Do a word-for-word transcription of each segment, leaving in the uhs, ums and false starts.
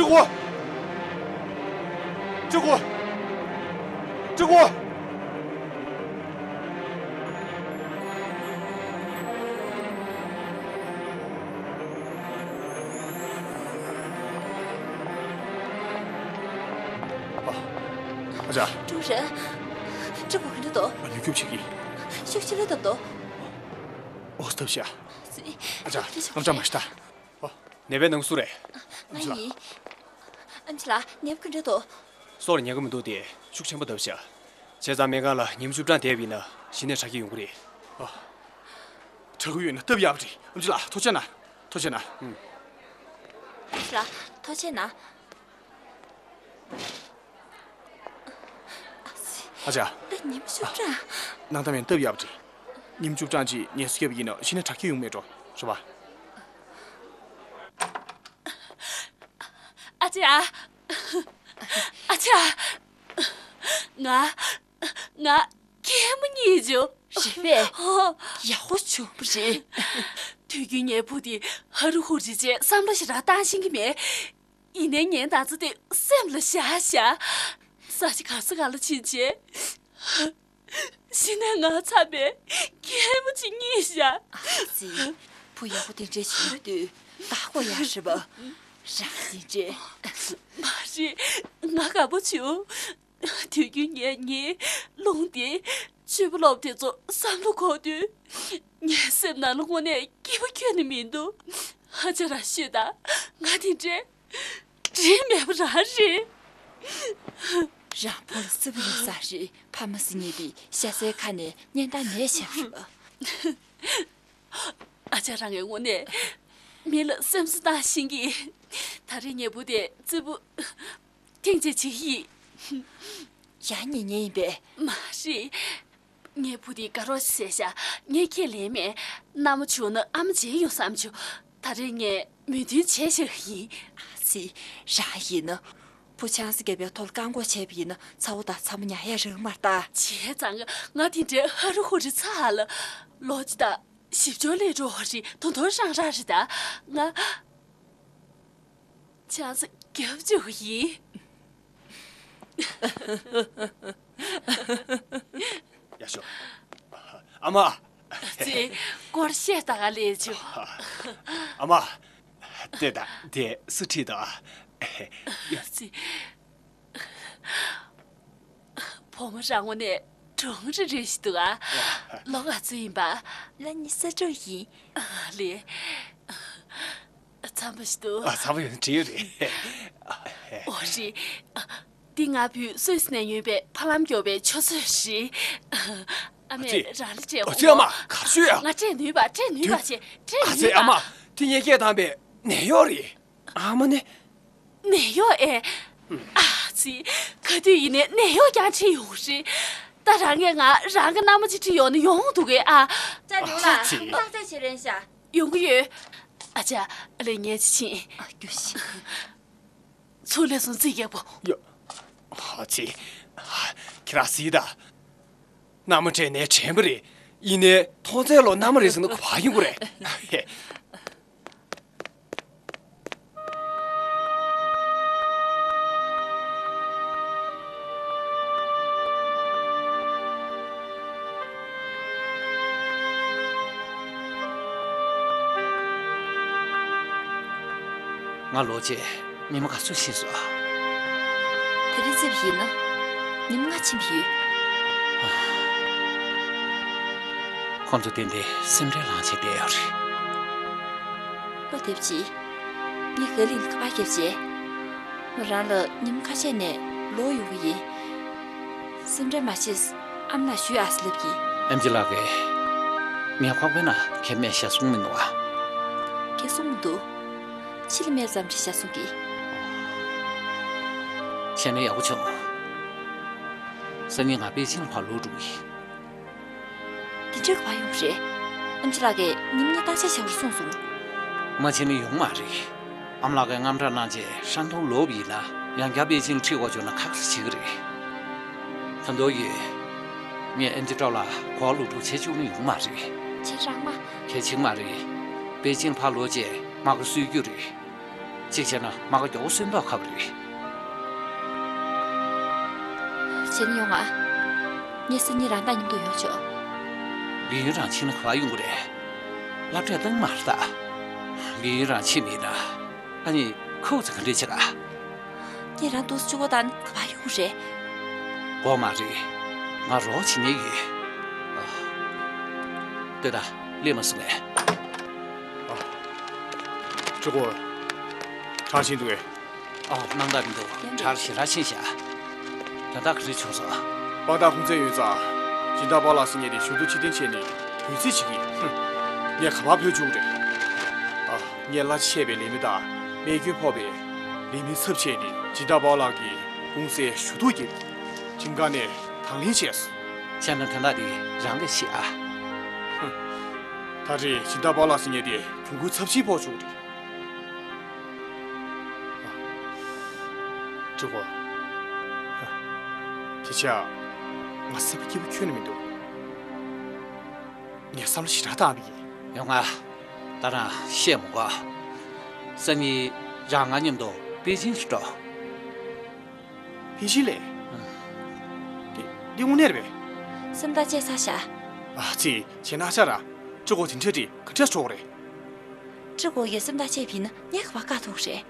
ཀོ། ཀྲི་ཀོ། ཀྲི་ཀོ། ཨ། ཨ་ཅག་ཀྲུའུ་རེན། ཀྲི་ཀོ་ག་འདྲ་འདུག་ཨ། མྱུར་སྐྱོབ་བྱེད་ཀྱི། ཤུགས་ཆེ་རེད་འདུག་ཨོ། སྟབས་ཤ། ཨ་ཅག་ཨམ་ཅག་མ་ཤི་ད། ཨོ། ནད་པའི་ནང་སུ་རེད། ང་ཡིན། ཨམ་ཅི་ལགས། ནད་པ་ག་འདྲ་འདུག་སོ་སོར་ཉན་གི་མི་འདུག་སྟེ། ཤུགས་ཆེན་པོ་བཏབ་ཤག་བྱས་ཙང་སྨན་ཁང་ལ་ཉིན་བཅུ་གྲངས་བསྡད་པ་ཡིན་ན་གཞི་ནས་དྲག་སྐྱེད་ཡོང་གི་རེད། ཨ། དྲག་གི་ཡོད་ན་སྟབས་ཡག་པ་རེད། ཨམ་ཅི་ལགས་ཐུགས་རྗེ་གནང་། ཐུགས་རྗེ་གནང་། ཨུམ། ཨམ་ཅི་ལགས་ཐུགས་རྗེ་གནང་། ཨ་ཅག་ད་ཉིན་བཅུ་གྲངས། ནང་ད་མེན་སྟབས་ཡག་པ་རེད། ཉིན་བཅུ་གྲངས་ཅིག་ངལ་གསོ་བརྒྱབ་པ་ཡིན་ན་གཞི་ནས་དྲག་སྐྱེད་ཡོང་མེད་འགྲོ། རེད་པ། ཨ་ཅག་ཨ་ཅག་ང་། ང་། གད་མོ་རྙིད་བྱུང་། རེད་པས། ཨོ། ཡག་པོ་བྱུང་བ་རེད། དུས་རྒྱུན་ངའི་བུ་དེ་ཧ་རུ་ཧུ་རི་བྱས་བསམ་བློ་ཞེ་དྲག་བཏང་ཤེས་ཀྱི་མེད། ཡིན་ནའི་ངའི་ན་ཚ་དེ་སེམས་ལ་བཞག་བཞག་ས་ཆ་ག་ས་ག་ལ་ཕྱིན་བྱས། གཞི་ནས་ང་ཚ་བའི་གད་མོ་ཅིག་རྙིད་བཞག་ཨ་ཙི། བུ་ཡག་པོ་དེ་འདྲས་བྱུང་དུས་བདག་པོ་ཡག་རེད་པ། རང་དེ་འདྲས། མ་རེད། ང་དགའ་པོ་བྱུང་། དུས་རྒྱུན་ངས་ངའི་རླུང་དེ་བཅུ་པ་སློབ་དེ་ཚོ་བསམ་བློ་འཁོར་དུས། ངའི་སེམས་ནང་ལ་དངོས་གནས་སྐྱིད་པོ་ཁྱོན་ནས་མི་འདུག་ཨ་ཅག་རང་ཤོད་དང་། ང་དེ་འདྲས་འདྲིས་མེད་པ་རང་རེད། རང་བུ་ལ་སྲིད་པ་ཡོད་ས་རེད། ཕ་མ་སྲིད་ཉེ་དེ་ཤ་ཚའི་ཁ་ནས་གཉེན་དང་ནས་བྱས་པ་རེད་པ། ཨ་ཅག་རང་གི་ངོ་ནས་མི་ལ་སེམས་གསོ་བཏང་ཤེས་ཀྱི། ད་རེས་ངའི་བུ་དེ་རྩེ་ཕུད་ཐེངས་གཅིག་བྱེད་ཀྱི་ཡིན། ཡང་ཉན་ཉན་ཡིན་པས། མ་རེད། ངའི་བུ་དེ་དགའ་རོགས་ཤིག་བྱས་ཤག་ངས་ཁས་ལེན་མེད། མནའ་མ་བྱུང་ན་ཨ་མ་མཇལ་ཡོང་བསམ་བྱུང་། ད་རེས་ངས་མོས་མཐུན་བྱས་བཞག་གི་ཡིན། ཨ་ཙི། རང་ཡིན་ན། བུ་ཆང་ས་བརྒྱབ་པའི་ཐོག་ལ་བཀག་འགོག་བྱས་པ་ཡིན་ན་ཚ་བོ་དང་ཚ་མོ་ཉར་ཡག་རག་མ་རེད་ད། བྱས་ཙང་ང་དེ་འདྲའི་ཧ་རུ་ཧུ་རི་ཚ་ཧ་ལ། ལོ་གཅིག་དང་བཞི་བཅུ་ལས་འགྲོ་བ་རེད། དོ་དོ་རང་རང་རེད་ད། ང་ཆང་ས་རྒྱབ་བཅུག་གི་ཡིན། ཡ་ཤོ། ཨ་མ། ཙི། སྐོར་བཤད་ད་ག་ལས་བྱུང་། ཨ་མ། དེ་ད་དེ་སུ་ཁྲིད་དོ། ཙི། བུ་མོ་རང་ངོ་ནས་གྲུང་རི་རི་ཞིག་འདུག་ཨ། ལོ་ག་ཚོད་ཡིན་པ། ལོ་ཉི་ཤུ་རྩ་དྲུག་ཡིན། ལེ། འཚམས་པ་ཞིག་འདུག་ཨ། འཚམས་པ་ཡོད་ན་འགྲིག་རེད། འོ་རེད། འདི་ང་བུས་སུད་སི་ནས་ཉོས་པའི་ཕ་ལམ་མགྱོགས་པའི་ཆུ་ཚོད་རེད། ཨ་མས། ཨ་ཙི། རང་ལ་སྤྲད། ཨ་ཙི། ཨ་མ། ག་རེ་ཞུ་ཡ། ང་སྤྲད་ནུས་པ། སྤྲད་ནུས་པ་བྱས། སྤྲད་ནུས་པ། ཨ་ཙི། ཨ་མ། དེ་ངས་སྐད་བཏང་པའི་ནད་གཡོག་རེད། ཨ་མ་ནི། ནད་གཡོག་ཨེ། ཨ་ཙི། ག་དུས་ཡིན་ནའི་ནད་གཡོག་ཀྱང་ཁྲིད་ཡོང་རེད། ད་རང་ངས་ང་རང་གི་མནའ་མ་ཅིག་ཁྲིད་ཡོང་ན་ཡོང་འདུག་གས་ཨ། ཅ་ལུ་ལ། ཨ་ཙི། བཏང་ཚད་བྱེད་རན་ཤག་ཡོང་གི་ཡོད། ཨ་ཅག་ལེ། ངས་ཅི་ཕྱིན། ཨ། རྒྱུ་ཞིག་ཚུར་ལས་སོང་རྩིས་རྒྱག་པོ། ཡ། ཨ་ཙི། ཁྱེད་རང་གཟིགས་དང་། མནའ་མ་སྤྲད་ནས་དྲན་པ་རེད། ཡིན་ནའི་མཐོང་ཚད་ལོ་མནའ་མ་རེད་ཟེར་ན་ག་པར་ཡོང་གི་རེད། ང་ལོག་རྗེས་ཉི་མ་ག་ཚོད་ཕྱིན་སོང་ཨ། དེ་རིང་རྩིས་པ་ཡིན་ན་ཉི་མ་ལྔ་ཕྱིན་པ་ཡོད། ཁོང་ཚོ་ཏན་ཏན་སེམས་ཁྲལ་ལངས་བྱས་བསྡད་ཡོད་རེད། བློ་བདེ་པོ་བྱེད། ངས་ག་ལིང་ལ་ཁ་པར་བརྒྱབ་བྱས། མོ་རང་ལ་ཉིན་མོ་ཁ་ཤས་ནས་ལོག་ཡོང་གི་ཡིན། སེམས་ཁྲལ་མ་བྱེད། ཨ་མ་ལགས་ཞུས་ཨ་ཟེར་ལབ་ཀྱིས། ཨེམ་ཆི་ལགས་ཀྱིས་ངའི་ཁོག་པའི་ནང་གད་སྨན་བཞག་སོང་མི་འདུག་ཨ། བརྒྱབ་སོང་མི་འདུག་ཕྱི་ལ་སྨན་ཙམ་ཅིག་བཞག་སོང་གི། བྱས་ན་ཡག་པོ་བྱུང་། སང་ཉིན་ང་པེ་ཅིང་ལ་ཕར་ལོག་འགྲོ་གི་ཡིན། འདི་འདྲ་ག་པར་ཡོང་གི་རེད། ཨེམ་ཆི་ལགས་ཀྱིས་ཉིན་གཉིས་བརྟག་དཔྱད་བྱ་བར་གསུངས་སོང་། མ་བྱས་ན་ཡོང་མ་རེད། ཨ་མ་ལགས་ཀྱིས་དངངས་སྐྲག་གནང་རྗེས་ཧྲན་ཏུང་ལོག་པ་ཡིན་ན་ཡང་བསྐྱར་པེ་ཅིང་ལ་ཁྲིད་དགོས་བྱུང་ན་ཁག་ཁག་བྱེད་ཀྱི་རེད། ད་དུང་ཡོད། ངས་ཨེམ་ཆི་ཀྲོའུ་ལགས་གོ་བ་ལོག་འགྲོ་བྱེད་བཅུག་ན་ཡོང་མ་རེད། ཁྱེད་རང་མ། གལ་ཆེན་མ་རེད། པེ་ཅིང་ལ་ཕར་ལོག་རྗེས་མ་གོ་གསོད་རྒྱུ་རེད། གཅིག་བྱས་ན་མ་ག་མགྱོགས་པོ་གསོན་མདོག་ཁ་པོ་རེད། བྱས་ན་ཡོང་ང་། ངས་སང་ཉིན་རང་དང་མཉམ་དུ་ཡོང་ཆོག་ལིའུ་ཡུན་ཀྲང་ཕྱིན་ན་ག་པར་ཡོང་གི་རེད། སློབ་གྲྭར་བཏང་མ་རེད་ད། ལིའུ་ཡུན་ཀྲང་ཕྱིན་མེད་ན། ཨ་ནི་ཁོ་ཚོ་ག་འདྲས་བྱེད་ག་ངས་རང་ཏོག་ཙམ་གཅིག་པོ་བཏང་ན་ག་པར་ཡོང་རེད། དགོས་མ་རེད། ང་རོགས་བྱེད་མཁན་ཡོད། ཨ། ལྟོས་དང་། སླེབས་མ་སོང་ངས། ཨ། ཀྲི་གོ། གྲྭར་ཕྱིན་འདུག་གས། ཨ། སྣང་དག་མི་འདུག་གྲྭར་ཞེ་དྲག་ཕྱིན་ཤག་ད་ལྟ་ག་རེ་བྱུང་སོང་། པ་ཏཱ་ཁུང་ཚན་ཡོད་ཙང་། སྦྱིན་བདག་པཱ་ལགས་ཟེར་མཁན་དེ་ཞུ་གཏུག་ཕྱིར་འཐེན་བྱས་ནས་འབོད་ཚིག་བྱེད་ཀྱི། ཧུམ། ངས་ག་པར་འབོད་བཅུག་རེད། ཨ། ངས་གླ་ཆ་ཆད་པའི་ལས་མི་དང་རྨས་སྐྱོན་ཕོག་པའི་ལས་མི་ཚབ་བྱས་ནས་སྦྱིན་བདག་པཱ་ལགས་ཀྱི་གུང་སེང་ཞུ་གཏུག་བརྒྱབ། ཁྲིམས་ཁང་ནས་དང་ལེན་བྱས་སོང་། བྱས་ན་དོན་དག་འདི་རང་གིས་ཤེས་ཨ། ཧུམ། ད་རེས་སྦྱིན་བདག་པཱ་ལགས་ཟེར་མཁན་དེ་གྱོང་གུན་ཚབས་ཆེན་ཕོག་བཅུག་རེད། ཀྲི་གོ། དེ་ཆ། ང་སེམས་པ་སྐྱིད་པོ་ཁྱོན་ནས་མི་འདུག་ངས་བསམ་བློ་ཞེ་དྲག་བཏང་བ་ཡིན། ཡོང་ང་། ད་རང་བཤད་མི་དགོས། སང་ཉིན་རང་ང་མཉམ་དུ་པེ་ཅིན་ལ་འགྲོ། པེ་ཅིན་ལ། ཨང་། འདི་འདི་དངོས་གནས་རེད་པས། སེམས་ཐག་བཅད་ཚར་ཤག་ཨ་ཙི། བྱས་ན་ཆ་ར། ཀྲི་གོ་དེ་འདྲ་རེད། ག་འདྲ་བྱེད་ཀྱི་རེད། ཀྲི་གོ་ཡིས་སེམས་ཐག་བཅད་པ་ཡིན་ན་ངས་ག་པར་བཀག་ཐུབ་རེད།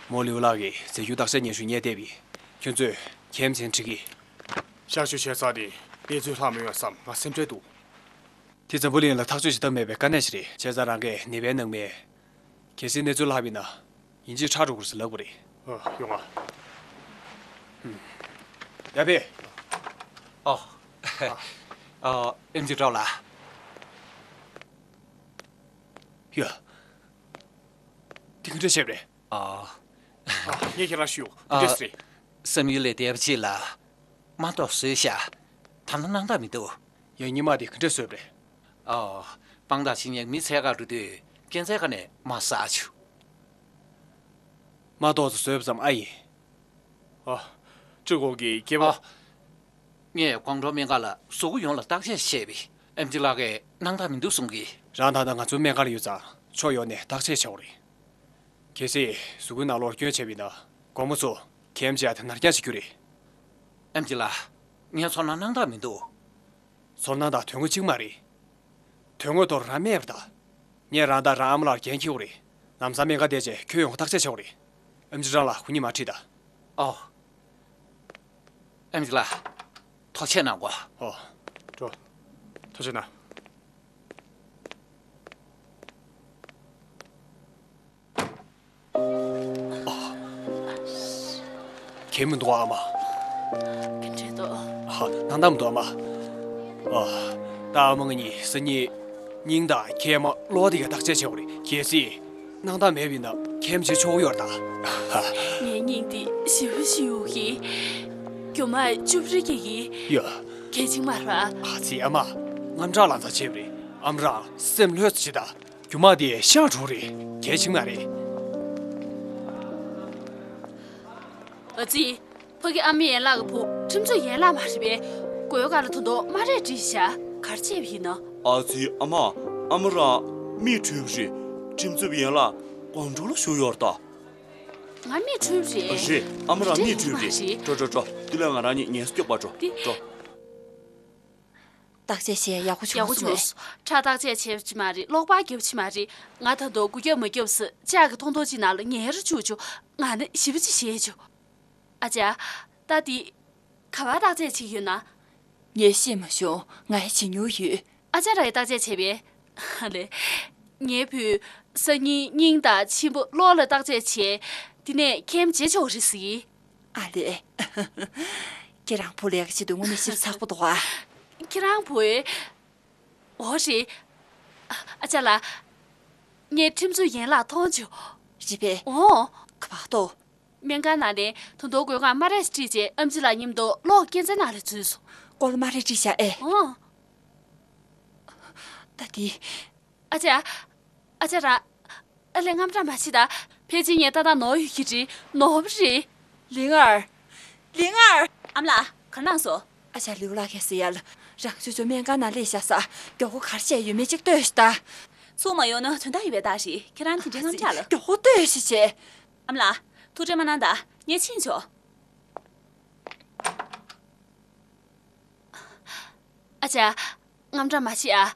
མོ་ལིའུ་ལགས་ཀྱིས་རྫས་འགྱུར་བརྟག་དཔྱད་སྙན་ཞུ་རྙེད་བསྡད་པས། ཁྱོད་ཚོས་ཁྱིམ་ཚན་ཁྲིད་ཀྱི། གཤག་བཅོས་བྱས་ཚར་ཏེ་གནས་ཚུལ་ལྷག་མེད་པ་བསམ་ང་སེམས་ཁྲལ་འདུག་དེ་འཛམ་བུ་གླིང་ལ་ཐག་གཅོད་བྱེད་ཐབས་མེད་པའི་དཀའ་གནད་ཞིག་རེད། བྱས་ཙང་རང་གིས་ནད་པའི་ནང་མི། གལ་སྲིད་གནས་ཚུལ་ལྷག་པ་ཡིན་ན། ཡིན་གཅིག་ཁྲག་འགྲོ་གི་རེད་ཟེར་ལབ་དགོས་རེད། ཨ། ཡོང་ང་། ཡ་ཕེ། ཨོ། ཨ། ཨེམ་ཆི་ཀྲའོ་ལགས། ཡ། དེ་ག་འདྲ་བྱས་པ་རེད། ཨ། ཨ། ངས་ཁྱེད་རང་ཞུ། ག་འདྲ་ཟེར། སང་ཉིན་ལས་བསྡད་པ་ཅིག་ལ། མ་གཏོགས་བཟོས་ཤག་ད་ལྟ་སྣང་དག་མི་འདུག་ཡང་སྙིང་མ་དེ་ག་འདྲས་བཟོས་པ་རེད། ཨོ། དཔང་རྟགས་བྱེད་མཁན་མི་འཚོལ་གར་འགྲོ་དུས་སྐས་འཛེག་སྒང་ནས་མར་ཟག་བྱུང་། མ་གཏོགས་ཚོ་བཟོས་པ་ཙམ་ཨ་ཡིན། ཨ། ཀྲི་གོ་གི་སྐྱེས་པ། ཨ། ངས་ཀོང་ཀྲོའུ་སྨན་ཁང་ལ་གཟུགས་པོ་ཡོངས་ལ་བརྟག་དཔྱད་བྱས་པས། ཨེམ་ཆི་ལགས་ཀྱིས་སྣང་དག་མི་འདུག་གསུང་གི། རང་ད་ལྟ་ང་ཚོའི་སྨན་ཁང་ལ་ཡོད་ཙང་ཕྱོགས་ཡོངས་ནས་བརྟག་དཔྱད་བྱེད་དགོས་རེད། གལ་སྲིད་གཟུགས་པོའི་ནང་ལོགས་སྐྱོན་བྱས་པ་ཡིན་ན། དགོང་མོ་ཚོ་ཁྱིམ་བྱས་དེ་ནར་འགྱངས་བྱེད་རྒྱུ་རེད། ཨེམ་ཆི་ལགས། ངའི་ཚོར་སྣང་སྣང་དག་མི་འདུག་ཚོར་སྣང་དང་དོན་དངོས་གཅིག་མ་རེད། དོན་དངོས་ཐོག་རང་རྨས་པ་རེད་ད། ངས་རང་དང་རང་ཨ་མ་ལགས་འགན་འཁྱེར་དགོས་རེད། ལམ་སང་སྨན་ཁང་བསྡད་རྗེས་ཁྱོན་ཡོངས་བརྟག་དཔྱད་བྱེད་དགོས་རེད། ཨེམ་ཆི་ཀྲའོ་ལགས་ཁོ་གཉིས་མར་ཁྲིད་དང་། ཨོ། ཨེམ་ཆི་ལགས། ཐུགས་རྗེ་གནང་གོ། ཨོ། འགྲོ། ཐུགས་རྗེ་གནང་། ཨ། གལ་མི་འདུག་ཨ་མ། ག་འདྲས་འདུག་ཨ། སྣང་དག་མི་འདུག་ཨ་མ། ཨ། ད་ཨ་མ་ང་གཉིས་སང་ཉིན་སྙིང་དང་མཁལ་མ་གློ་བ་དེ་ག་བརྟག་དཔྱད་བྱེད་དགོས་རེད། གལ་སྲིད་སྣང་དག་མེད་པ་ཡིན་ན་ཁྱིམ་བྱེད་ཆོག་གི་ཡོད་རེད་ད། ངའི་སྙིང་འདི་ཞེ་པོ་ཞིག་གཡོ་གི། རྒྱུ་མ་ཅུབ་རེ་རྒྱག་གི། ཡ། གལ་ཆེན་མ་རེད་པ། ཨ་ཙི་ཨ་མ། རྔམ་སྐྲག་ལང་ཚ་བྱས་པ་རེད། ཨ་མ་རང་སེམས་ལྷོད་ཙམ་བྱེད་ད། རྒྱུ་མ་དེ་ཤ་གྲོགས་རེད། གལ་ཆེན་མ་རེད། ཨ་ཙི། ཕ་གི་ཨ་མ་ཡན་ལག་གི་བུ་ཁྲིམས་རྩོད་ཡན་ལག་མ་རེད་པས། མགོའི་སྒང་ལ་ད་དུང་དམར་རས་བྲིས་བཞག་ག་རེ་བྱས་པ་ཡིན་ན། ཨ་ཙི་ཨ་མ། ཨ་མ་རང་མིས་འཕྲོད་པ་རེད། ཁྲིམས་རྩོད་ཡན་ལག་ཀོང་ཀྲོའུ་ལ་བཞུགས་ཡོད་རེད་ད། ང་མིས་འཕྲོད་པ་རེད། རེད། ཨ་མ་རང་མིས་འཕྲོད་པ་རེད། འདྲ་ཡོད་མ་རེད། འགྲོ་འགྲོ་འགྲོ། དེ་ལས་ང་རང་གཉིས་ངལ་གསོ་རྒྱག་པར་འགྲོ། འདི། འགྲོ། བརྟག་དཔྱད་བྱས་ཡག་པོ་ཡག་པོ་བྱུང་སོང་ངས། སོང་། ཁྲག་བརྟག་དཔྱད་བྱས་ཀྱི་མ་རེད། གློག་པར་བརྒྱབ་ཀྱི་མ་རེད། ང་ད་དུང་འགུལ་སྐྱོད་མ་བརྒྱབ་ཟེར་ལྕགས་ཀྱི་ཐོང་ཐོང་ཅིག་ནང་ལ་ཉལ་ར་བཅུག་བཅུག་ང་ནི་ཞེ་པོ་ཅིག་ཞེད་བྱུང་། ཨ་ཅག་ད་འདི། ག་པར་བརྟག་དཔྱད་བྱེད་ཀྱི་ཡོད་ན། ངས་ཤེས་མ་བྱུང་། ང་ཡི་བྱེད་མྱོང་ཡོད། ཨ་ཅག་རང་གིས་བརྟག་དཔྱད་བྱས་པས། ཨ་ལེ། ངའི་བུས་སང་ཉིན་སྙིང་དང་མཆིན་པ་གློ་ལ་བརྟག་དཔྱད་བྱས། དེ་ནས་ཁྱིམ་བྱེད་ཆོག་རེད་ཟེར་གི། ཨ་ལེ། ཁྱེད་རང་བུ་ལས་ཀ་བྱེད་དུས་དངོས་གནས་ཞིབ་ཚགས་པོ་འདུག་ཨ། ཁྱེད་རང་བུ། འོ་རེད། ཨ་ཅག་ལགས། ངས་ཁྲིམས་རྩོད་ཡན་ལག་མཐོང་བྱུང་། རེད་པས། འོ། ག་པར་འདུག་སྨན་ཁང་ནང་ནས་ད་དུང་མགོའི་སྒང་དམར་རས་ཁྲིད་བྱས་ཨེམ་ཆི་ལགས་མཉམ་དུ་གློག་སྐས་འཛེག་ནང་ལ་འཛུལ་སོང་། སྐོར་ལ་མ་རེད་བྲིས་བཞག་ཨེ། ཨོ། ད་དེ། ཨ་ཅེ། ཨ་ཅེ་ར། ཨ་ལས་དངངས་སྐྲག་མ་བྱེད་ད། ཕལ་ཆེར་ངས་ཏག་ཏག་ནོར་ཡོད་ཀྱི་རེད། ནོར་བ་རེད། ལིང་ཨར། ལིང་ཨར། ཨ་མ་ལགས། ག་རེ་གནང་སོང་། ཨ་ཅག་ལིའུ་ལགས་ཀྱིས་ཟེར་ཡ་ལ། རང་ཅོ་ཅོ་སྨན་ཁང་ནང་སླེབས་བཞག་ས། མགྱོགས་པོ་ག་རེ་བྱས་ཡོད་མེད་ཅིག་ལྟོས་ཤིག་ད། ཚུར་མ་ཡོང་ན་དོན་དག་ཡོད་པའི་རྟགས་རེད། ཁྱེད་རང་དེ་འདྲའི་དངངས་སྐྲག་ལ། མགྱོགས་པོ་ལྟོས་ཤིག་བྱས། ཨ་མ་ལགས། ཐུགས་ཁྲལ་མ་གནང་ད། ངས་ཕྱིན་ཆོག་ཨ་ཅག་དངངས་སྐྲག་མ་བྱེད་ཨ།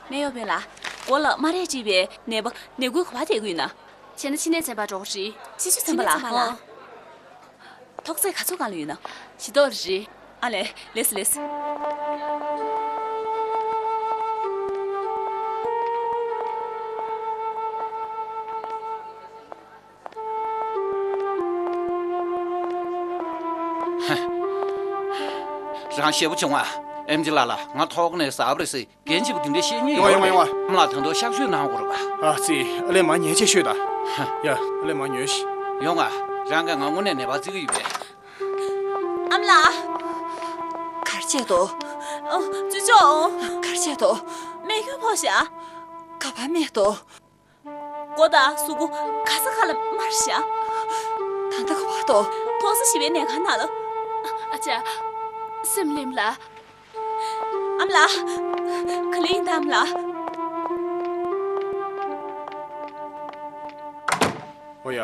སྨན་གཡོག་དཔོན་ལགས། མགོ་ལ་རྨ་རས་དཀྲིས་པའི་ནད་པ་ནད་ཁུལ་ག་པར་བསྡད་ཀྱི་ཡོད་ན། བྱས་ན་ཕྱི་ནད་ཚན་པར་འགྲོ་དགོས་རེད། སྤྱི་ཚོགས་ཚན་པ་ལགས། ཨོ། ཐོག་བརྩེགས་ག་ཚོད་སྒང་ལ་ཡོད་ན། བཞི་ཐོག་རེད། ཨ་ལས། ལེགས་སོ་ལེགས་སོ། རང་ཞེ་པོ་བྱུང་ཨ། ཨེམ་ཆི་ལགས་ལ་ང་ཐོག་ནས་ཟ་བ་རེད་ཟེར་འགན་ཆེ་པོ་དེ་འདྲ་བཤད་མཁན་ཡོང་བ་ཡོང་བ་ཡོད་ཡོང་བ། རེད། ཨ་མ་ལགས་ད་དུང་གཤག་བཅོས་གནང་དགོས་རེད་པ། ཨ་ཙི། ཨ་ལས་མར་ཉལ་ཆས་ཤོད་ད། ཡ། ཨ་ལས་མར་ཉོལ་ཤིག་ཡོང་ཨ། རང་གིས་ང་དངོས་གནས་ནད་པ་བརྩི་གི་ཡོད་པས། ཨ་མ་ལགས། ག་རེ་བྱས་འདུག་ཨ། ཅོ་ཅོ། ག་རེ་བྱས་འདུག་སྨན་ཁུར་ཕོག་ཤག་ག་པར་རྨས་འདུག་མགོ་དང་གཟུགས་པོ་ག་ས་ག་ལ་རྨ་རེད་ཤག་ད་ལྟ་ག་པར་འདུག་མཐོང་ས་ཞིག་པའི་ནད་ཁང་ནང་ལ། ཨ་ཅག་སེམས་ལེམ་ལ། ཨ་མ་ལགས། ག་ལེ་ཡིན་ད་ཨ་མ་ལགས། ཨོ་ཡ།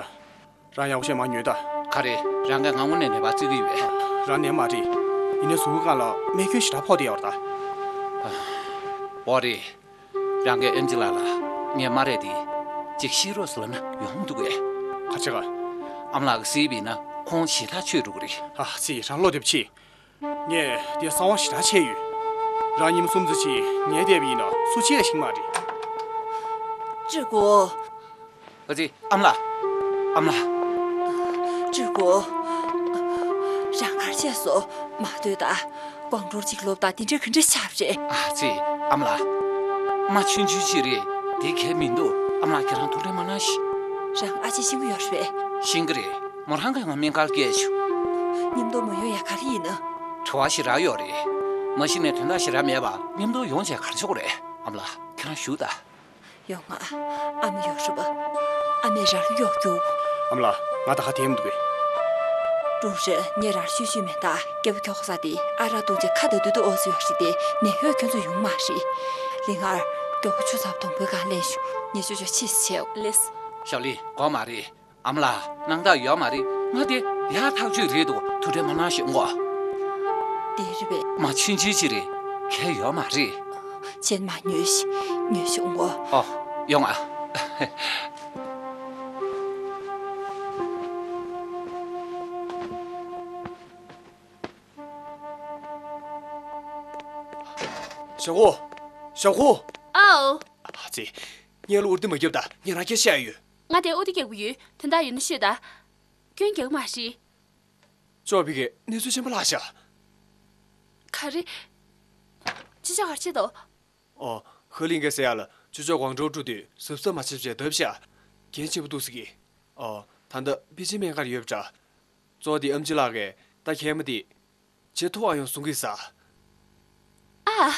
རང་ཡག་པོ་བྱས་མར་ཉོན་ད། ག་རེ། རང་གིས་ང་དངོས་གནས་ནད་པ་བརྩི་གི་ཡོད་པས། རང་ནད་མ་རེད། ཡིན་ནའི་གཟུགས་པོ་སྒང་ལ་རྨས་སྐྱོན་ཞེ་དྲག་ཕོག་བསྡད་ཡོད་རེད་ད། འོ་རེད། རང་གིས་ཨེམ་ཆི་ལགས་ལ་ངའི་རྨ་རས་དེ་ཅིག་བཤིག་རོགས་ཟེར་ལབ་ན་ཡོང་འདུག་གས། ག་བྱེད་ག་ཨ་མ་ལགས་ཀྱིས་གཟིགས་པ་ཡིན་ན་ཁོང་ཞེ་དྲག་ཆོས་འགྲོ་གི་རེད། ཨ་ཙི། རང་བློ་བདེ་པོ་བྱེད། ངས་དེ་གསང་བ་ཞེ་དྲག་བྱས་ཡོད། རང་ཉིན་མོ་གསུམ་ཙམ་ཞིག་ཉལ་བསྡད་པ་ཡིན་ན་སུ་གཅིག་ལ་ཤི་གི་མ་རེད། ཀྲི་གོ། ཨ་ཙི། ཨ་མ་ལགས། ཨ་མ་ལགས། ཀྲི་གོ། རང་ག་རེ་བྱས་སོང་། མ་སྡོད་ད། ཀོང་ཀྲོར་གཅིག་ལོག་ད། དེ་འདྲ་ག་འདྲ་ཆགས་པ་རེད། ཨ་ཙི། ཨ་མ་ལགས། རྨ་ཆུང་ཆུང་ཅིག་རེད། དེ་གས་མི་འདུག་ཨ་མ་ལགས་ཁྱེད་རང་ཐུགས་ཁྲལ་མ་གནང་ཞིག་རང་ཨ་ཅེ་ཤེས་ཀྱི་ཡོད་རེད་པས། ཤེས་ཀྱི་རེད། མོ་རང་གིས་ང་སྨན་ཁང་སྐྱེལ་བཅུག་མཉམ་དུ་མ་ཡོང་ཡ་ག་རེ་ཡིན་ན། བྲེལ་བ་ཞེ་དྲག་ཡོད་རེད། མ་གཞི་ནས་དོན་དག་ཞེ་དྲག་མེད་པ་མཉམ་དུ་ཡོང་བྱས་ག་རེ་བྱེད་དགོས་རེད། ཨ་མ་ལགས་ཁྱེད་རང་བཞུགས་ད། ཡོང་ང་། ཨ་མ་ཡོད་རེད་པ། ཨ་མས་རང་ལ་གཡོག་རྒྱུགས། ཨ་མ་ལགས། ང་ད་ག་བསྡད་མི་འདུག་གས། ཀྲུའུ་ཧྲི། ངས་རང་ལ་ཤོད་ཤོད་མེད་ད། སྐྱ་བོ་ཁྱོ་ག་ས་དེ་ཨ་རག་བཏུང་བྱས་ཁ་ད་དུ་དུ་ཨོ་ཙི་ཡོད་རེད་དེ། ནད་གཡོག་ཁྱོད་ཚོ་ཡོང་མ་རེད། ལིང་ཨར། མགྱོགས་པོ་ཆུ་ཚ་བོ་དང་པོའི་སྒང་ལེན་ཤོག་ངས་ཅོ་ཅོ་ཕྱིས་བྱས། ལེགས། ཞའོ་ལི། དགོས་མ་རེད། ཨ་མ་ལགས། སྣང་དག་ཡོད་མ་རེད། ང་དེ་ཡག་ཐག་ཆོད་རེད་འདུག་ཐུགས་ཁྲལ་མ་གནང་ཞིག་ངོ་། དེ་རེད་པས། རྨ་ཆུང་ཆུང་ཅིག་རེད། གས་ཡོད་མ་རེད། བྱས་ན་མར་ཉོན་ཞིག་ཉོན་ཞིག་ངོ་། ཨོ། ཡོང་ཨ། ཞའོ་ཧུ། ཞའོ་ཧུ། ཨའོ། ཨ་ཙི། ངས་ལ་འུར་དེ་མ་རྒྱབ་ད། ངས་རང་སྐད་བཤད་ཡོད། ང་དེ་འུར་དེ་རྒྱག་གི་ཡོད། དོན་དག་ཡོད་ན་ཤོད་ད། སྐྱོན་རྒྱག་གི་མ་རེད། ཅོ་པི་གིས་གནས་ཚུལ་ཆེན་པོ་བརླགས་ཤག་ག་རེ། ཅི་ཅོ་ག་རེ་བྱེད་དོ། ཨོ། ཧེ་ལིང་གིས་ཟེར་ཡ་ལ་ཅོ་ཅོ་ཀོང་ཀྲོའུ་འགྲོ་དུས་གཟབ་གཟབ་མ་བྱས་བྱས་བརྡབས་ཤག་གལ་ཆེན་པོ་འདུག་ཟེར་གི། ཨོ། ད་ལྟ་པེ་ཅིན་སྨན་ཁང་ལ་ཡོད་པ་འདྲ། གཙོ་བོ་དེ་ཨེམ་ཆི་ལགས་ཀྱིས་ད་མཁལ་མ་དེ་ཇེ་མཐོ་བ་ཡོང་གསུང་གི་ཟེར། ཨ།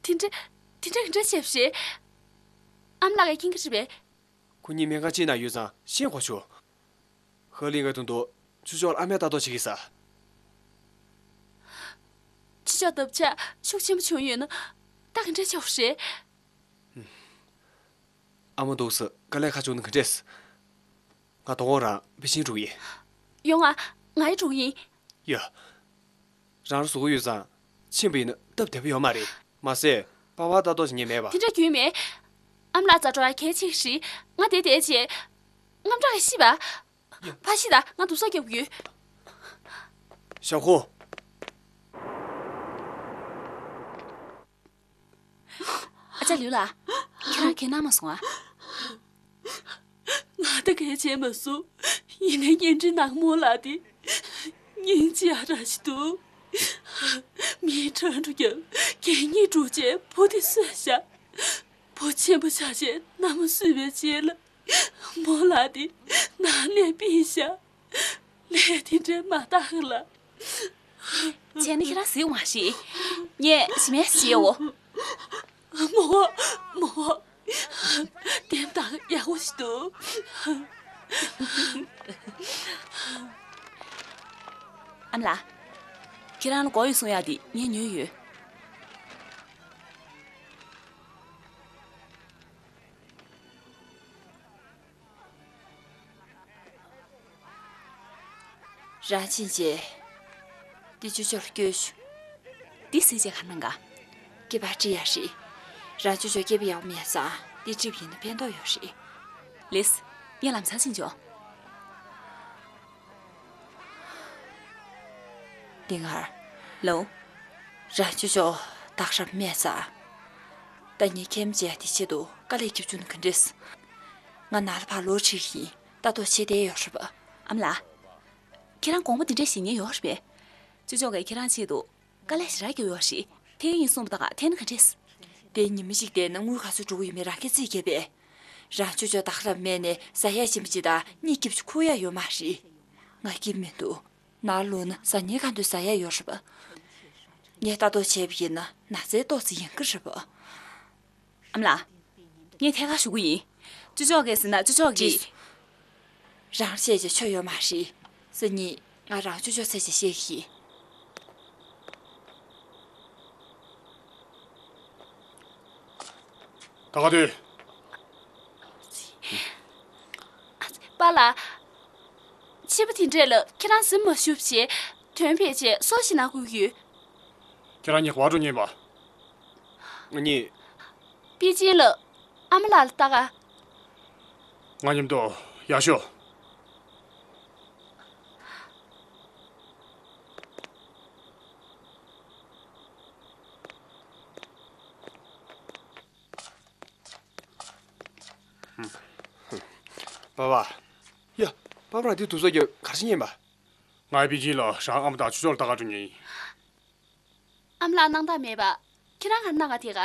དེ་འདྲ། དེ་འདྲ་ག་འདྲ་བྱས་པ་རེད། ཨ་མ་ལགས་ཀྱིས་མཁྱེན་གྱི་རེད་པས། ཁོ་གཉིས་སྨན་ཁང་གཅིག་ནང་ཡོད་ཙང་ཤེས་དགོས་བྱུང་། ཧེ་ལིང་གིས་ད་དུང་ཅོ་ཅོ་ལ་ཨ་མས་ལྟ་རྟོག་བྱེད་ཀྱི་ཟེར། ཅོ་ཅོ་འདབ་ཆགས་ཤུགས་ཆེན་པོ་བྱུང་ཡོད་ན་ད་ག་འདྲ་བྱེད་དགོས་རེད། ཨ་མ་འདུག་སེ་དཀའ་ལས་ཁག་བྱུང་ན་ག་འདྲས། ང་དོ་དགོང་རང་པེ་ཅིན་འགྲོ་གི་ཡིན། ཡོང་ཨ། ང་ཡང་འགྲོ་གི་ཡིན། ཡ། རང་རང་གཟུགས་པོ་ཡོད་ཙང་ཕྱིན་པ་ཡིན་ན་སྟབས་བདེ་པོ་ཡོད་མ་རེད། མ་ཟད་པ་ཕར་ལྟ་རྟོག་བྱེད་མཁན་མེད་པ། དེ་འདྲ་རྒྱུས་མེད། ཨ་མ་ལགས་རྩ་འགྲོ་ཡ་གལ་ཆེ་གི་རེད། ང་དེ་བསྡད་བྱས། དངངས་སྐྲག་གིས་ཤི་བ། ཕར་ཤི་ད། ང་དུག་སོག་རྒྱབ་ཀྱི་ཡོད། ཞའོ་ཧུ། ཨ་ཅག་ལིའུ་ལགས། ཁྱེད་རང་གའི་ནང་མ་སོང་ཨ། ང་ད་གའི་བྱས་མ་སོང་། ཡིན་ནའི་གཉེན་སྒྲིག་ནང་མོ་ལགས་དེ་སྙིང་རྗེ་ཡ་ར་ཞིག་འདུག་མིའི་ཁྲག་འགྲོ་རྒྱབ་གད་སྙིགས་སྒྲུག་བྱས་བུ་དེ་གསོས་བཞག་བུ་ཆེན་པོ་ཆགས་བྱས་མནའ་མ་གསོས་པའི་རྗེས་ལ། མོ་ལགས་དེ་ནང་ནས་ཕུད་བཞག་ལས་དེ་འདྲའི་མ་རྟག་གི་ལ། བྱས་ན་ཁྱེད་རང་གཟིགས་མ་ཤེས། ངས་ཞི་མིན་ཞུས་ཡོད། མོ། མོ། དེ་ད་ཡག་པོ་ཞིག་འདུག་ཨ་མ་ལགས། ཁྱེད་རང་ལ་མགོ་ཡོད་གསུང་ཡག་དེ་ངས་ཉོས་ཡོད། རང་ཕྱིན་རྗེས། འདི་ཅོ་ཅོ་ལ་སྐྱོན་ཞུ། འདི་གཟིགས་བྱས་ག་གནང་ག་སྐྱེས་པ་བཀྲི་ཡག་རེད། རང་ཅོ་ཅོ་སྐྱེས་པ་ཡག་པོ་མེད་ཙང་འདི་བཀྲིས་པ་ཡིན་ན་ཕན་ཐོགས་ཡོད་རེད། ལེས། ངས་ལམ་སང་ཕྱིན་ཆོག་འདི་ངར། ལོ། རང་ཅོ་ཅོ་ད་ག་རང་མེད་ཙང་། ད་ངས་ཁྱིམ་བྱས་དེ་ཆེད་དུ་དཀའ་ལས་རྒྱབ་བཅུག་ན་ག་འདྲས། ང་ནང་ལ་ཕར་ལོག་འགྲོ་གི་ཡིན། ལྟ་རྟོག་བྱེད་བསྡད་ཡོད་རེད་པ། ཨ་མ་ལགས། ཁྱེད་རང་དགོངས་པ་འདི་འདྲ་བཞེས་མཁན་ཡོད་རེད་པས། ཅོ་ཅོ་གིས་ཁྱེད་རང་ཆེད་དུ་དཀའ་ལས་ཞེ་དྲག་རྒྱབ་ཡོད་རེད། ཐེངས་ཡིན་གསུངས་པ་ད་ག་ཐེངས་ན་ག་འདྲས། དེ་ཉི་མ་གཅིག་བསྡད་ན་དངུལ་ག་ཚོད་འགྲོ་གི་ཡོད་མེད་རང་གིས་རྩིས་རྒྱབ་པས། རང་ཅོ་ཅོ་ད་ག་རང་མེད་ནས་ཟ་ཡག་སྦྱིན་པ་ཅིག་དང་གཉིད་སྐྱིད་པོ་ཅིག་ཁུག་ཡག་ཡོད་མ་རེད། ང་སྐྱིད་མི་འདུག་ནང་ལོག་ན་ཟ་ཉལ་གང་འདོད་ཟ་ཡག་ཡོད་རེད་པ། ངས་ལྟ་རྟོག་བྱས་པ་ཡིན་ན་ན་ཚའི་ཏོག་ཙམ་ཡིན་གྱི་རེད་པ། ཨ་མ་ལགས། ངས་ཐད་ཀར་ཞུ་གི་ཡིན། ཅོ་ཅོ་གིས་ཟེར་ན་ཅོ་ཅོ་གིས། རང་བཤད་བྱས་ཆོ་ཡོད་མ་རེད། སང་ཉིན་ང་རང་ཅོ་ཅོ་ཚེ་ཆེ་བཤད་གི་ཡིན། ད་ག་དུས། པཱ་ལགས། ཕྱི་པོ་དེ་འདྲས་ལ་ཁྱེད་རང་གཟིམ་མ་ཤོག་བྱས། དོན་ཕལ་ཆེར་སོ་ཞིག་ན་དགོས་ཡོད། ཁྱེད་རང་གཉིས་ག་པར་འགྲོ་མཁན་ཡིན་པ། ང་གཉིས། པེ་ཅིན་ལ་ཨ་མ་ལགས་ལ་ལྟ་ག་ང་མཉམ་དུ་ཡར་ཤོག་པཱ་པཱ། ཡ། པཱ་པཱ་རང་འདི་དུས་ཚོད་ཀྱི་གར་ཕྱིན་ཡིན་པ། ང་པེ་ཅིན་ལ་རང་ཨ་མ་དང་ཅོ་ཅོ་ལ་ལྟ་ག་འགྲོ་མཁན་ཡིན། ཨ་མ་ལགས་སྣང་དག་མེད་པ། ཁྱེད་རང་ག་རེ་གནང་ག་དེ་ག་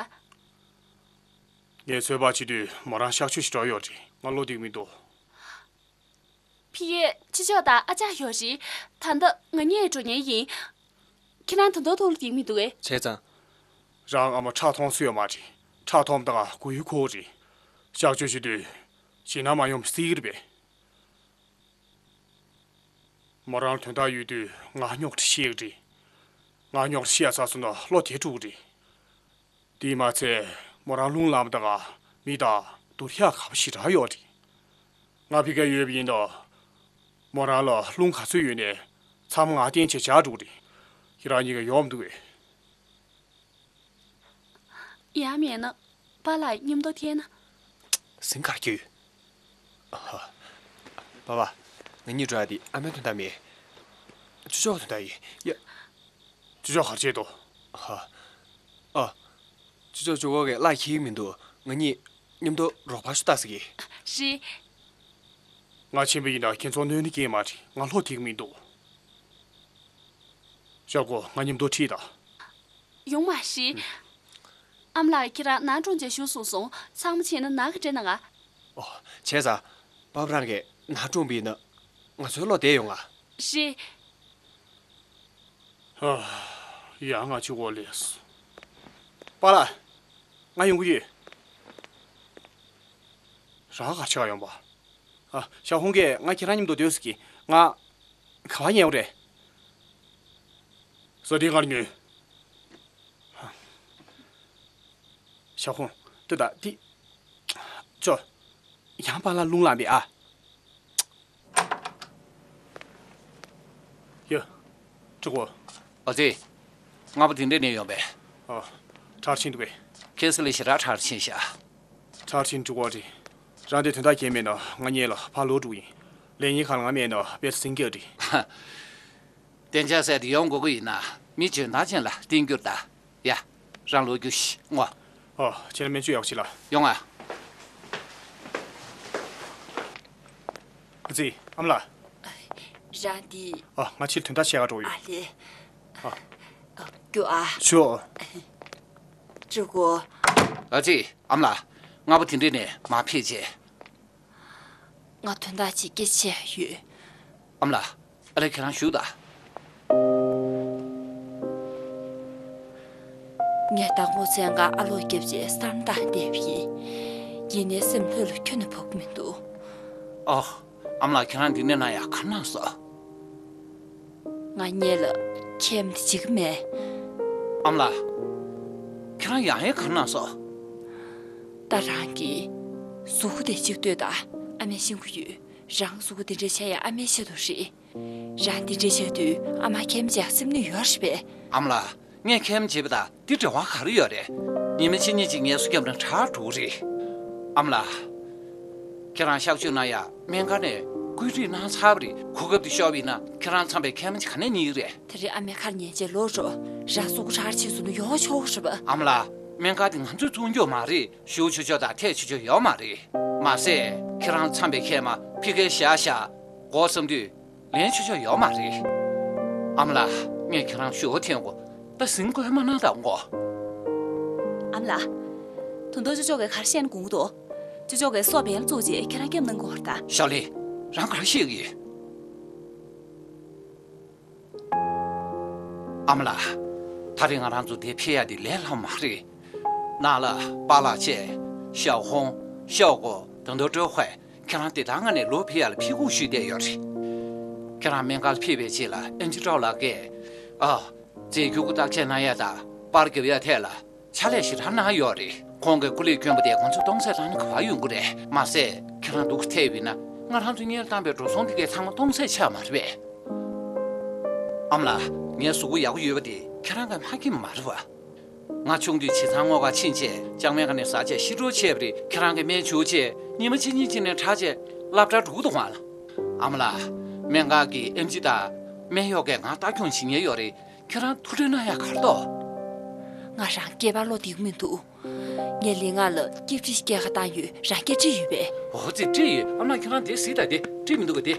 ངས་ཚོད་དཔག་བྱེད་དུས་མོ་རང་གཤགས་བཅོས་ཤིག་འགྲོ་ཡོད་རེད། ང་བློ་གཏད་མི་འདུག་ཕ་གིར་ཅོ་ཅོ་དང་ཨ་ཅག་ཡོད་རེད། ད་ལྟ་ང་གཉིས་འགྲོ་མཁན་ཡིན། ཁྱེད་རང་ད་དུང་བློ་གཏད་མི་འདུག་གས། བྱས་ཙང་། རང་ཨ་མ་ཁྲག་འཐུང་སྲོལ་ཡོད་མ་རེད། ཁྲག་འཐུངམ་ད་ག་མགོ་ཡུ་འཁོར་རེད། གཤགས་བཅོས་བྱེད་དུས་ཞེད་སྣང་མ་ཡོང་སྲིད་ཀྱི་རེད་པས། མོ་རང་ལ་དོན་དག་ཡོད་དུས་ང་རྙོག་དྲ་བཤད་ཀྱི་རེད། ང་རྙོག་དྲ་བཤད་ཚར་སོང་ན་བློ་བདེ་འགྲོ་གི་རེད། དེས་མ་ཚད་མོ་རང་རླུང་ལངས་པ་ད་ག་མི་དང་བསྡུར་ཡག་ག་པ་ཞེ་དྲག་ཡོད་རེད། ང་ཕ་གིར་ཡོད་པ་ཡིན་ན། མོ་རང་ལ་རླུང་ག་ཚོད་ཡོད་ནའི་ཚང་མ་ང་བརྟེན་བྱས་བཞག་འགྲོ་གི་རེད། ཁྱེད་རང་གཉིས་ཀ་ཡོང་མི་འདུག་གས། ཡང་མིན་ན། པཱ་ལགས་མཉམ་དུ་འཐེན་ན། ཟིང་གར་སྐྱོད། ཨ་ཧ། པཱ་པཱ། ང་གཉིས་འགྲོ་ཡག་དེ་ཨ་མའི་དོན་དག་མིན། ཅོ་ཅོ་གི་དོན་དག་ཡིན། ཡ། ཅོ་ཅོ་ག་རེ་བྱས་འདུག་ཧ། ཨ། ཅོ་ཅོ་ཅོ་ཅོ་གིས་གླགས་འཁེལ་གྱི་མི་འདུག་ང་གཉིས་མཉམ་དུ་རོགས་ཕར་ཞོག་ལྟ་ཟེར་གི། རེད། ང་ཕྱིན་པ་ཡིན་ན་ཁྱེད་ཚོ་གནོད་ནི་སྐྱེལ་མ་རེད། ང་བློ་གཏད་ཀྱི་མི་འདུག་ཞོག་གོ། ང་མཉམ་དུ་ཁྲིད་དང་། ཡོང་མ་ཤེས། ཨ་མ་ལགས་ཁྱེད་རང་ནང་སྒྲུང་བྱེད་ཞུ་གསུངས་སོང་། ཚང་མ་བྱས་ན་ནང་གི་འདྲེ་ན་ང་། ཨོ། བྱས་ཙང་། པཱ་པཱ་རང་གིས་ནང་སྒྲུང་པ་ཡིན་ན། ང་ཚོའི་བློ་བདེ་ཡོང་ང་། རེད། ཨ། ཡ། ང་ཅིག་འོ་ལས། པཱ་ལགས། ང་ཡོང་གི་ཡོད། རང་ག་ཕྱིར་ཡོང་པ། ཨ། ཞའོ་ཧུང་གིས་ང་ཁྱེད་རང་མཉམ་དུ་སྡོད་ཟེར་གི། ང་ག་པར་ཉལ་དགོས་རེད། ས་སྟེང་ཁར་ཉོན། ཞའོ་ཧུང་། འདི་དང་འདི། ཅོ། ཡང་པཱ་ལགས་རླུང་ལངས་པས་ཨ། ཡ། ཀྲུའུ་ཀུའོ། ཨ་ཙི། སྔ་པོ་དེ་འདྲ་ནས་ཡོང་པས། ཨ། གྲར་ཕྱིན་འདུག་པས། ཁྱེད་ཚོ་ལས་ཞེ་དྲག་གྲར་ཕྱིན་ཤག་གྲར་ཕྱིན་འགྲོ་གི་རེད། རང་དེ་དོན་དག་གང་ཡང་མེད་ན་ང་གཉིས་ལ་ཕར་ལོག་འགྲོ་གི་ཡིན། ལས་གཉེར་ཁང་ལ་ང་མེད་ན་དཔེ་ཟིང་གི་རེད། གཏན་འཇགས་ཟེར་དེ་ཡོང་དགོས་ཀྱི་ཡིན་ན་མི་འཇོན་ཐང་ཅན་ལ་བསྟེན་རྒྱུར་གདའ། ཡ། རང་ལོག་རྒྱུགས་ཤིག་ངོ་། ཨོ། ཁྱེད་ལ་སྨན་བཅོས་ཡག་པོ་ཞིག་ལ། ཡོང་ང་། ཨ་ཙི། ཨ་མ་ལགས། རང་འདི། ཨ། ང་ཕྱིར་དོན་དག་བཤད་ག་འགྲོ་ཡོད། ཨ་ལེ། ཨ། རྒྱུགས་ཨ། ཤོག་ཀྲུའུ་ཀུའོ། ཨ་ཙི། ཨ་མ་ལགས། སྔ་པོ་དེ་འདྲ་ནས་མར་ཕེབས་བྱས། ང་དོན་དག་ཅིག་སྐད་ཆ་ཡོད། ཨ་མ་ལགས། ཨ་ལེ། ཁྱེད་རང་བཞུགས་དང་། ངས་ཟླ་ངོ་མཚན་གང་ཨ་ལོག་བརྒྱབ་རྗེས་བསམ་བློ་བཏང་བསྡད་པ་ཡིན། ཡིན་ནའི་སེམས་ལྷོད་ལ་ཁྱོན་ནས་ཕོག་གི་མི་འདུག་ཨོ། ཨ་མ་ལགས། ཁྱེད་རང་འདི་ནས་ན་ཡ་ག་རེ་གནང་སོང་། ང་གཉིས་ལ་ཁྱིམ་དེ་བྱེད་ཀྱི་མེད། ཨ་མ་ལགས། ཁྱེད་རང་ཡང་ཡང་ག་རེ་གནང་སོང་། ད་རང་གི་གཟུགས་པོ་དེ་གཅིག་ལྟོས་དང་། ཨ་མས་ཤེས་ཀྱི་ཡོད། རང་གཟུགས་པོ་དེ་འདྲ་བྱས་ཡ་ཨ་མས་ཤེས་འདུག་རེད། རང་འདི་འདྲ་བྱས་དུས་ཨ་མ་ཁྱིམ་བྱེད་ཡ་སེམས་ནུས་ཡོད་རེད་པས། ཨ་མ་ལགས། ངས་ཁྱིམ་བྱེད་པ་དང་འདི་འབྲེལ་བ་ག་རེ་ཡོད་རེད། ཉི་མ་གཅིག་གཉིས་ཅིག་ངལ་གསོ་བརྒྱབ་ན་དྲག་འགྲོ་གི་རེད། ཨ་མ་ལགས། ཁྱེད་རང་གཤག་བཅོས་གནང་ཡ་སྨན་ཁང་ནས་བཀོད་སྒྲིག་གནང་ཚར་བ་རེད། གོ་སྐབས་འདི་ཤོར་བ་ཡིན་ན་ཁྱེད་རང་ཚང་མས་ཁལ་མ་གཅིག་ག་ནས་རྙེད་ཀྱི་རེད། དེ་རིང་ཨ་མའི་ཁ་ལ་ཉན་བྱས་ལོག་འགྲོ། རང་གཟུགས་པོ་ཧྲག་ཧྲག་བྱས་སོང་ན་ཡོང་ཆོག་གི་རེད་པ། ཨ་མ་ལགས། སྨན་ཁང་འདི་ང་ཚོས་བཙུགས་རྒྱུ་མ་རེད། ཞུ་ཆོག་ཆོག་དང་ཐད་ཆོག་ཆོག་ཡོད་མ་རེད། མ་ཟད་ཁྱེད་རང་ཚང་མས་ཁལ་མ་ཕ་གིར་བཞག་བཞག་དགོས་བསམ་དུས། ལེན་ཆོག་ཆོག་ཡོད་མ་རེད། ཨ་མ་ལགས། ངས་ཁྱེད་རང་ཞུ་བ་འཐེན་གོ། ད་ཟིན་བཀོད་མ་གནང་དང་གོ། ཨ་མ་ལགས། དོན་དག་ཅོ་ཅོ་གིས་ག་རེ་བཤད་ན་དགོངས་ཀྱི་འདུག་ཅོ་ཅོ་གིས་སྲོག་འབེན་ལ་བཙུགས་རྗེས་ཁྱེད་རང་སྐྱབས་གནང་དགོས་པ་རེད་ད། ཞའོ་ལི། རང་ག་རེ་བཤད་ཀྱི་ཡོད། ཨ་མ་ལགས། ད་རེས་ང་རང་ཚོ་འདིར་ཕེབས་ཡ་འདི་ལས་སླ་པོ་མ་རེད། ནང་ལ་པཱ་ལགས་བཅས། ཞའོ་ཧུང་། ཞའོ་གོ། ད་དུང་ཀྲོའུ་ཧུའེ། ཁྱེད་རང་དེ་ལྟར་ང་ནས་ལོག་ཕེབས་ཡ་ལ་ཕེབས་སྒུག་ཞུས་བསྡད་ཡོད་རེད། ཁྱེད་རང་སྨན་ཁང་ལ་ཕེབས་པའི་རྗེས་ལ་ཨེམ་ཆི་ཀྲོའུ་ལགས་ཀྱིས། ཨ། རྫས་འགྱུར་གྱི་བརྟག་དཔྱད་གནང་ཡ་དང་པར་རྒྱབ་ཡ་ཐད་ལ་ཕྱག་ལས་ཞེ་དྲག་གནང་ཡོད་རེད། ཁོང་གིས་སྐུ་ལས་བསྐྱོན་པ་དེ་ང་ཚོས་སྟོང་ཟད་བཏང་ན་ག་པར་ཡོང་གི་རེད། མ་ཟད་ཁྱེད་རང་སྡུག་གིས་ཐེབས་པ་ཡིན་ན་ང་རང་ཚོ་གཉེར་བཏང་པའི་འགྲོ་སོང་དེ་གའི་ཚང་མ་སྟོང་ཟད་ཆགས་མ་རེད་པས། ཨ་མ་ལགས། ངའི་གཟུགས་པོ་ཡག་པོ་ཡོད་པ་དེ་ཁྱེད་རང་གིས་མ་མཁྱེན་པ་མ་རེད་པ། ང་ཆུང་དུས་བྱས་ཙང་རྔོག་ཁང་ཕྱིན་བྱས་ལྕང་སྨན་ཁང་ནས་ཟ་ཆས་ཕྱི་དྲོ་ཆད་པ་རེད། ཁྱེད་རང་གིས་སྨན་བྱུགས་བྱས་ཉི་མ་གཅིག་གཉིས་ཅིག་ནས་དྲག་བྱས་སློབ་གྲྭར་འགྲོ་གི་འདུག་ག། ཨ་མ་ལགས། སྨན་ཁང་གི་ཨེམ་ཆི་དང་སྨན་གཡོག་གིས་ང་ལྟ་སྐྱོང་བྱེད་མཁན་ཡོད་རེད། ཁྱེད་རང་ཐུགས་ཁྲལ་གནང་ཡ་ག་རེ་འདུག་ང་རང་སྐྱེས་པ་བློ་བདེ་པོ་མི་འདུག་ངས་ལས་སྔགས་ལ་སྐྱེ་འཕྲལ་སྐྱེལ་ཁ་བཏང་ཡོད། རང་སྐད་འདྲི་ཡོད་པས། འོ་ཙི། འདྲི་ཡོད། ཨ་མ་ལགས། ཁྱེད་རང་དེ་གཟིགས་དང་། དེ་འདྲི་མི་འདུག་ག་དེ།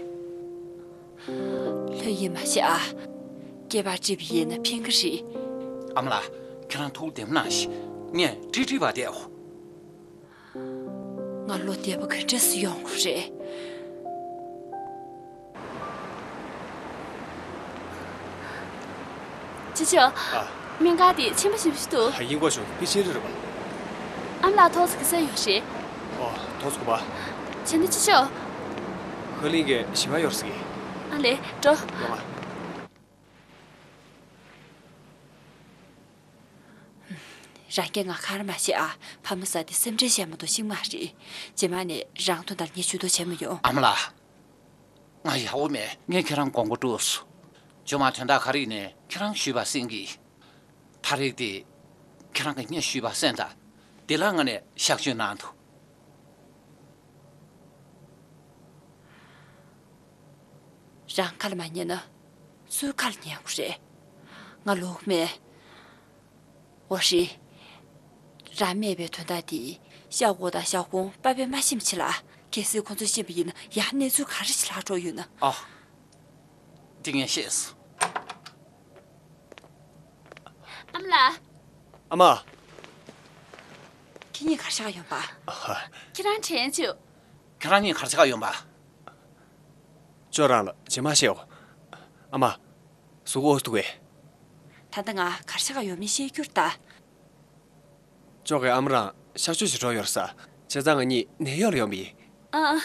ལྷོད་གཡེང་མ་བྱེད་ཨ། སྐྱེས་པ་འདྲི་བ་ཡིན་ན་ཕན་གི་རེད། ཨ་མ་ལགས། ཁྱེད་རང་ཐུགས་བདེ་པོ་གནང་ཞིག་ངས་འདྲི་འདྲི་བ་དེའོ། ང་བློ་བདེ་པོ་ག་འདྲས་སེ་ཡོང་དགོས་རེད། ཅོ་ཅོ། ཨ། སྨན་ཁང་དེ་ཕྱིན་པ་ཞེ་པོ་ཞིག་འདུག་ཨ། ཡིན་དགོས་བྱུང་། པེ་ཅིན་རི་རེད་པ། ཨ་མ་ལགས་ཐོག་ཙམ་གི་སེ་ཡོད་རེད། ཨོ། ཐོག་ཙམ་གི་པ། བྱས་ན་ཅོ་ཅོ། ཧེ་ལིན་གྱིས་ཞི་བ་ཡོད་ཟེར་གི། ཨ་ལེ། འགྲོ། ཡོང་ང་། རང་གིས་ང་ག་རེ་མ་བྱེད་ཨ། ཕ་མ་ཟེར་དེ་སེམས་ཁྲལ་བྱེད་མ་གཏོགས་ཤེས་མ་རེད། རྗེས་མ་ནས་རང་དོན་དག་ངས་ཇུས་གཏོགས་བྱེད་མི་ཡོང་། ཨ་མ་ལགས། ང་ཡག་པོ་མེད། ངས་ཁྱེད་རང་དགོངས་པ་དཀྲུགས་སོང་། ཇོ་མོ་དོན་དག་ག་རེ་ཡིན་ནའི་ཁྱེད་རང་ཞུས་པ་གསན་གི། ད་རེས་དེ་ཁྱེད་རང་གིས་ངས་ཞུས་པ་གསན་དང་། དེ་ལ་ང་ནས་གཤག་བཅོས་གནང་འདུག་རང་ཁ་ལ་མ་ཉན་ན་སུའི་ཁ་ལ་ཉན་དགོས་རེད། ང་ལོག་མེད། འོ་རེད། རང་སྨྲས་པའི་དོན་དག་འདི་ཞའོ་གོ་དང་ཞའོ་ཧུང་པ་ཕས་མ་ཤེས་པ་བྱེད་ལ། གལ་སྲིད་ཁོང་ཚོས་ཤེས་པ་ཡིན་ན་ཡང་གནས་ཚུལ་ག་རེ་ཞིག་ལྷག་འགྲོ་ཡོད་ན། ཨ། འདི་ངས་ཤེས་སོང་། ཨ་མ་ལགས། ཨ་མ། ཁྱེད་གཉིས་ག་རེ་བྱེད་ག་ཡོང་པ། ཨ་ཧ། ཁྱེད་རང་དྲན་བྱུང་། ཁྱེད་རང་གཉིས་ག་རེ་བྱེད་ག་ཡོང་པ། ཅོ་རང་ལ་རྗེས་མ་བཤད་འོ། ཨ་མ། གཟུགས་པོ་འུ་སུ་འདུག་གས། ད་ལྟ་ང་ག་རེ་བྱེད་ག་ཡོང་མིན་བཤད་རྒྱུ་རེད་ད། ཅོ་གིས་ཨ་མ་རང་གཤག་བཅོས་བྱེད་འགྲོ་ཡོད་རེད་ཟེར། བྱས་ཙང་ང་གཉིས་ནད་གཡོག་ལ་ཡོང་བ་ཡིན། ཨ།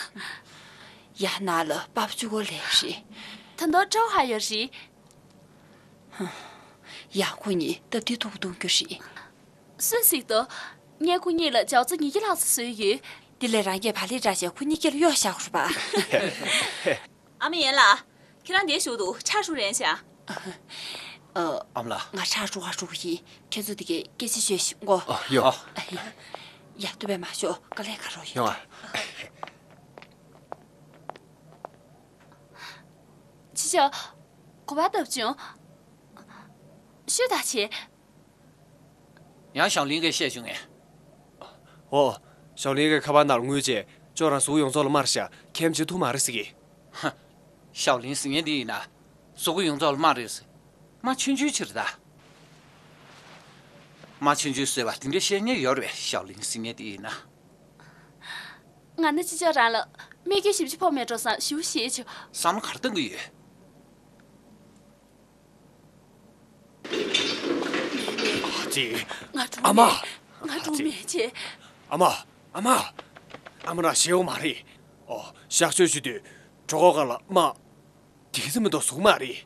ཡ། ནང་ལ་པ་ཕ་གཅིག་པོ་ལས་རེད། ད་དུང་ཀྲོའུ་ཧུའེ་ཡོད་རེད། ཧུམ། ཡ། ཁོ་གཉིས་སྟབས་བདེ་སྡུག་གཏོང་རྒྱུ་རེད། སུས་གཟིགས་འདུག་ངས་ཁོ་གཉིས་ལ་ཅའོ་ཙེ་ཉིས་བརྒྱ་ལྷག་ཙམ་བཟོས་ཡོད། འདི་ལས་རང་གིས་བག་ལེབ་བསྲེགས་བྱས་ཁོ་གཉིས་སྐེ་ལ་གཡོགས་བཞག་དགོས་རེད་པ། ཨ་མ་ཡན་ལགས། ཁྱེད་རང་འདིར་བཞུགས་འདུག་ཁྲག་ཤུགས་རན་ཤག་ཨ། ཨ་མ་ལགས། ང་ཁྲག་དཀྲུག་ག་འགྲོ་གི་ཡིན། ཁྱེད་ཚོ་འདི་གའི་སྐད་ཆ་བཤད་ཤོག་གོ། ཨ། ཡོ། ཨ། ཡ། ཡ། སྟོད་པས་མར་ཤོག་དཀའ་ལས་ཁག་པོ་ཡོང་། ཡོང་ཨ། ཅོ་ཅོ། ག་པར་བརྡབས་བྱུང་། ཤོད་དང་བྱེད། ཡང་ཞའོ་ལིན་གྱིས་བཤད་བྱུང་ངས། འོ། ཞའོ་ལིན་གྱིས་ཁ་པར་ནང་ལ་ངུས་བྱས་ཅོ་རང་གཟུགས་ཡོངས་རྫོགས་ལ་དམར་ཤག་ཁྱིམ་བྱེད་ཐུབ་མ་རེད་ཟེར་གི། ཧ། ཞའོ་ལིན་ཟེར་མཁན་འདི་ཡིན་ན། གཟུགས་པོ་ཡོངས་རྫོགས་ལ་དམར་རེད་ཟེར། རྨ་ཆུང་ཆུང་ཅིག་རེད་ད། རྨ་ཆུང་ཆུང་ཟེར་བ་དེ་འདྲ་བཤད་མཁན་ཡོད་རེད་པས། ཞའོ་ལིན་ཟེར་མཁན་འདི་ཡིན་ན། ང་ནི་ཅོ་ཅོ་རང་ལ་རྨས་སྐྱོན་ཞེ་པོ་ཅིག་ཕོག་མེད་འགྲོ་བསམ་ཞེ་པོ་ཞེད་བྱུང་། བསམ་བློ་ག་རེ་གཏོང་གི་ཡོད། ཅི། ང་འགྲོ་ཨ་མ། མེད། ང་འགྲོ་ཅི། མེད་ཅེས། ཨ་མ། ཨ་མ། ཨ་མ་རང་ཤི་ཡོད་མ་རེད། ཨོ། གཤག་བཅོས་བྱེད་དུས་གྲོད་ཁོག་སྒང་ལ་རྨ་དེ་ཙམ་མ་གཏོགས་ཟུག་མ་རེད།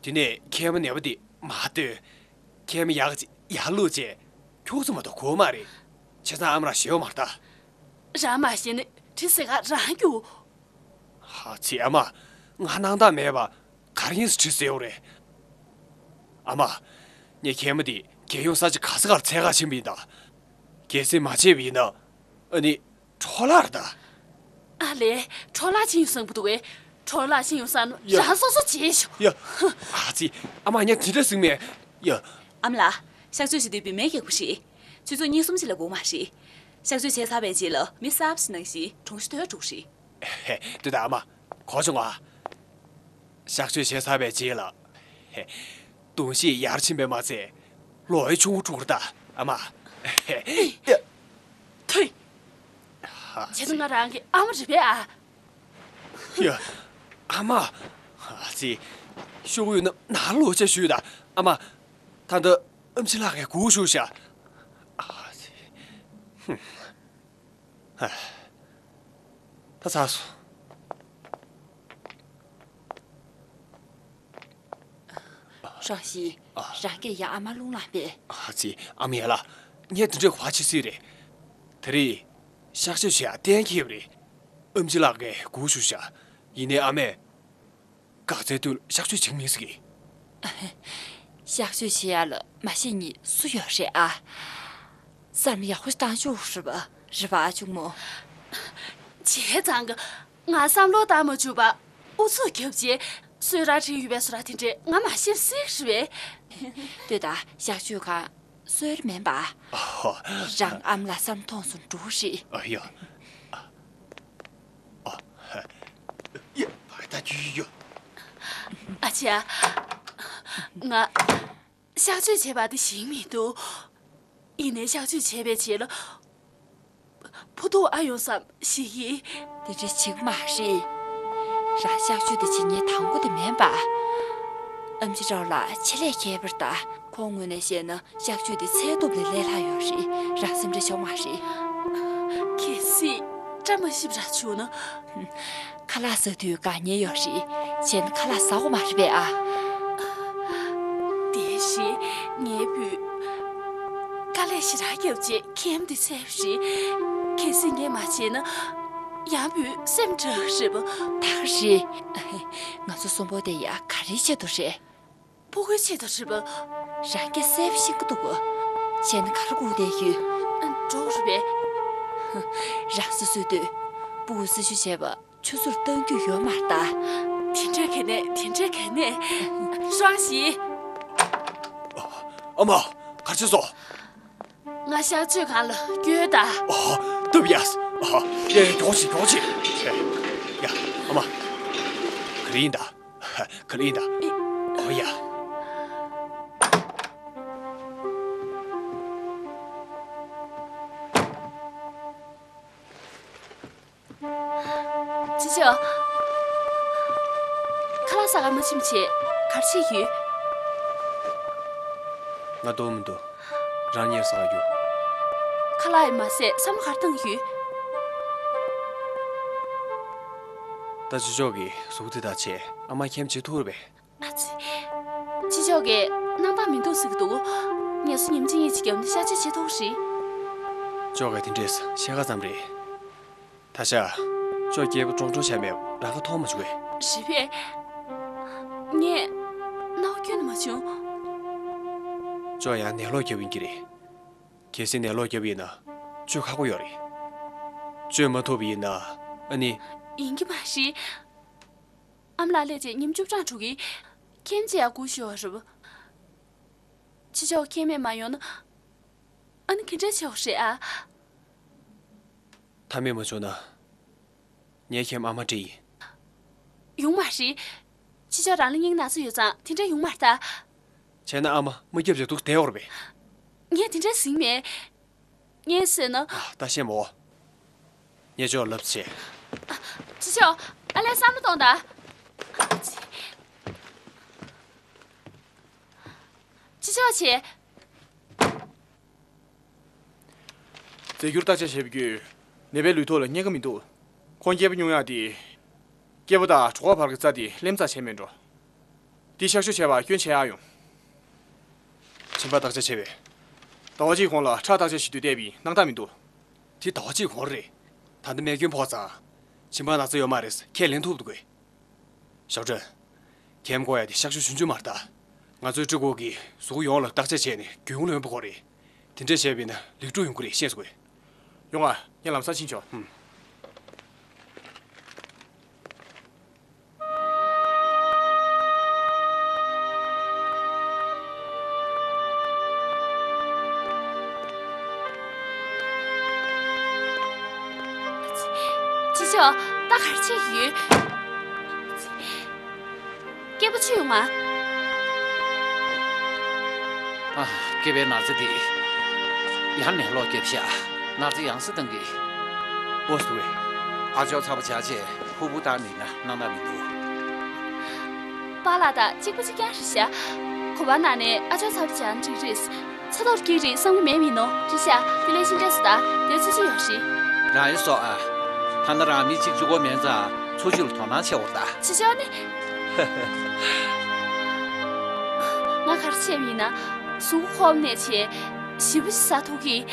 དེ་ནས་མཁལ་མ་ནད་པ་དེ་མར་བཏོན། མཁལ་མ་ཡག་ཅིག་ཡར་བླུགས་བྱས། ཁྱུག་ཙམ་མ་གཏོགས་གོ་མ་རེད། བྱས་ཙང་ཨ་མ་རང་ཤི་ཡོད་མ་རེད་ད། རང་མ་ཤི་ན་དྲི་ཟ་ག་རང་རྒྱུགས། ཧ་ཙི། ཨ་མ། ང་སྣང་དག་མེད་པ་ག་རེ་ཡིན་ཟེར་དྲི་ཟེར་ཡོད་རེད། ཨ་མ། ངས་མཁལ་མ་དེ་རྒྱལ་ཡོང་ས་ཅིག་ག་ས་གར་འཚོལ་ག་ཕྱིན་པ་ཡིན་ད། གལ་སྲིད་མ་བྱས་པ་ཡིན་ན། ཨ་ནི། འཕྲོ་བརླག་རེད་ད། ཨ་ལས། འཕྲོ་བརླག་ཕྱིན་ཡོང་བསམ་གྱི་འདུག་གས། འཕྲོ་བརླག་ཕྱིན་ཡོང་བསམ་ན་ཡ། རང་སོ་སོ་བྱེད་ཤོག་ཡ། ཨ་ཙི། ཨ་མ་ངས་དེ་འདྲ་ཟེར་མེད། ཡ། ཨ་མ་ལགས། གཤག་བཅོས་བྱེད་དུས་བུད་མེད་རྒྱག་དགོས་རེད། ཆུ་ཚོད་གཉིས་གསུམ་ཅིག་ལས་འགོར་མ་རེད། གཤག་བཅོས་བྱས་ཚར་བའི་རྗེས་ལ་མི་གསར་པ་ཞིག་ནང་བཞིན་གྲོང་གཤིས་དོད་འགྲོ་གི་རེད། ལྟོས་དང་ཨ་མ། གོ་བྱུང་ང་། གཤག་བཅོས་བྱས་ཚར་བའི་རྗེས་ལ། གདོང་ཤེད་ཡར་ཕྱིན་པས་མ་ཚད། ལོ་ཡང་ཆུང་ངུ་འགྲོ་གི་རེད་ད་ཨ་མ། ཐུས། ཧ་བྱས་ན་ང་རང་གི་ཨ་མ་རེད་པས་ཨ། ཡ། ཨ་མ། ཨ་ཙི། ཤོག་གུ་ཡོད་ན་ནང་ལོག་ཆ་ཞུས་ད་ཨ་མ། ད་ལྟ་ཨེམ་ཆི་ལགས་ཀྱིས་སྒུག་བཞུགས་ཤག་ཨ་ཙི། ཧུམ། ཧ། ད་ཚར་སོང་། ཧྲང་ཞི། ཨ། རང་གིས་ཡང་ཨ་མ་རླུང་ལངས་པས། ཨ་ཙི། ཨ་མ་ཡ་ལགས། ངས་དེ་འདྲའི་ག་བ་བྱེད་སྲིད་རེད། དེ་རིང་། གཤག་བཅོས་བྱེད་ཡག་གཏན་འཁེལ་བ་རེད། ཨེམ་ཆི་ལགས་ཀྱིས་སྒུག་བཞུགས་ཤག་ཡིན་ནའི་ཨ་མས། འགག་རྩའི་དུས་ལ་གཤག་བཅོས་བྱེད་མི་ཟེར་གི། གཤག་བཅོས་བྱེད་ཡག་ལ་མ་ཤེས་མཁན་སུ་ཡོད་རེད་ཨ། བསམ་བློ་ཡག་པོ་བཏང་ཆོག་རེད་པ། རེད་པ་ཨ་ཅུང་མོ། བྱས་ཙང་གི། ང་བསམ་བློ་བཏང་མ་བཅུག་པ། ཨུ་ཚུགས་བརྒྱབ་རྗེས། གསོལ་རས་བྲིས་ཡོད་པའི་བཟོ་འདྲ་དེ་འདྲས་ང་མ་ཤེས་སྲིད་རེད་པས། ལྟོས་དང་། གཤག་བཅོས་ཁང་གསོལ་རས་མིན་པ། ཨ་ཧོ། རང་ཨ་མ་ལགས་བསམ་མཐོང་སོང་འགྲོ་རེད། ཨ་ཡ། ཨ། ཨ། ཡ། ད་ཅི་ཡོད། ཨ་ཅེ། ང་། གཤག་བཅོས་བྱས་པ་དེ་ཞིག་མི་འདུག་ཡིན་ནའི་གཤག་བཅོས་བྱས་པའི་རྗེས་ལ། ཕོ་ཐུག་ཨ་ཡོང་བསམ་ཞིག་ཡིན། དེ་འདྲ་བྱེད་ཀྱི་མ་རེད། རང་གཤག་བཅོས་དེ་བྱེད་མཁན་དང་པོ་དེ་མིན་པ། ཨེམ་ཆི་ཀྲའོ་ལགས་ཆེད་ལས་མཁས་པ་རེད་ད། ཁོང་ངོས་ནས་བཤད་ན། གཤག་བཅོས་དེ་ཚད་ཐོབ་ལས་ལས་སླ་ཡོད་རེད། རང་སེམས་ཁྲལ་ཆོག་མ་རེད། གལ་སྲིད་བཀྲ་མ་ཤིས་པ་རང་བྱུང་ན། ཁ་ལག་ཟ་དུས་དགའ་ཉེ་ཡོད་རེད། བྱས་ན་ཁ་ལག་ཟ་དགོས་མ་རེད་པས་ཨ། དེ་བཞིན་ངའི་བུས་དཀའ་ལས་ཞེ་དྲག་བརྒྱབ་རྗེས་མཁལ་མ་དེ་བཙལ་བ་རེད། གལ་སྲིད་ངས་མ་བྱས་ན། ཡང་བུས་སེམས་སྐྲག་གི་རེད་པ། ད་ག་རེད། ང་ཚོ་གསོན་པོ་དེ་ཡ་ག་རེའི་ཆེད་དུ་རེད། ཕྲུ་གུའི་ཆེད་དུ་རེད་པ། རང་སྐད་གསལ་པོ་ཤེས་ཀྱི་འདུག་ག་བྱས་ན་ག་རེ་སྒུག་བསྡད་ཡོད། འགྲོ་རེད་པས། རང་སོ་སོའི་དུས། ཕྲུ་གུ་སྲི་ཞུ་བྱས་པ་ཆུ་ཚོད་བཏང་རྒྱུ་ཡོད་མ་རེད་ད། དེ་འདྲ་ག་ནས་དེ་འདྲ་ག་ནས། ཧྲང་ཞི། ཨ་མ། ག་རེ་བྱས་སོང་། ང་གཤག་བཅོས་ཁང་ལ་བསྐྱོད་ད། ཨ། སྟབས་ཡག་སོང་། ཨ། ཡ་ཡ། མགྱོགས་བྱེད། མགྱོགས་བྱེད། ཡ། ཨ་མ། ག་རེ་ཡིན་ད། ག་རེ་ཡིན་ད། ཨོ་ཡ། ཅི་ཅོ། ཁ་ལག་ཟ་གར་མ་ཕྱིན་བྱས་ག་རེ་བྱས་ཡོད། ང་ལྟོགས་མི་འདུག་རང་གཉིས་ཟ་གར་རྒྱུགས། ཁ་ལག་ཡིན་མ་ཟད་བསམ་བློ་ག་རེ་བཏང་ཡོད། ད་ཅི་ཅོ་གིས་གཟུགས་དེ་དག་བྱས་ཨ་མ་མཁལ་མ་བྱེད་ཐུབ་རེད་པས། ཨ་ཙི། ཅི་ཅོ་གིས་སྣང་དག་མི་འདུག་ཟེར་གྱི་འདུག་ངལ་གསོ་ཉིན་གཅིག་གཉིས་ཅིག་བརྒྱབ་ན་གཤག་བཅོས་བྱེད་ཐུབ་རེད། ཅོ་གིས་དེ་འདྲས་བཤད་ཁ་ཙམ་རེད། ད་ཆ་ཅོ་སྐྱེས་བུ་ཀྲོང་ཀྲོང་བྱས་མེད་པ་རང་ཁ་མཐོང་མ་བྱུང་བས། རེད་པས། ངས་རྣ་བ་ཁྱོན་ནས་མ་བྱུང་། ཅོ་ཡང་ནད་ལོག་བརྒྱབ་ཡིན་གྱི་རེད། གལ་སྲིད་ནད་ལོག་བརྒྱབ་ཡིན་ན་བཅོས་ཁག་པོ་ཡོད་རེད། བཅོས་མ་ཐུབ་པ་ཡིན་ན་ཨ་ནི། ཡིན་གྱི་མ་རེད། ཨ་མ་ལགས་སླེབས་རྗེས་ཉིན་བཅུ་གྲངས་འགྲོ་གི། མཁལ་མ་བྱེད་ཡག་སྒུག་ཤོག་རེད་པ། ཅི་ཅོ་མཁལ་མ་མ་ཡོང་ན། ཨ་ནི་ག་འདྲ་བྱེད་དགོས་རེད་ཨ། མཐའ་མེད་མ་བྱུང་ན། ངས་མཁལ་མ་ཨ་མར་སྤྲད་ཡིན། ཡོང་མ་རེད། ཅི་ཅོ་རང་ལ་སྙིང་ན་ཚ་ཡོད་ཙང་དེ་འདྲ་ཡོང་མ་རེད་ད། བྱས་ན་ཨ་མ་མ་བརྒྱབ་བྱས་འདུག་བསྡད་ཡོད་རེད་པས། ངས་དེ་འདྲ་ཟེར་མེད། ངས་ཟེར་ན། ཨ། ད་བཤད་མོ། ངས་ཅོ་ལབ་བྱས། ཅི་ཅོ། ཨ་ལས་བསམ་བློ་གཏོང་དང་། ཅི་ཅོ་བྱས། རྫས་འགྱུར་བརྟག་དཔྱད་བྱས་པའི་བརྒྱུད། ནད་པའི་ལུས་ཐོག་ལ་གནོད་ཀྱི་མི་འདུག་ཁོང་སྐྱེས་པ་སྨྱོ་ཡག་དེ། སྐྱེས་པ་དང་གྲོད་ཁོག་བར་གྱི་རྩ་དེ་ལེབ་རྩ་བྱས་མེད་འགྲོ། དེ་གཤག་བཅོས་བྱས་པར་སྐྱོན་བྱེད་ཡག་ཡོང་། མཆིན་པ་བརྟག་དཔྱད་བྱས་པས། ཟླ་བ་གཅིག་གོང་ལ་ཁྲག་བརྟག་དཔྱད་བྱེད་དུས་བལྟས་པའི་སྣང་དག་མི་འདུག་དེ་ཟླ་བ་གཅིག་གོང་རེད། ད་ལྟ་རྨས་སྐྱོན་ཕོག་ཙང་། མཆིན་པ་ན་ཚ་ཡོད་མ་རེད། ཁས་ལེན་ཐུབ་འདུག་གས། ཞའོ་ཀྲེན། ཁྱེད་མགོ་ཡ་དེ་གཤག་བཅོས་ཞུ་རྒྱུ་མ་རེད་ད། ང་ཚོའི་སྤྲུལ་སྐུ་གིས་གཟུགས་པོ་ཡོངས་ལ་བརྟག་དཔྱད་བྱས་ནས་རྒྱུས་ཡོངས་ལ་ཡོང་པ་དགོས་རེད། དེ་འདྲས་བྱས་པས་ན་ལེགས་གྲུབ་ཡོང་གི་རེད། ཤེས་སོང་ངས། ཡོང་ང་། ངས་ལམ་སང་ཕྱིན་ཆོག་ཧུམ། ཅི་ཅོ། ད་ག་རེ་བྱེད་ཀྱི་ཡོད། སྐྱེས་པ་ཅི་ཡོང་ང་། ཨ། སྐྱེས་པའི་ན་ཚ་དེ། ཡང་ནད་ལོག་བརྒྱབ་ཤག་ན་ཚ་ཡང་སེ་བཏང་གི། ཨོ་སི་ཝེ། ཨ་ཅོག་ཚ་པོ་བྱས་བྱས་ཕུར་བུ་བཏང་ནི་ན་སྣང་དག་མི་འདུག་པཱ་ལགས་དང་གཅིག་པ་གཅིག་རྐྱང་རེད་ཤག་གོ་བ་ནང་ནས་ཨ་ཅོག་ཚ་པོ་བྱས་ན་འགྲིག་རེད། ཚ་ཐོར་གྱི་རེད་བསམ་གི་མེད་མིན་ནོ། རེད་ཤག་དེ་ལས་ཤིན་ཏེ་སུ་ད་དེ་ཚོ་ཅི་ཡོད་རེད། རང་ཡོད་སོ་ཨ། ཐ་ན་རང་མི་གཅིག་གཅིག་པོ་མེད་ཙང་འཚོ་བཅུད་ལ་དོ་སྣང་ཆེ་བོར་ད། ཅི་ཅོ་ནི། ང་ག་རེ་བྱས་མིན་ན། གཟུགས་པོ་ཁོམ་ནས་བྱས། ཞི་བ་ཞིག་ཟ་ཐུབ་ཀི།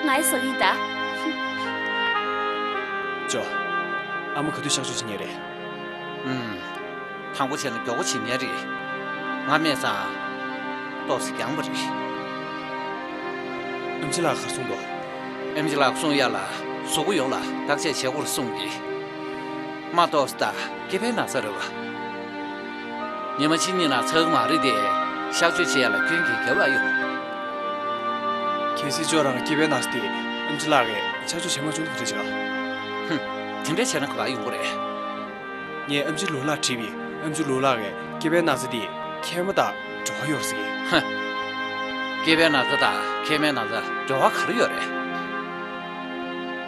ང་ཡི་ཟ་གི་ཡིན་ད། ཅོ། ཨ་མ་ག་དུས་གཤག་བཅོས་བྱེད་མཁན་རེད། ཨུམ། དང་པོ་བྱས་ན་མགྱོགས་པོ་བྱེད་མཁན་རེད། ང་སྨྲས་ཙང་། ཏོག་ཙམ་འགྱངས་པ་རེད། ཨེམ་ཆི་ལགས་ག་རེ་གསུངས་འདུག་ཨེམ་ཆི་ལགས་གསུངས་ཡ་ལ། གཟུགས་པོ་ཡོངས་ལ་བརྟག་དཔྱད་བྱེད་དགོས་རེད་གསུངས་ཀྱི། མ་གཏོགས་ད་སྐྱེས་པའི་ན་ཚ་རེད་བ། ཉི་མ་གཅིག་གཉིས་ན་ཚར་གི་མ་རེད་དེ། གཤག་བཅོས་བྱེད་ཡ་ལ་སྐྱོན་གྱིས་རྒྱབ་ལ་ཡོང་། གལ་སྲིད་ཅོ་རང་སྐྱེས་པའི་ན་ཚ་དེ་ཨེམ་ཆི་ལགས་ཀྱིས་གཤག་བཅོས་བྱེད་མ་བྱུང་ན་ག་རེ་བྱེད་ག་ཧུམ། དེ་འདྲ་བྱས་ན་ག་པར་ཡོང་གི་རེད། ངས་ཨེམ་ཆི་ལུའུ་ལགས་དྲིས་པས། ཨེམ་ཆི་ལུའུ་ལགས་ཀྱིས་སྐྱེས་པའི་ན་ཚ་དེ་མཁལ་མ་དང་འབྲེལ་བ་ཡོད་རེད་ཟེར་གི། ཧ། སྐྱེས་པའི་ན་ཚ་དང་མཁལ་མའི་ན་ཚ་འབྲེལ་བ་ག་རེ་ཡོད་རེད།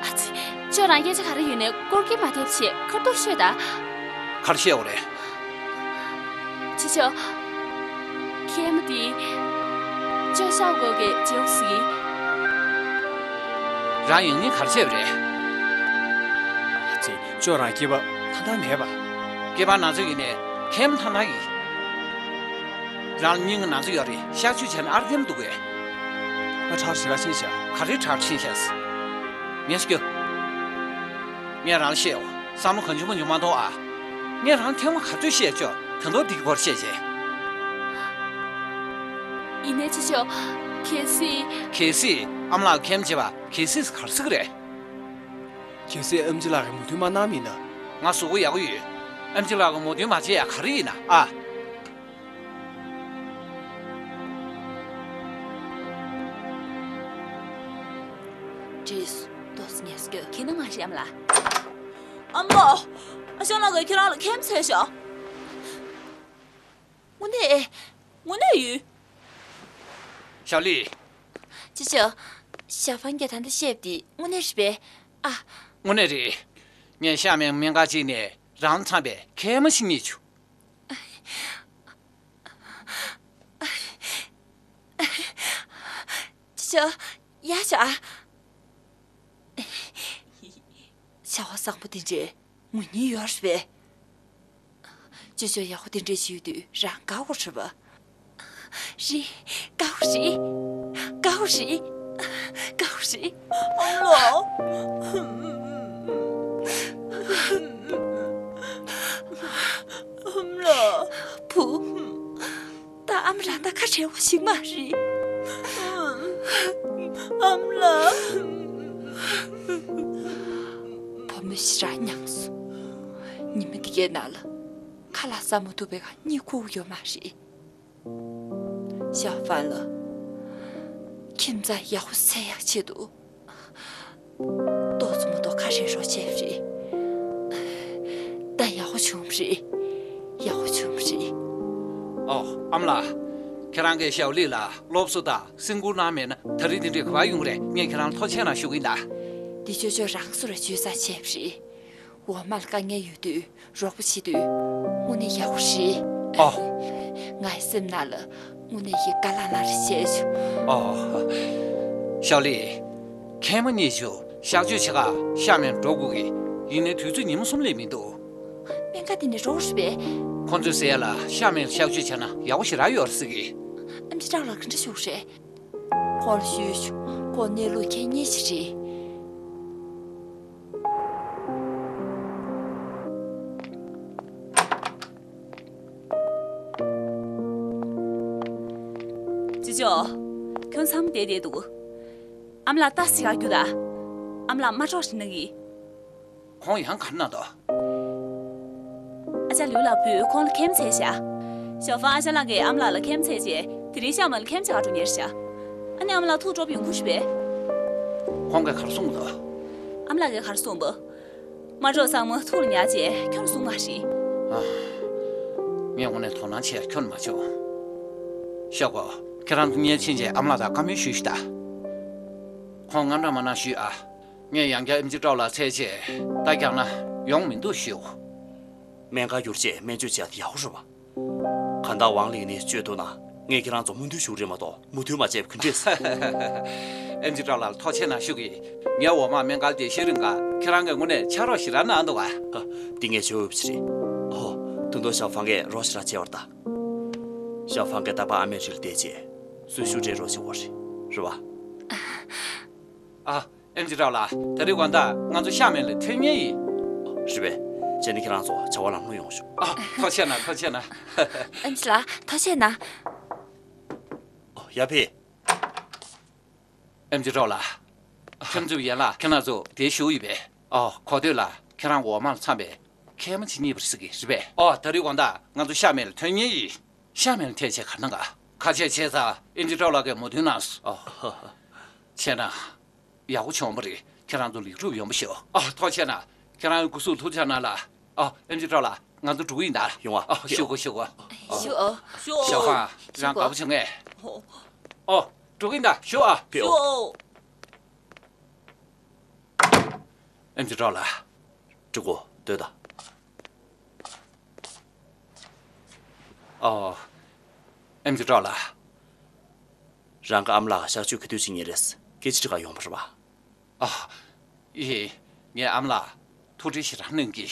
ཨ་ཙི། ཅོ་རང་སྐད་ཆ་ག་རེ་ཡོད་ནའི་སྐོར་སྐྱོད་མ་རྒྱབ་བྱས་ཁ་ཐོར་ཤོད་ད། ག་རེ་བཤད་དགོས་རེད། ཅི་ཅོ། མཁལ་མ་དེ། ཅོ་གཤག་དགོས་ཀྱི་བྱེད་དགོས་ཟེར་གི། རང་ཡང་སྙིང་ག་རེ་བྱས་པ་རེད། ཨ་ཙི། ཅོ་རང་སྐྱེས་པ་ཐང་ཐང་མེད་པ། སྐྱེས་པ་ན་ཚ་ཡིན་ནའི་མཁལ་མ་ཐང་ཐང་ཡིན། རང་ལ་སྙིང་གི་ན་ཚ་ཡོད་རེད། གཤག་བཅོས་བྱས་ན་ཨར་འཐེན་འདུག་གས། ང་ཁྲག་ཞེ་དྲག་ཕྱིན་ཤག་ག་རེ་ཁྲག་ཕྱིན་ཤག་ངས་སྐྱོ། ངས་རང་ལ་བཤད་འོ། བསམ་བློ་གང་བྱུང་མང་བྱུང་གཏོང་ཨ། ངས་རང་ཐེངས་མ་ག་ཚོད་བཤད་ཆོག་ད་དུང་འདི་གི་སྐོར་བཤད་བྱས། ཡིན་ནའི་ཅི་ཆོག་གལ་སྲིད། གལ་སྲིད་ཨ་མ་ལགས་མཁལ་མ་བྱེད་པ་གལ་སྲིད་ག་རེ་ཟེར་གི་རེད། གལ་སྲིད་ཨེམ་ཆི་ལགས་ཀྱིས་མོས་མཐུན་མ་གནང་མིན་ན། ང་གཟུགས་པོ་ཡག་པོ་ཡོད། ཨེམ་ཆི་ལགས་ཀྱིས་མོས་མཐུན་མ་བྱེད་ཡ་ག་རེ་ཡིན་ན་ཨ། ཏོག་ཙམ་ངལ་གསོ་རྒྱོབ། ཁྱེད་ནི་ང་ཞིག་ཨ་མ་ལགས། ཨ་མ་ལགས། ཨ་ཞང་ལགས་ཀྱིས་ཁྱེད་རང་ལ་མཁལ་མ་བྱས་ཤག་དངོས་གནས། དངོས་གནས་ཡིན། ཞའོ་ལི། ཅི་ཅོ། ཞའོ་ཧྥང་གིས་ད་ལྟ་བཤད་པ་དེ་དངོས་གནས་རེད་པས། ཨ། དངོས་གནས་རེད། ངས་ཤ་མེད་སྨན་ཁང་གཅིག་ནས་རང་འཚམ་པའི་མཁལ་མ་ཞིག་རྙེད་བྱུང་། ཅི་ཅོ། ཡར་ཤོག་ཨ། བྱ་བ་བཟང་པོ་དེ་འདྲའི་ངོས་ནས་ཡོད་རེད་པས། ཅོ་ཅོ་ཡག་པོ་དེ་འདྲ་ཞིག་ཡོད་དུས་རང་དགའ་བོ་རེད་པ། རེད། དགའ་བོ་རེད། དགའ་བོ་རེད། དགའ་བོ་རེད། ཨ་མ་ལགས། ཨ་མ་ལགས། བུ། ད་ཨ་མ་རང་ད་ཁ་བྲལ་བ་ཞིག་མ་རེད། ཨ་མ་ལགས། བུ་མོ་ཞེ་དྲག་མྱངས་སོང་། ཉི་མ་འདི་གའི་ནང་ལ་ཁ་ལག་ཟ་མ་ཐུབ་པའི་ཁ་གཉིད་ཁུག་ཡོད་མ་རེད། ཞའོ་ཧྥང་ལགས། ཁྱིམ་ཚང་ཡག་པོ་སེལ་ཡག་ཆེད་དུ། ཏོག་ཙམ་མ་གཏོགས་ཁ་བྲལ་རོགས་བྱས་པ་རེད། ད་ཡག་པོ་བྱུང་བ་རེད། ཡག་པོ་བྱུང་བ་རེད། ཨོ། ཨ་མ་ལགས། ཁྱེད་རང་གིས་ཞའོ་ལི་ལ་སློབ་གསོ་དང་སེམས་ཁུར་གནང་མེད་ན་ད་རེས་འདི་འདྲའི་ག་པར་ཡོང་གི་རེད། ངས་ཁྱེད་རང་ལ་ཐུགས་རྗེ་གནང་ཞུ་གི་ཡིན་ད། འདི་ཅོ་ཅོ་རང་སུ་ར་བྱོས་ཙང་བྱས་པ་རེད། འོག་མ་ལ་དཀའ་ངལ་ཡོད་དུས་རོགས་པ་བྱེད་དུས་དངོས་གནས་ཡག་པོ་རེད། ཨོ། ངའི་སེམས་ནང་ལ་དངོས་གནས་ཡིད་དགའ་ལྷང་ལྷང་རེ་བྱས་བྱུང་། ཨོ། ཞའོ་ལི། མཁལ་མ་གཉིས་ཤིག་གཤག་བཅོས་བྱེད་ག་ཤ་མེད་འགྲོ་དགོས་ཀྱི། ཡིན་ནའི་དུས་ཚོད་ཉིན་མོ་གསུམ་ལས་མི་འདུག་སྨན་ཁང་དེ་ནས་འགྲོ་དགོས་རེད་པས། ཁོང་ཚོས་ཟེར་ཡ་ལ་ཤ་མེད་གཤག་བཅོས་བྱས་ན་ཡག་པོ་ཞེ་དྲག་ཡོད་རེད་ཟེར་གི། ཨེམ་ཆི་ཀྲོའུ་ལགས་ག་འདྲ་ཞུ་གི་རེད། ཁོང་ལ་ཞུས་བྱུང་། ཁོང་གནས་ལུགས་མཁྱེན་མཁན་ཞིག་རེད། ཅི་ཅོ། ཁྱོད་ཚང་མ་བསྡད་བསྡད་འདུག་ཨ་མ་ལགས་ལྟ་ཞིག་ག་རྒྱུགས་དང་། ཨ་མ་ལགས་མ་འགྲོ་ཞིག་གནང་གི། ཁོང་ཡང་ག་རེ་གནང་འདུག་ཨ་ཅག་ལིའུ་ལགས་བུས་ཁོང་ལ་མཁལ་མ་ཚད་བཞག་ཞའོ་ཧྥང་ཨ་ཅག་ལགས་ཀྱིས་ཨ་མ་ལགས་ལ་མཁལ་མ་ཚད་རྗེས་དེ་རིང་ཤ་མེད་ལ་མཁལ་མ་ཚད་ག་འགྲོ་ཉེར་བཞག་ཨ་ནི་ཨ་མ་ལགས་ཐུགས་སྤྲོ་པོ་ཡོང་ཁུལ་ཞིག་པས། ཁོང་གིས་ག་རེ་གསུངས་འདུག་ཨ་མ་ལགས་ཀྱིས་ག་རེ་གསུངས་པ། མ་འགྲོ་ཚང་མ་ཐུགས་ལ་ཉར་རྗེས་ཁྱོན་ནས་གསུང་མ་རེད། ཨ། ངས་དངོས་གནས་དོ་སྣང་བྱས་ཁྱོན་མ་བྱུང་། ཤོག་གོ། ཁྱེད་རང་ཚོ་གཉེར་ཕྱིན་རྗེས་ཨ་མ་ལགས་དང་བཀའ་མོལ་ཞུས་ཤིག་ད། ཁོང་དངངས་སྐྲག་མ་གནང་ཞུས་ཨ། ངས་ཡང་བསྐྱར་ཨེམ་ཆི་ཀྲོའུ་ལགས་འཚོལ་རྗེས་རྟ་བརྒྱབ་ན་ཡོང་མི་འདུག་ཞུ། སྨན་ཁང་བསྒྱུར་རྗེས་སྨན་བཅོས་བྱས་ཡག་པོ་རེད་པ། གང་ལྟར་ཝང་ལི་ནི་བཅོས་ཐུབ་ན་ངས་ཁྱེད་རང་ཚོ་སྨོན་འདུན་ཞུ་གི་རེད་མ་གཏོགས་མོས་མཐུན་མ་བྱས་པ་ག་འདྲས། ཨེམ་ཆི་ཀྲོའུ་ལགས་ལ་ཐུགས་རྗེ་གནང་ཞུ་གི། ངའི་འོག་མ་སྨན་ཁང་བསྡད་ཤེས་རིང་ག་ཁྱེད་རང་གི་ངོས་ནས་ཕྱག་རོགས་ཞེ་དྲག་གནང་འདུག་ག་ཨ། འདི་ངས་བྱེད་འོས་པ་ཞིག་རེད། ཨོ། ད་དུང་ཞའོ་ཧྥང་གིས་རོགས་ཞེ་དྲག་བྱས་པ་རེད་ད། ཞའོ་ཧྥང་གིས་རྟག་པར་ཨ་མའི་རིགས་ལ་བསྡད་རྗེས་གསོན་ཤུགས་སྤྲད་རོགས་བྱེད་དགོས་རེད། རེད་པ། ཨ། ཨེམ་ཆི་ཀྲོའུ་ལགས། ད་རེས་དགོང་དག་ང་ཚོ་ཤ་མེད་ལ་ཐོན་མཁན་ཡིན། རེད་པས། བྱས་ན་ཁྱེད་རང་ཚོ་བྱ་བ་ལམ་ལྷོང་ཡོང་ཤོག་ཨ། ཐུགས་རྗེ་གནང་། ཐུགས་རྗེ་གནང་། ཨེམ་ཆི་ལགས་ཐུགས་རྗེ་གནང་། ཨོ། ཡ་ཕི། ཨེམ་ཆི་ཀྲོའུ་ལགས། ཁྱེད་ཚོ་ཡན་ལག་ཁྱེད་རང་ཚོ་དེར་བཞུགས་ཡོད་པས། ཨོ། གོ་ཐོས་ལ་ཁྱེད་རང་འོག་མ་ལ་འཚམས་པས་མཁལ་མ་བྱེད་མཁན་ཡོད་པ་རེད་ཟེར་གི་རེད་པས། ཨོ། ད་རེས་དགོང་དག་ང་ཚོ་ཤ་མེད་ལ་ཐོན་མཁན་ཡིན། ཤ་མེད་ལ་ཐོན་བྱས་ག་རེ་གནང་ག་ཁ་ཆད་བྱས་ཙང་ཨེམ་ཆི་ཀྲོའུ་ལགས་ཀྱིས་མོས་མཐུན་གནང་སོང་། ཨོ། བྱས་ན། ཡག་པོ་བྱུང་བ་རེད། ཁྱེད་རང་ཚོ་ལེགས་གྲུབ་ཡོང་བ་ཤོག་ཨ། ཐུགས་རྗེ་གནང་། ཁྱེད་རང་སྐུ་གཟུགས་ཐུགས་ཆ་གནང་ལ། ཨ། ཨེམ་ཆི་ཀྲོའུ་ལགས། ང་ཚོ་འགྲོ་གི་ཡིན་ད། ཡོང་ཨ། ཨ། ཤོག་གོ། ཤོག་གོ། ཤོག་ཨ། ཤོག་ཨ། ཞའོ་ཧྥང་། རང་དགའ་པོ་བྱུང་ངས། ཨོ། འགྲོ་གི་ཡིན་ད། ཤོག་ཨ། ཕེའོ། ཤོག་ཨེམ་ཆི་ཀྲོའུ་ལགས། ཀྲི་གོ། སྡོད་དང་། ཨོ། ཨེམ་ཆི་ཀྲོའུ་ལགས། རང་གི་ཨ་མ་ལགས་གཤག་བཅོས་ག་དུས་བྱེད་མཁན་རེད། སྐད་ཆ་དྲི་ག་ཡོང་བ་རེད་པ། ཨ། ཡིན། ངའི་ཨ་མ་ལགས་ཐུགས་ཁྲལ་ཞེ་དྲག་གནང་གི།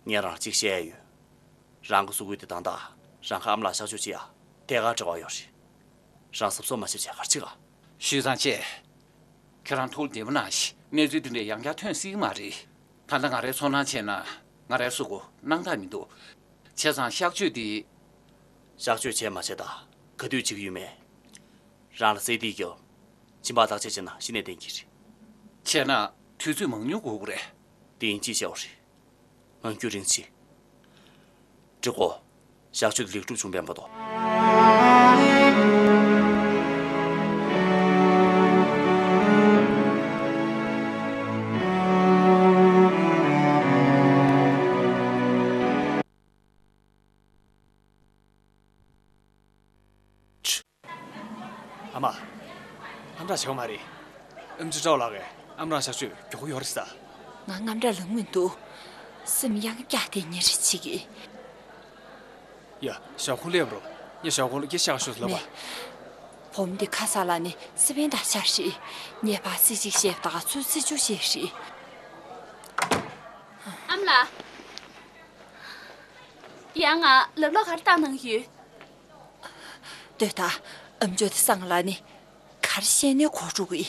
ངས་རང་ལ་གཅིག་བཤད་ཡ་ཡོད། རང་གི་གཟུགས་པོ་དེ་དང་ད་རང་གི་ཨ་མ་ལགས་གཤག་བཅོས་བྱེད་ཡ་དེ་ག་འབྲེལ་བ་ཡོད་རེད། རང་གཟབ་གཟབ་མ་བྱས་བྱས་ག་རེ་བྱེད་ག་ཞུས་ཙང་བཅས། ཁྱེད་རང་ཐུགས་བདེ་པོ་གནང་ཞིག་གནས་ཚུལ་འདི་འདྲ་ཡང་བསྐྱར་ཐོན་སྲིད་ཀྱི་མ་རེད། ད་ལྟ་ང་རའི་ཚོར་སྣང་བྱས་ན་ང་རའི་གཟུགས་པོ་སྣང་དག་མི་འདུག་བྱས་ཙང་གཤག་བཅོས་འདི། གཤག་བཅོས་བྱས་མ་བྱས་ད་ག་དུས་བྱེད་ཀྱི་ཡོད་མེད། རང་ལ་ཙེ་ཏི་རྒྱབ། གཅིན་པ་བརྟག་དཔྱད་བྱས་ན་གཞི་ནས་བསྟན་གྱི་རེད། བྱས་ན་དུས་ཚོད་མང་ཉུང་དགོས་ཀྱི་རེད། དེ་ཡིན་གཅིག་བྱའོ་རེད། ངང་རྒྱུད་རིང་ཆེ། ཀྲི་གོ། གཤག་བཅོས་དེ་ལེགས་གྲུབ་བྱུང་བས་མ་གཏོགས། ཨ་མ། དངངས་སྐྲག་བྱེད་དགོས་མ་རེད། ཨེམ་ཆི་ཀྲོའུ་ལགས་ཀྱིས་ཨ་མ་རང་གཤག་བཅོས་མགྱོགས་པོ་ཡོང་རེད་ཟེར། ང་དངངས་སྐྲག་ལངས་མི་འདུག་སེམས་ཡང་བསྐྱར་བདེ་ཉེར་བྱེད་ཀྱི། ཡ། ཞའོ་ཧྥང་སླེབས་རོགས། ངས་ཞའོ་ཧྥང་ལ་སྐད་ཆ་བཤད་ཤོག་ཟེར་ལབ་པ། མེད། བུ་མོ་འདི་ཁ་ས་ལ་ནི་སེ་བན་དང་ཆ་རེད། ངས་ཕར་ཚིག་གཅིག་བཤད་པ་ད་ག་ཚུར་ཚིག་བཅུ་བཤད་རེད། ཨ་མ་ལགས། ཡང་ང་ལབ་ལོག་ག་རེ་བཏང་གནང་ཡོད། ལྟོས་དང་། ཨམ་ཅོག་དེ་སང་ལ་ནི་ག་རེ་བཤད་ནའི་གོ་འགྲོ་གི།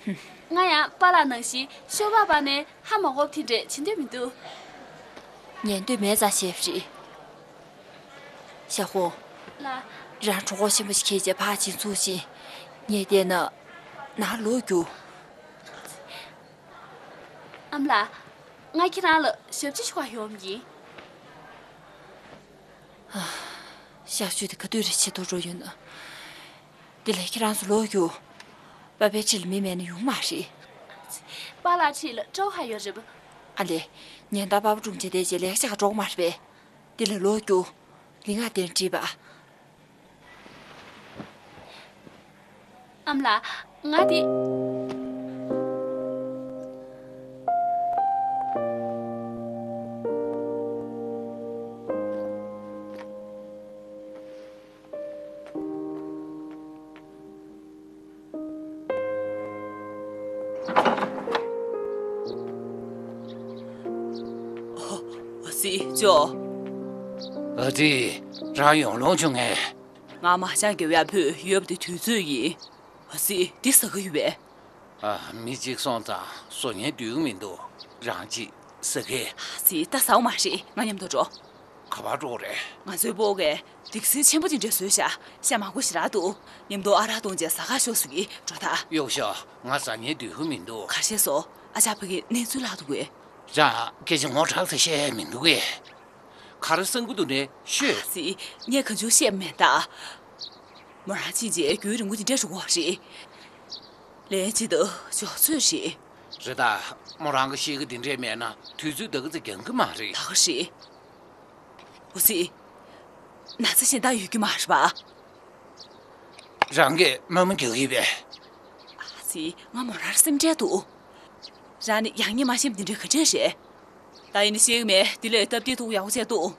ཧུམ། ང་ཡང་པཱ་ལགས་ནང་བཞིན་ཤོ་སྦག་སྦག་ནས་ཧ་མ་གོ་བ་དེ་འདྲས་བྱེད་འདོད་མི་འདུག་ཉན་འདོད་མེད་ཙང་བཤད་པ་རེད། ཞའོ་ཧྥང་། ལགས། རང་གྲོད་ཁོག་ཆེན་པོ་ཞིག་ཁྱེར་བྱས་ཕར་ཕྱིན་ཚུར་ཕྱིན། ངས་བལྟས་ན་ནང་ལོག་རྒྱུགས། ཨ་མ་ལགས། ང་ཁྱེད་རང་ལ་ཞབས་ཕྱི་ཞུ་ག་ཡོང་བ་ཡིན། གཤག་བཅོས་དེ་ག་དུས་རེ་བྱེད་ཐུབ་འགྲོ་ཡོད་ན། དེ་ལས་ཁྱེད་རང་ཚོ་ལོག་རྒྱུགས། པ་ཕའི་འཁྲིས་ལ་མི་མེད་ན་ཡོང་མ་རེད། པཱ་ལགས་འཁྲིས་ལ་སྤྲོ་བ་ཡོད་རེད་པ། ཨ་ལས། ཉིན་ལྟར་པ་ཕ་སྒྲུང་བྱེད་བསྡད་རྗེས་ལས་ཀ་བྱེད་ག་འགྲོ་གི་མ་རེད་པས། དེ་ལས་ལོག་རྒྱུགས། ལི་ང་དེར་འདྲིས་པ། ཨ་མ་ལགས། ང་དེ། ཙི་ཅོ། ཨ་ཙི། རང་ཡོང་ལོང་བྱུང་ངས། ང་མ་ཤང་གི་ཡར་བུད་ཡོད་པ་དེ་དུས་ཚོད་ཡིན། ཨ་ཙི། འདི་ཟ་གི་ཡོད་པས། ཨ། མི་གཅིག་སོང་ཙང་བཟོ་ཉན་འདོད་ཀྱི་མི་འདུག་རང་གཅིག་ཟ་གི། ཨ་ཙི། ད་ཟ་འོ་མ་རེད། ང་མཉམ་དུ་འགྲོ། ག་པར་འགྲོ་རེད། ང་ཚོའི་སྤོ་གས་སྡེར་ཁ་ཆེན་པོ་དེ་འདྲ་བཟོས་ཤག་ཤ་མང་པོ་ཞེ་དྲག་འདུག་མཉམ་དུ་ཨ་རག་འཐུང་བྱས་ཟ་ཁ་ཤོག་ཟེར་གི། འགྲོ་ད། གཡུག་ཤོག་ང་ཟ་ཉན་འདོད་ཀྱི་མི་འདུག་ག་རེ་བྱས་སོང་། ཨ་ཅག་ཕ་གིར་གནས་ཚུལ་ལྷག་འདུག་གས། རང་སྐད་ཆ་ངོ་དྲག་ཙམ་བཤད་མི་འདུག་གས། ག་རེ་བསམ་གྱི་འདུག་ནས་ཤོད། ཨ་ཙི། ངས་གང་བྱུང་བཤད་མེད་ད། མོ་རང་ཕྱིན་རྗེས་རྒྱུན་རིང་པོ་དེ་འདྲ་རུ་འགོར་རེད། ལན་ཅི་ད་འཇོག་ཚོད་རེད། རེད་ད། མོ་རང་གི་གཤིས་ཀ་འདི་འདྲས་མེད་ན་དུས་ཚོད་ད་ག་ཙམ་འགྱངས་གི་མ་རེད། ད་ག་རེད། འོ་ཙི། ན་ཚ་གཞན་དག་ཡོད་ཀྱི་མ་རེད་པ། རང་གིས་དམོད་མོ་རྒྱག་གི་ཡོད་པས། ཨ་ཙི། ང་མོ་རང་སེམས་ཁྲལ་འདུག་རང་ནི་ཡག་ཉེས་མ་ཤེས་པ་འདི་འདྲ་ག་འདྲས་རེད། ད་ཡིན་ན་ཤེས་ཀྱི་མེད། འདི་ལས་སྟབས་བདེ་ཐུག་ཡག་པོ་བྱས་འདུག་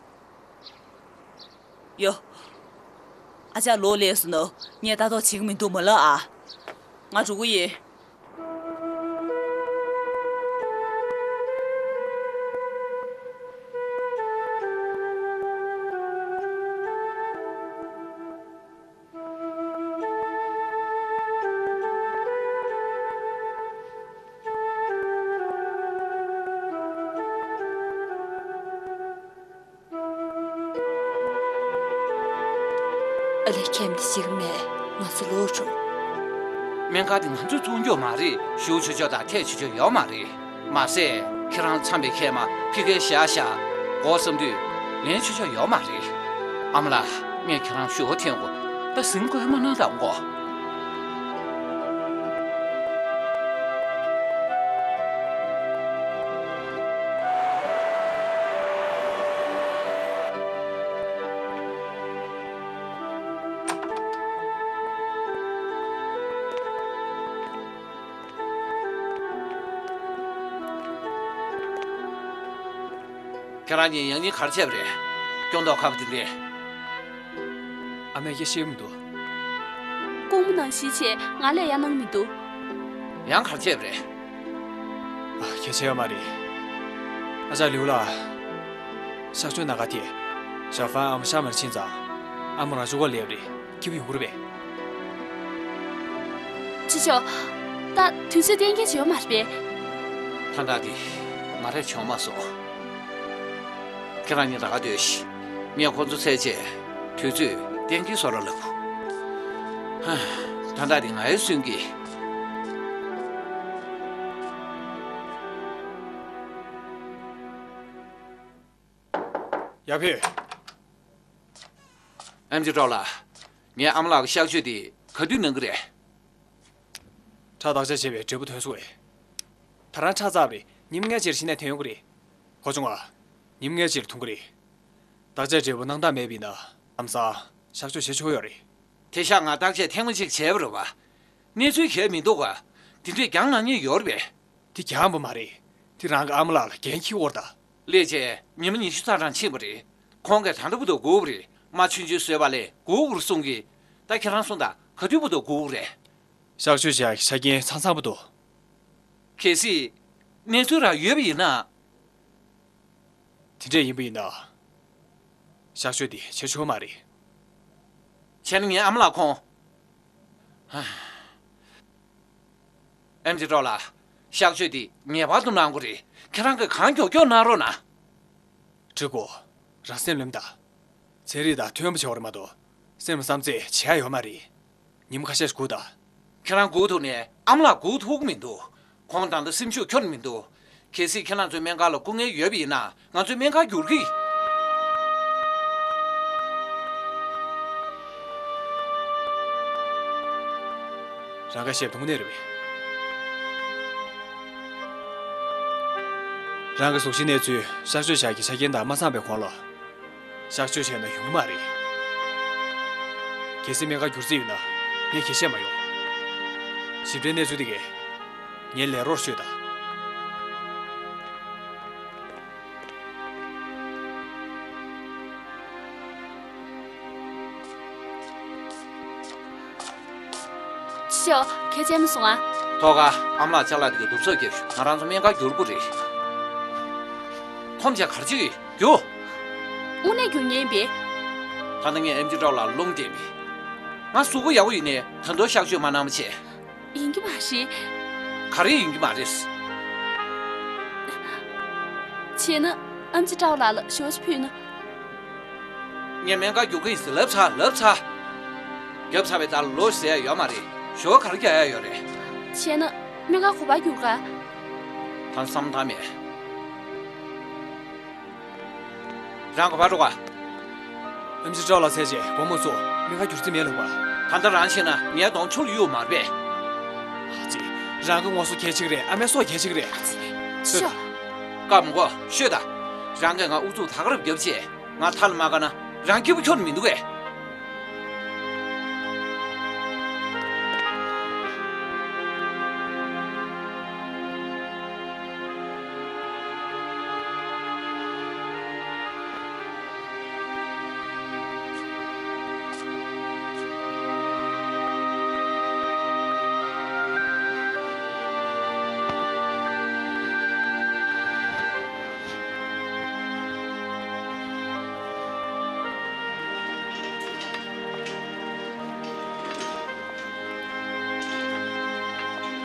ཡོ། ཨ་ཅག་ལོག་སླེབས་སོང་ན་ངས་ལྟ་རྟོག་བྱེད་ཀྱི་མི་འདུག་མ་ལབ་ཨ། ང་འགྲོ་གི་ཡིན། ཨ་ལས། ཁྱེད་འདི་ཞིག་མེད། ང་ཚོ་ལོག་འགྲོ། སྨན་ཁང་འདི་ང་ཚོས་བཙོང་རྒྱུ་མ་རེད། ཞུ་ཆོག་ཆོག་དང་ཐད་ཆོག་ཆོག་ཡོད་མ་རེད། མ་ཟད་ཁྱེད་རང་འཚམས་པའི་ཁལ་མ་ཕ་གིར་བཞག་བཞག་གོ་བསམ་དུས་ལེན་ཆོག་ཆོག་ཡོད་མ་རེད། ཨ་མ་ལགས། ངས་ཁྱེད་རང་ཞུ་བ་འཐེན་གོ། ད་ཟིན་བཀོད་མ་གནང་དང་གོ། ཁྱེད་རང་གཉིས་ཡང་སྙིང་ག་རེ་བྱས་པ་རེད། སྐྱོ་མདོག་ཁ་པོ་དེ་འདྲས། ཨ་མས་སྐད་ཆ་མི་འདུག་དགོང་མོ་ནང་བཞིན་བྱས་ང་ལ་ཡང་གནང་མི་འདུག་ཡང་ག་རེ་བྱས་པ་རེད། ཨ། གལ་ཆེ་ཡོད་མ་རེད། ཨ་ཅག་ལིའུ་ལགས། གཤག་བཅོས་གནང་ག་དེ། ཞའོ་ཧྥང་ཨ་མ་ཤག་མར་ཕྱིན་ཙང་། ཨ་མ་རང་ཕྱོགས་ཁར་སླེབས་རེད། སྐྱིད་པོ་ཡོང་གི་རེད་པས། ཅི་ཞོག་ད་དུས་ཚོད་གཏན་འཁེལ་བྱས་ཡོད་མ་རེད་པས། ད་ལྟ་འདི་ང་རས་བྱུང་མ་སོང་། ཁྱེད་རང་གཉིས་ད་ག་སྡོད་ཤིག་ངས་ཁོང་ཚོ་བཙལ་རྗེས་དུས་ཚོད་གཏན་འཁེལ་བཟོ་རོགས་ལབ། ཧ། ད་ལྟ་འདི་ང་ཡང་སུན་གི། ཡར་ཕེབས། ཨེམ་ཆི་ཀྲོའུ་ལགས། ངའི་ཨ་མ་ལགས་ཀྱི་གཤག་བཅོས་འདི་ག་དུས་གནང་གི་རེད། ཁྲག་བརྟག་དཔྱད་བྱས་པའི་འབྲས་བུ་ཐོན་སོང་བས། ད་རང་ཁྲག་བཙགས་པས་ཉིན་ལྔའི་རྗེས་ཕྱི་ནས་ཐོན་ཡོང་གི་རེད། གོ་བྱུང་ང་། ཉིན་ལྔའི་རྗེས་ཐོན་གི་རེད། བརྟག་དཔྱད་འབྲས་བུ་སྣང་དག་མེད་པ་ཡིན་ན་ལམ་སང་གཤག་བཅོས་བྱེད་ཆོག་ཡོད་རེད། དེ་ཤག་ང་བརྟག་དཔྱད་ཐེངས་མ་གཅིག་བྱས་པ་རེད་པ། གནས་ཚུལ་གང་ཡང་མི་འདུག་ག་དེ་འདྲས་རྒྱང་ལངས་མཁན་ཡོད་རེད་པས། དེ་རྒྱང་པོ་མ་རེད། དེ་རང་གི་ཨ་མ་ལགས་ལ་འགན་འཁྱེར་དགོས་རེད་ད། སླེབས་རྗེས་ཉི་མ་ཉི་ཤུ་རྩ་གྲངས་ཕྱིན་པ་རེད། ཁོང་གིས་ད་ལྟ་བར་དུ་སྒུག་པ་རེད། རྨ་ཆུང་ཆུང་བཟོས་པ་ལས་སྒུག་དགོས་རེད་གསུང་གི། ད་ཁྱེད་རང་གསུངས་དང་། ག་དུས་བར་དུ་སྒུག་དགོས་རེད། གཤག་བཅོས་བྱེད་ཡག་གི་ཆ་རྐྱེན་ཚང་ཚང་བར་དུ། གལ་སྲིད་གནས་ཚུལ་རང་ཡོད་པ་ཡིན་ན། དེ་འདྲས་ཡིན་པ་ཡིན་ན། གཤག་བཅོས་འདི་བྱེད་ཆོག་མ་རེད། བྱས་ན་ངའི་ཨ་མ་ལགས་ཁོང་། ཨེམ་ཆི་ཀྲོའུ་ལགས། གཤག་བཅོས་འདི་ངེས་པར་དུ་གནང་དགོས་རེད། ཁྱེད་རང་གིས་གང་མགྱོགས་མགྱོགས་གནང་རོགས་གནང་། ཀྲི་གོ། རང་སེམས་ལྷོད་དང་། ཚན་རིག་དང་མཐུན་པ་བྱེད་དགོས་རེད་མ་གཏོགས། སེམས་ལ་བསམ་ཚད་བྱེད་ཡ་ཡོད་མ་རེད། ཉིན་མོ་ཁ་ཤས་ཤིག་སྒུག་དང་། ཁྱེད་རང་སྒུག་ཐུབ་ནའི་ཨ་མ་ལགས་སྒུག་ཐུབ་ཀྱི་མི་འདུག་ཁོང་ད་ལྟ་སེམས་ཤུགས་འཁྱོར་མི་འདུག་གལ་སྲིད་ཁྱེད་རང་ཚོའི་སྨན་ཁང་ལ་སྐུ་ངལ་ཡོད་པ་ཡིན་ན་ང་ཚོའི་སྨན་ཁང་བསྒྱུར་གྱི། རང་ག་ཤེད་དུང་ནས་རེད་པས། རང་གི་གཟུགས་གཞི་གནས་ཚུལ་གཤག་བཅོས་བྱ་གི་ཆ་རྐྱེན་དང་མ་ཚང་བའི་གོང་ལ། གཤག་བཅོས་བྱས་ན་ཡོང་གི་མ་རེད། གལ་སྲིད་སྨན་ཁང་བསྒྱུར་རྩིས་ཡོད་ན་ངས་ཁྱེད་བཤད་མ་ཡོང་། ཞིབ་ཕྲའི་གནས་ཚུལ་དེ་གས་ངའི་ལས་རོགས་ཤོད་དང་། ཅི་ཤོག་ཁྱེད་བྱས་མ་སོང་ང་། ཐོག་ཁ་ཨ་མ་ལགས་ཅ་ལག་དེ་ག་བསྡུ་གསོག་རྒྱབ་ཤོག་ང་རང་ཚོ་སྨན་ཁང་བསྒྱུར་དགོས་རེད། ཁོམ་བྱས་ག་རེ་བྱེད་ཀྱི་ཡོད། རྒྱུགས། དངོས་གནས་རྒྱུགས་ཉན་པས། ད་ལྟ་ངས་ཨེམ་ཆི་ཀྲའོ་ལགས་ལ་རླུང་བསྟན་པས། ང་གཟུགས་པོ་ཡག་པོ་ཡིན་ནའི་ད་དུང་གཤག་བཅོས་མ་གནང་བ་བྱས། ཡིན་གྱི་མ་རེད། ག་རེ་ཡིན་གྱི་མ་རེད། བྱས་ན་ཨེམ་ཆི་ཀྲའོ་ལགས་ལ་ཞོ་ཅིག་ཕུལ་ན། ངས་སྨན་ཁང་རྒྱུགས་ཀྱི་ཡིན་ཟེར་ལབ་ཚར་ལབ་ཚར། བརྒྱབ་ཚར་བའི་རྩར་ལོག་ཟེར་ཡ་ཡོད་མ་རེད། ཞོ་ག་རེ་རྒྱག་ཡ་ཡོད་རེད། བྱས་ན་སྨན་ཁང་ག་པར་རྒྱུགས་ག། ད་བསམ་བློ་བཏང་མེད། རང་ག་པར་འགྲོ་ག། ཨེམ་ཆི་ཀྲའོ་ལགས་ཚེ་རྗེ་སྒོར་མོ་བཙུགས། སྨན་ཁང་རྒྱུགས་རྩིས་མེད་ལབ་པ། ད་ལྟ་རང་ཤེས་ན་ངའི་གདོང་ཆུ་ལ་གཡུག་མ་རེད་པས། ཨ་ཙི། རང་གི་ངོ་སོ་གལ་ཆེ་གི་རེད། ཨ་མའི་སྲོག་གལ་ཆེ་གི་རེད། ཨ་ཙི། ཤོག། བཀའ་མི་གོ་ཤོད་ད། རང་གིས་ང་ཨུ་ཚུགས་ད་ག་རང་བརྒྱབ་བྱས། ང་མཐའ་ལ་མ་བཀག་ན་རང་སྐྱིད་པོ་ཁྱོན་ནས་མི་འདུག་གས།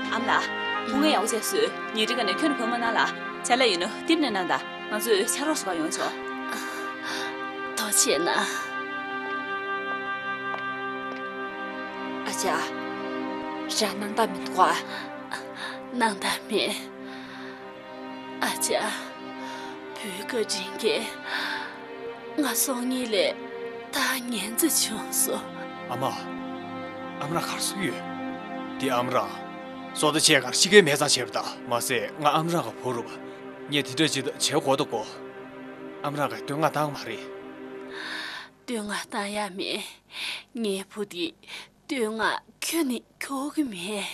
ཨ་མ་ལགས། སྐུ་ངལ་ཡག་པོ་བྱས་སོང་། ཉིན་རེ་ག་ནས་ཁྱོན་ནས་བབས་མ་གནང་ལགས། ཅ་ལག་ཡིན་ནོ་རྟིང་ནས་གནང་དང་། ང་ཚོས་ཕྱག་རོགས་ཞུ་ག་ཡོང་ཆོག། ཐུགས་རྗེ་གནང་། ཨ་ཅག་རང་སྣང་དག་མི་འདུག་ག། སྣང་དག་མེད། ཨ་ཅག་བུའི་བཀའ་དྲིན་གྱིས་ང་སྲོག་ཉེན་ལས་ཐར་ཉན་ཙམ་བྱུང་སོང་། ཨ་མ། ཨ་མ་རང་ག་རེ་བཟོ་གི་ཡོད། འདི་ཨ་མ་རང་། བཟོ་ལྟ་བྱས་ག་རེ་ཤི་ཁའི་མེད་ཙང་བྱས་པ་ད། མ་ཟད་ང་ཨ་མ་རང་གི་བུ་རེད་པ། ངས་དེ་འདྲ་ཅིག་ད་བྱེད་དགོས་ད་གོ། ཨ་མ་རང་གིས་བསྟོད་བསྔགས་བཏང་མ་རེད། བསྟོད་བསྔགས་བཏང་ཡ་མེད། ངའི་བུ་འདིས་བསྟོད་བསྔགས་ཁྱོན་ནས་འཁྱོག་གི་མེད།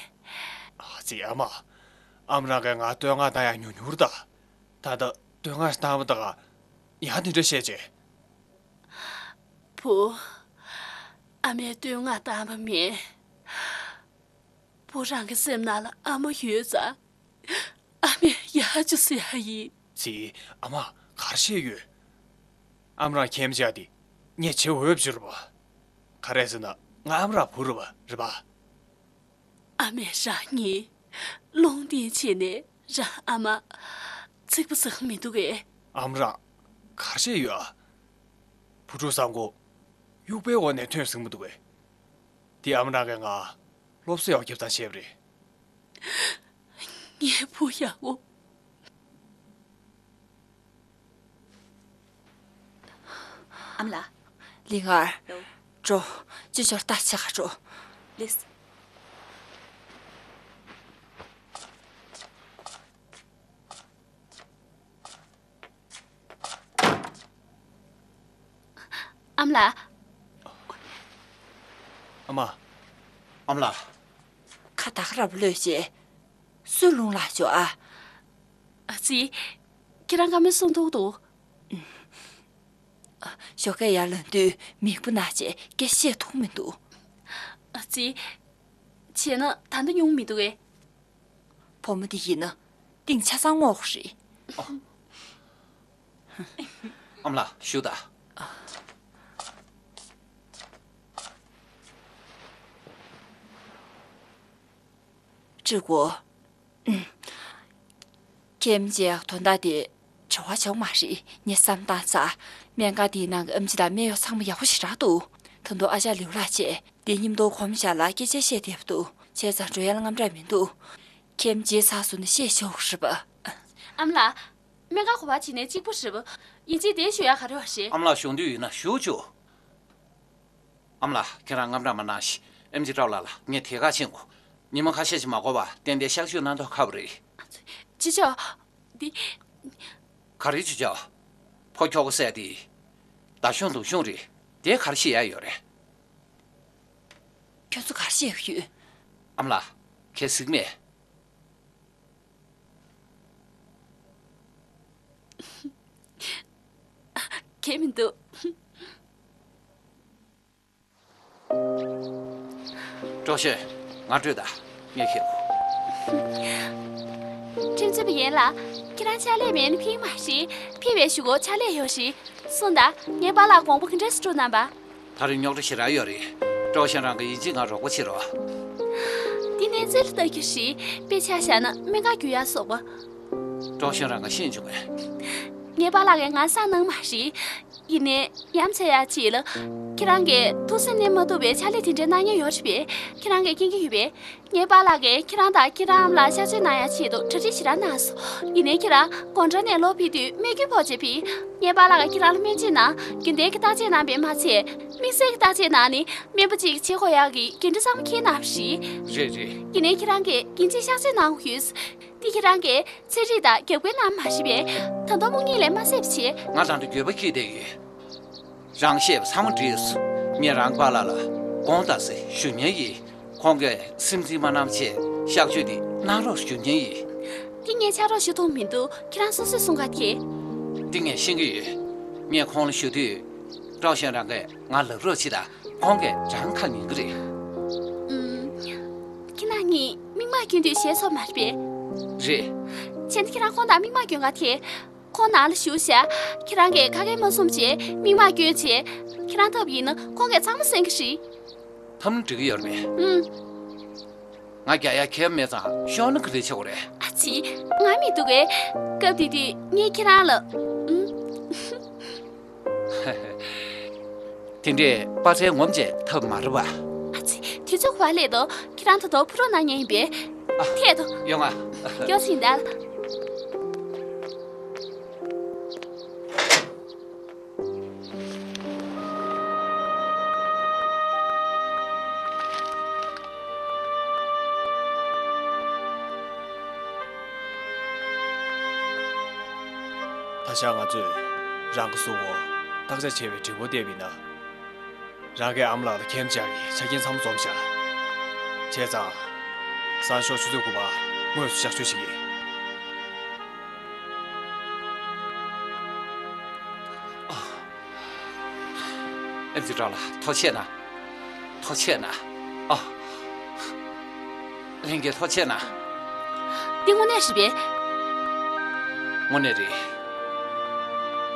ཨ་ཙི། ཨ་མ། ཨ་མ་རང་གིས་ང་བསྟོད་བསྔགས་བཏང་ཡ་ཉུང་ཉུང་རེད་ད། ད་ལྟ་བསྟོད་བསྔགས་བཏང་བ་དང་། ཡང་དེ་འདྲ་བཤད་བྱས། བུ། ཨ་མས་བསྟོད་བསྔགས་བཏང་བ་མིན། བུ་རང་གི་སེམས་ནང་ལ་ཨ་མ་ཡོད་ཙང་། ཨ་མས་ཡག་ཅིག་བཟོ་ཡ་ཡིན། ཙི། ཨ་མ་ག་རེ་བཤད་ཡོད། ཨ་མ་རང་ཁྱིམ་བྱས་དེ་ངས་བྱེད་འོས་པ་ཅིག་རེད་པ། ག་རེ་ཟེར་ན་ང་ཨ་མ་རང་བུ་རེད་པ། རེད་པ། ཨ་མས་རང་ཉིད་རླུང་འཐེན་བྱས་ནས་རང་ཨ་མ་ཚིག་པ་ཟ་གི་མི་འདུག་གས། ཨ་མ་རང་ག་རེ་བཤད་ཡོད་ཨ། བུ་ཕྲུག་བཟང་པོ་དབྱུག་པའི་འོག་ནས་ཐོན་ཟིན་པ་འདུག་གས། དེ་ཨ་མ་རང་གིས་ང་སློབ་གསོ་ཡག་རྒྱབ་སྟངས་བཤད་པ་རེད། ངའི་བུ་ཡག་པོ། ཨ་མ་ལགས། ལིང་ཨར། ལོ། འགྲོ། ཅི་ཞོར་ལྟ་ཆེ་ག་འགྲོ། ལིས། ཨ་མ་ལགས། ཨ་མ། ཨ་མ་ལགས། ཁ་ད་ག་རང་གློད་བྱས། སུས་རླུང་ལངས་བྱུང་ཨ། ཨ་ཙི། ཁྱེད་རང་བཀའ་མོལ་གསུང་ཐུབ་འདུག། ཞོགས་ཀས་ཡར་ལངས་དུས་མིག་དཔེ་ན་བྱས་སྐད་བཤད་ཐུབ་མི་འདུག། ཨ་ཙི། བྱས་ན་ད་ལྟ་ཉུང་མི་འདུག་གས། བུ་མོ་འདི་ཡིན་ན་གཏིང་ཆ་ཚང་རྔོག་རེད། ཨ་མ་ལགས་བཞུགས་དང་། ཀྲི་གོ། ཁྱིམ་བྱས་དོན་དག་དེ་བྲེལ་བ་ཆེ་བ་མ་རེད། ངས་བསམ་བཏང་ཚར། སྨན་ཁང་དེའི་ནང་གི་ཨེམ་ཆི་དང་སྨན་གཡོག་ཚང་མ་ཡག་པོ་ཞེ་དྲག་འདུག། ད་དུང་ཨ་ཅག་ལིའུ་ལགས་བྱས། འདི་མཉམ་དུ་གོམས་བཞག་ལ་སྐད་ཆ་བཤད་བསྡད་པ་འདུག། བྱས་ཙང་འགྲོ་ཡ་ལ་དངངས་སྐྲག་མི་འདུག། ཁྱིམ་བྱས་ཚར་སོང་ན་བཤད་ཆོག་གི་རེད་པ། ཨ་མ་ལགས། སྨན་ཁང་ག་པར་བྱས་ནས་གཅིག་པོ་རེད་པ། ཡིན་གཅིག་དེ་ཞུ་ཡ་ག་རེ་བ་རེད། ཨ་མ་ལགས་བཞུགས་འདོད་ཡོད་ན་བཞུགས་ཆོག། ཨ་མ་ལགས་ཁྱེད་རང་དངངས་སྐྲག་མ་གནང་ཞིག། ཨེམ་ཆི་ཀྲའོ་ལགས་ལ་ངས་དེ་ག་ཕྱིན་གོ། ཉི་མ་ཁ་ཤས་ཤིག་མ་འགོར་བར་ཏན་ཏན་གཤག་བཅོས་གནང་མདོག་ཁ་པོ་རེད། ཅི་ཅོ། འདི། ག་རེ་ཅི་ཅོ། ཕོ་ཁྱོ་ག་ཟེར་དེ། ད་གཞུང་དུ་གཞུང་རེད། དེ་ག་རེ་བཤད་ཡ་ཡོད་རེད། ཁྱོད་ཚོ་ག་རེ་བཤད་ཀྱི་ཡོད། ཨ་མ་ལགས། གལ་སྲིད་མེད། གལ་མི་འདུག། ཀྲོ་ཤེ། ང་སྤྲོད་དང་། ངས་ཁྱེར། ཁྲིམས་ ཅི་བ་ཡིན་ལ། ཁྱེད་རང་ཕྱག་ལས་མེད་ན་ཕིང་མ་ཤི། ཕི་བའི་ཞུ་གོ་ཕྱག་ལས་ཡོད་ཤི། སོང་ད། ངའི་པཱ་ལགས་དགོངས་པ་ག་འདྲས་སུ་གྲུབ་གནང་པ། ད་རེས་རྙོག་དྲ་ཞེ་དྲག་ཡོད་རེད། ཀྲོའུ་ཞང་རང་གི་ཡིན་གཅིག་ང་རོགས་པ་བྱེད་རོགས། འདི་ནས་རྩེ་ལ་ལྟ་རྒྱུ་ཞིག་དཔེ་ཆ་བཞག་ན་སྨན་ཁང་རྒྱུ་ཡག་སོགས་པ། ཀྲོའུ་ཞང་རང་ག་ཤེས་བྱུང་ངས། ངའི་པཱ་ལགས་ཀྱིས་ང་ས་གནང་མ་ཤི། ཡིན་ནའི་ཡ་མཚན་ཡག་ཅིག་ལ། ཁྱེད་རང་གིས་ཐུགས་སེམས་གནས་མ་ཐུབ་པའི་ཕྱག་ལས་དེ་འདྲའི་གནང་མཁན་ཡོད་རེད་པས། ཁྱེད་རང་གིས་མཁྱེན་གྱི་ཡོད་པས། ངའི་པཱ་ལགས་ཀྱིས་ཁྱེད་རང་དང་ཁྱེད་རང་ཨ་མ་ལགས་གཤགས་བཅོས་གནང་ཡག་ཆེད་དུ་གྲ་སྒྲིག་ཞེ་དྲག་གནང་སོང་། ཡིན་ནའི་ཁྱེད་རང་དགོང་དྲོ་ནས་ལོག་ཕེབས་དུས་སྨན་རྒྱུ་ཕོགས་ཅིག་ཕུད། ངའི་པཱ་ལགས་ཀྱིས་ཁྱེད་རང་ལ་སྨན་བཅོས་གནང་། རྒྱུན་ལྡན་གྱི་བརྟག་དཔྱད་གནང་བས་མ་ཚད། དམིགས་བསལ་གྱི་བརྟག་དཔྱད་གནང་ནས་སྨན་པ་གཅིག་གིས་བྱེད་དགོས་ཡག་གི་འགན་འཁྲི་ཚང་མ་འཁྱེར་གནང་བ་རེད། རེད་རེད། ཡིན་ནའི་ཁྱེད་རང་གིས་ཡིན་གཅིག་གཤགས་བཅོས་གནང་དགོས་ཡོད། འདི་ཁྱེད་རང་གིས་ཚན་རིག་དང་རྒྱབ་འགལ་གནང་མ་ཤེས་པས། ད་དུང་སྨུག་སྙིང་ལས་མ་སེམས་བྱེད། ང་ད་དུང་འགྱོད་པ་སྐྱེས་བསྡད་ཡོད། རང་བཤད་པ་ཚང་མ་འགྲིག་སོང་། ངས་རང་པཱ་ལགས་ལ་དགོངས་དག་ཟེར་ཞུ་མཁན་ཡིན། ཁོང་གིས་སེམས་འཛིན་མ་གནང་བྱས་གཤགས་བཅོས་འདི་གནང་རོགས་ཞུ་མཁན་ཡིན། འདི་ངས་ཕྱག་རོགས་ཞུ་ཐུབ་མི་འདུག་ཁྱེད་རང་སོ་སོས་གསུང་ག་ཐེ། འདི་ངས་ཤེས་ཀྱི་ཡོད། ངས་ཁོང་ལ་ཞུ་དུས་ཀྲོའུ་ཞང་རང་གིས་ང་ལབ་རོགས་བྱེད་དང་། ཁོང་གིས་རང་ཁ་ཉན་གི་རེད། ཨུམ། ཁྱེད་རང་གཉིས་མིག་མངས་གྱོན་དུས་ཞེད་སོང་མ་རེད་པས། རེད། བྱས་ན་ཁྱེད་རང་ཁོང་དང་མིག་མངས་གྱོན་ག་ཐེ། ཁོང་ནང་ལ་བཞུགས་ཤག་ཁྱེད་རང་གིས་ཁ་སྐད་མ་གསུང་བྱས་མིག་མངས་གྱོན་བྱས། ཁྱེད་རང་ཐབས་ཡིན་ན་ཁོང་གིས་ཚང་མ་གསན་གི་རེད། ཐབས་ལམ་འགྲིག་གི་ཡོད་རེད་པས། ཨུམ། ང་རྒྱག་ཡ་ཁེལ་མེད་ཙང་ཤོར་ན་ག་རེ་བྱེད་དགོས་རེད། ཨ་ཙི། ང་མི་འདུག་གས། སྐབས་དེ་དུས་ངས་ཁྱེད་རང་ལ། ཨུམ། དེ་འདྲས་དཔའ་རྩལ་ངོམ་བྱས་ཐབས་མ་རེད་པ། ཨ་ཙི། དུས་ཚོད་འགོར་བ་སླེབས་དང་། ཁྱེད་རང་ད་དུང་ཕུ་རོ་གནང་མཁན་ཡིན་པས། ཨ། ཐད་དང་། ཡོང་ང་། མགྱོགས་ཕྱིན་ད། ད་ཆ་ང་ཚོས་རང་གི་གཟུགས་པོ་བརྟག་དཔྱད་བྱས་པའི་འབྲས་བུ་བལྟས་པ་ཡིན་ན། རང་གི་ཨ་མ་ལགས་ལ་ཁྱིམ་བཅར་གྱི་ཆ་རྐྱེན་ཚང་མ་འཛོམས་ཤག་བྱས་ཙང་། གཟའ་ཤོག་ཆུ་ཚོད་དགུ་པ་དངོས་སུ་གཤགས་བཅོས་བྱེད་ཀྱི། ཨེམ་ཆི་ཀྲོའུ་ལགས་ཐུགས་རྗེ་གནང་། ཐུགས་རྗེ་གནང་། ཨ། ལྷན་རྒྱས་ཐུགས་རྗེ་གནང་། འདི་དངོས་གནས་རེད་པས། དངོས་གནས་རེད།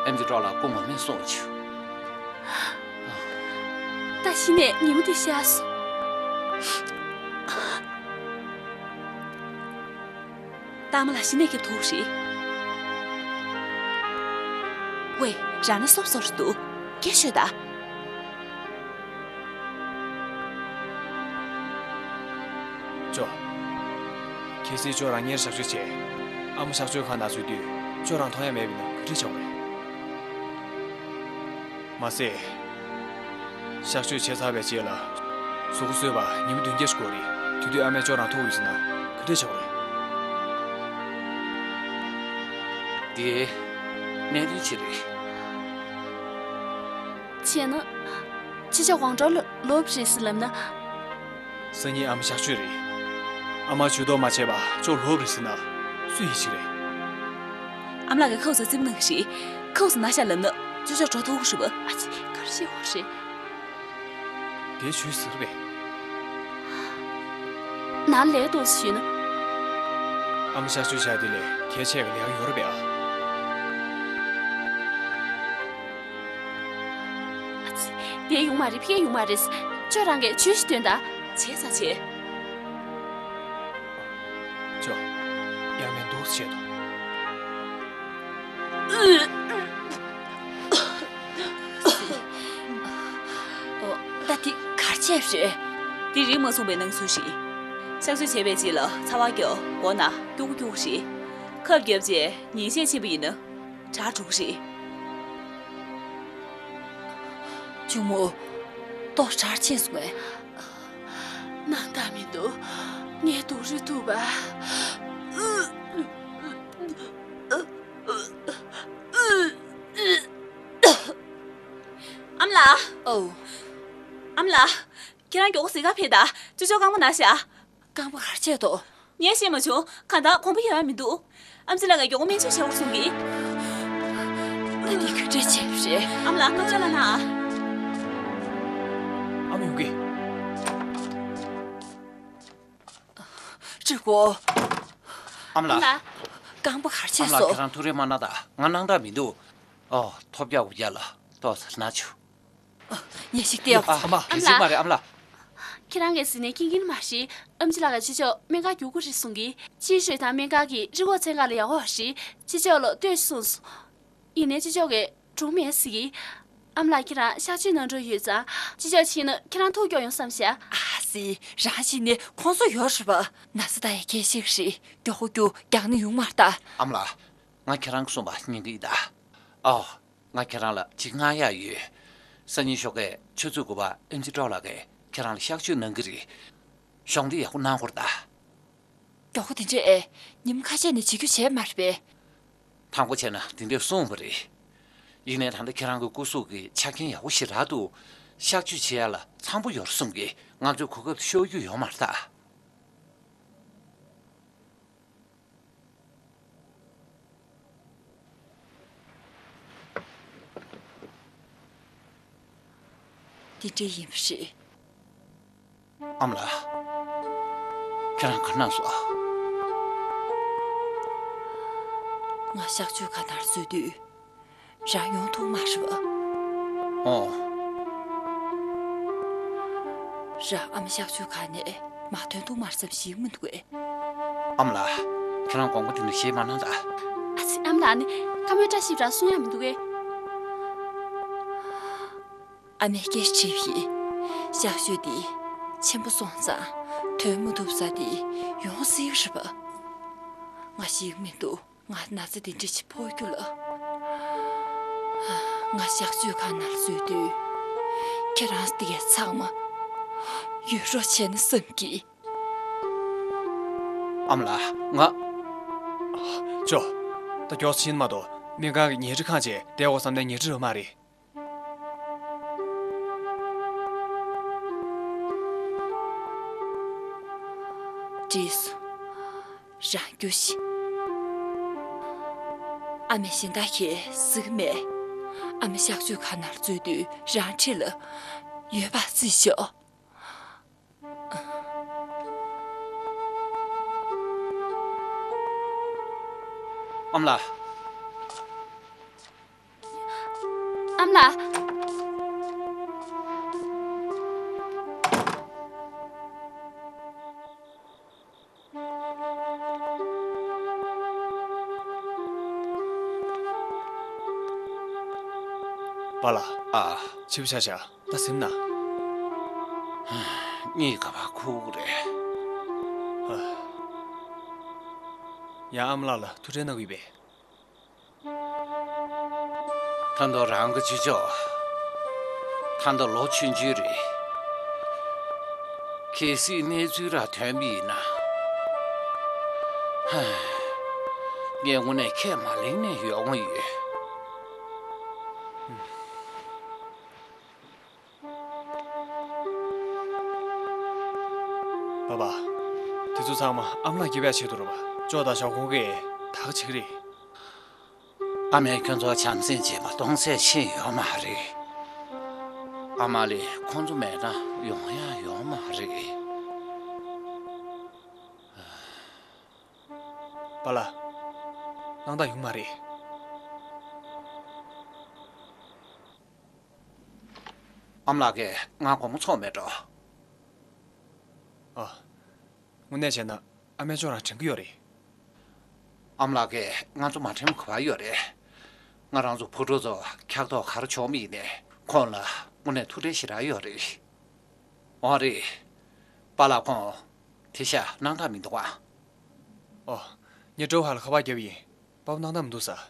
ཨེམ་ཆི་ཀྲོའུ་ལགས་སྐུ་ངོ་མས་གསུངས་བྱུང་། ད་གཞི་ནས་ཉིན་མོ་འདི་ཤར་སོང་། ད་ཨ་མ་ལགས་གཞི་ནས་སྐྱིད་པོ་རེད། ཝེ། རང་ན་སོབ་སོབ་རེད་འདུག་སྐད་ཤོད་ད། ཅོ། གལ་སྲིད་ཁྱོད་རང་ཉིད་གཤགས་བཅོས་བྱས། ཨ་མ་གཤགས་བཅོས་ཁང་ནང་ཚུད་དུས་ཁྱོད་རང་མཐོང་ཡ་མེད་པ་ཡིན་ན་ག་འདྲ་བྱེད་དགོས་རེད། མ་ཟད། གཤགས་བཅོས་བྱས་ཚར་བའི་རྗེས་ལ། གཟུགས་པོ་གསོས་པར་ཉིན་མོ་བདུན་བརྒྱད་ཞིག་འགོར་རེད། དེ་དུས་ཨ་མས་ཁྱོད་རང་ཐུག་ཡོད་ཟེར་ན་ག་འདྲ་བྱེད་དགོས་རེད། འདི། གནད་དོན་ཅིག་རེད། བྱས་ན། ཁྱེད་ཅག་དགོང་དྲོ་ལ་ལོག་རེད་ཟེར་ལབ་ན། སང་ཉིན་ཨ་མ་གཤགས་བཅོས་རེད། ཨ་མ་ཇུས་གཏོགས་མ་བྱས་པ་ཅོ་ལོག་རེད་ཟེར་ན་སུས་ཡིད་ཆེས་རེད། ཨ་མ་ལགས་ཀྱིས་ཁོ་ཚོ་རྩིས་མ་གནང་གི་རེད། ཁོ་ཚོ་ན་ཤག་ལབ་ན་ཅོ་ཅོ་འགྲོ་ཐུབ་ཀྱི་རེད་པ། ཨ་ཙི། ག་རེ་བཤད་ཡོད་རེད། དེ་ཇུས་ཟེར་བས། ནང་ལས་ཀ་འདུག་ཟེར་ཞུས་ན། ཨ་མ་གཤགས་བཅོས་བྱས་དེ་ལས་གལ་ཆེ་གི་ལས་ཀ་ཡོད་རེད་པས་ཨ། ཨ་ཙི། དེ་ཡོང་མ་རེད། ཕ་གིར་ཡོང་མ་རེད། ཁྱོད་རང་གིས་ཇུས་ཤིག་འདོན་དང་། བྱས་ཙང་བྱས། ཅོ། ཡང་མིན་འདུག་བྱེད་དོ། ཨོ། ད་དེ་ག་རེ་བྱས་རེད། དེ་རིགས་མ་མཚུངས་པའི་སྣང་ཚུལ་ཞིག་གཤགས་བཅོས་བྱས་པའི་རྗེས་ལ་ཚ་བ་རྒྱག་མགོ་ན་སྐྱུག་པོ་སྐྱུག་པོ་རེད། ཁབ་བརྒྱབ་རྗེས་ཉིན་ཤས་ཕྱིན་པ་ཡིན་ན། དྲག་འགྲོ་གི་རེད། གཅུང་མོ། ལྟོ་གྲང་ཆེ་སོང་ངས། སྣང་དག་མི་འདུག་ངས་སྡུག་རུས་ཐུབ་པ། ཨ་མ་ལགས། ཨོ། ཨ་མ་ལགས། ཁྱེད་རང་མགྱོགས་པོ་གཟིགས་གར་ཕེབས་དང་། ཅོ་ཅོ་རྐང་པ་ན་ཤག་རྐང་པ་ག་རེ་བྱས་འདུག་ངས་ཤེས་མ་བྱུང་། གང་ལྟར་གོམས་པ་ཡོད་པ་མི་འདུག་ཨམ་ཆི་ལགས་ཀྱིས་མགྱོགས་པོ་སྨན་བཅོས་བྱེད་དགོས་གསུང་གི། ད་འདི་ག་འདྲ་བྱས་པ་རེད། ཨ་མ་ལགས་སྐད་ཆ་ལ་ན། ཨ་མ་ཡོང་གི། ཅི་གོ། ཨ་མ་ལགས། ཨ་མ་ལགས། རྐང་པ་ག་རེ་བྱས་ཨ་མ་ལགས། སོང་། ཁྱེད་རང་ཐུགས་རེ་མ་གནང་དང་། ང་སྣང་དག་མི་འདུག་ཨོ། ཐོབ་རྒྱག་འུ་རྒྱག་ལ་ཏོག་ཙམ་ན་ཆུ། ཉེས་ཤིག་སྟེ་ཨ། ཨ་མ། ཨ་མ་ཡིན་གཅིག་མ་ལགས། རེད། ཨ་མ་ལགས། ཁྱེད་རང་གིས་ཟིན་ནས་མཁྱེན་གྱི་མ་རེད། ཨེམ་ཆི་ལགས་ཀྱིས་ཅི་ལྕོགས་སྨན་ཁང་བསྒྱུར་དགོས་རེད་གསུང་གི། ཅི་ཞོད་དང་སྨན་ཁང་གི་རི་འགོག་ཚན་ཁག་ལ་ཡག་པོ་རེད། ཅི་ལྕོགས་ལ་ལྟོས་གསུངས་སོང་། ཡིན་ནའི་ཅི་ལྕོགས་ཀྱིས་གྲུང་མེད་ཟེར་གི། ཨ་མ་ལགས། ཁྱེད་རང་གཤག་བཅོས་གནང་འགྲོ་ཡོད་ཙང་། ཅི་ལྕོགས་ཕྱིན་ན་ཁྱེད་རང་ཐུག་མགྱོགས་ཡོང་བསམ་ཤག་ཨ་ཙི། རང་ཕྱིན་ནས་ཁོང་ཚོ་ཡོད་རེད་པ། ན་ཚ་ད་ཡ་གལ་ཆེ་གི་རེད། མགྱོགས་པོ་རྒྱུགས་རྒྱག་ན་ཡོང་མ་རེད་ད། ཨ་མ་ལགས། ང་ཁྱེད་རང་གསུངས་པ་ཉན་གི་ཡིན་ད། ཨོ། ང་ཁྱེད་རང་ལ་ཅིག་སྔགས་ཡག་ཡོད། སང་ཉིན་ཞོགས་ཀས་ཆུ་ཚོད་དགུ་པ་ཨེམ་ཆི་ཌོག་ལགས་ཀྱིས་ཁྱེད་རང་ལ་གཤག་བཅོས་གནང་གི་རེད། གཞོགས་འདེགས་ཡག་པོ་གནང་དགོས་རེད་ད། མགྱོགས་པོ་དེ་འདྲས་ཨེ། ཉིན་ཁ་ཤས་ནས་བྱེད་རྒྱུ་བྱས་མ་རེད་པས། དང་པོ་བྱས་ན་དེ་འདྲས་གསུངས་པ་རེད། ཡིན་ནའི་ད་ལྟ་ཁྱེད་རང་གི་སྐུ་གཟུགས་ཀྱི་ཆ་རྐྱེན་ཡག་པོ་ཞེ་དྲག་འདུག་གཤག་བཅོས་བྱེད་ཡ་ལ་འཚམ་པོ་ཡོད་རེད་གསུངས་གི། ང་ཚོས་གོ་སྐབས་ཤོར་རྒྱུ་ཡོད་མ་རེད་ད། དེ་འདྲ་ཡིན་པ་རེད། ཨ་མ་ལགས། ཁྱེད་རང་ག་རེ་གནང་སོང་། ང་གཤག་བཅོས་ཁང་ནང་འཛུལ་དུས། རང་ཡོང་ཐུབ་མ་རེད་པ། ཨོ། རང་ཨ་མ་གཤག་བཅོས་ཁང་ནས་མར་ཐོན་ཐུབ་མ་རེད་བསམ་ཞིག་མི་འདུག་གས། ཨ་མ་ལགས། ཁྱེད་རང་དགོངས་པ་དེ་འདྲ་བཞེས་མ་གནང་ད། ཨ་ཙི། ཨ་མ་ལགས་ནི་བཀའ་མོལ་བཀྲ་ཤིས་པ་རང་གསུང་ཡ་མི་འདུག་གས། ཨ་མས་སྐད་ཆ་དྲིས་པ་ཡིན། གཤག་བཅོས་འདི་ཆེན་པོ་སོང་ཙང་ཐོན་མ་ཐུབ་ས་དེ་ཡོང་སྲིད་ཀྱི་རེད་པ། ང་ཞིག་མི་འདུག་ང་ན་ཚ་དེ་འདྲ་ཞིག་ཕོག་རྒྱུ་ལ། ང་གཤག་བཅོས་ཁང་ནང་འཛུལ་དུས། ཁྱེད་རང་དེ་གའི་ཚང་མ་ཡོད་རོགས་བྱས་ན་བསམ་གི། ཨ་མ་ལགས། ང་། ཅོ། ད་མགྱོགས་ཕྱིན་མ་གཏོགས་སྨན་ཁང་གི་ཉལ་ཁྲི་ཁང་བྱས་བསྡད་དགོས་བསམ་ནའི་ཉལ་ཁྲི་ཡོད་མ་རེད། བྲིས་སོང་། རང་རྒྱུ་ཞིག་ཨ་མས་གཞན་དག་གིས་གཟིགས་མེད། ཨ་མ་གཤག་བཅོས་ཁང་ནང་འཛུལ་དུས་རང་འཁྲིས་ལ་ཡོད་པ་རྩིས་ཤོག་ཨ་མ་ལགས། ཨ་མ་ལགས། པཱ་ལགས། ཨ། ཕྱི་པོ་ཆགས་ཤག་ད་གཟིམ་ན། གཉིད་ག་པར་ཁུག་རེད། ཡང་ཨ་མ་ལགས་ལ་ཐུགས་ཁྲལ་གནང་གི་ཡོད་པས། ད་དུང་རང་གི་ཅི་ལྕོགས། ད་ལྟ་ལོ་ཆུང་ཆུང་རེད། གལ་སྲིད་གནས་ཚུལ་ར་ཐོན་པ་ཡིན་ན། ཧ། ངས་དངོས་གནས་ཁས་མ་ལེན་ནས་ཡོང་གི་ཡོད། པཱ་པཱ། དེ་ཚོ་ཚང་མ་ཨ་མ་ལགས་སྐྱིད་པའི་ཆེད་དུ་རེད་པ། ཅོ་དང་ཞའོ་ཧུང་གིས་ད་ག་བྱེད་ཀྱི་རེད། ཨ་མས་ཁྱོད་ཚོར་བྱམས་སེམས་བྱེད་པ་སྟོང་ཟད་ཕྱིན་ཡོད་མ་རེད། ཨ་མ་ལགས་ཁོང་ཚོ་མེད་ན་ཡོང་ཡག་ཡོད་མ་རེད། པཱ་ལགས། གནང་སྟངས་ཡོང་མ་རེད། ཨ་མ་ལགས་ཀྱིས་ང་དགོང་མོ་ཚོགས་མེད་འགྲོ། ཨ། དངོས་གནས་བྱས་ན་ཨ་མས་ཁྱོད་རང་དྲན་གྱི་ཡོད་རེད། ཨ་མ་ལགས་ཀྱིས་ང་ཚོ་མ་དྲན་ག་པར་ཡོད་རེད། ང་རང་ཚོ་བུ་ཕྲུག་ཚོ་འཁྱག་ལྟོགས་ག་རེ་བྱུང་བ་ཡིན་ནའི་ཁོང་ལ་དངོས་གནས་ཐུགས་ཁྲལ་ཞེ་དྲག་ཡོད་རེད། འོ་རེད། པཱ་ལགས་ཁོང་དེ་ཤ་སྣང་དག་མི་འདུག་ཨ། ཨོ། ངས་ཀྲོའུ་ཧན་ལ་ཁ་པར་བརྒྱབ་ཡིན། པཱ་པཱ་སྣང་དག་མི་འདུག་ཟེར།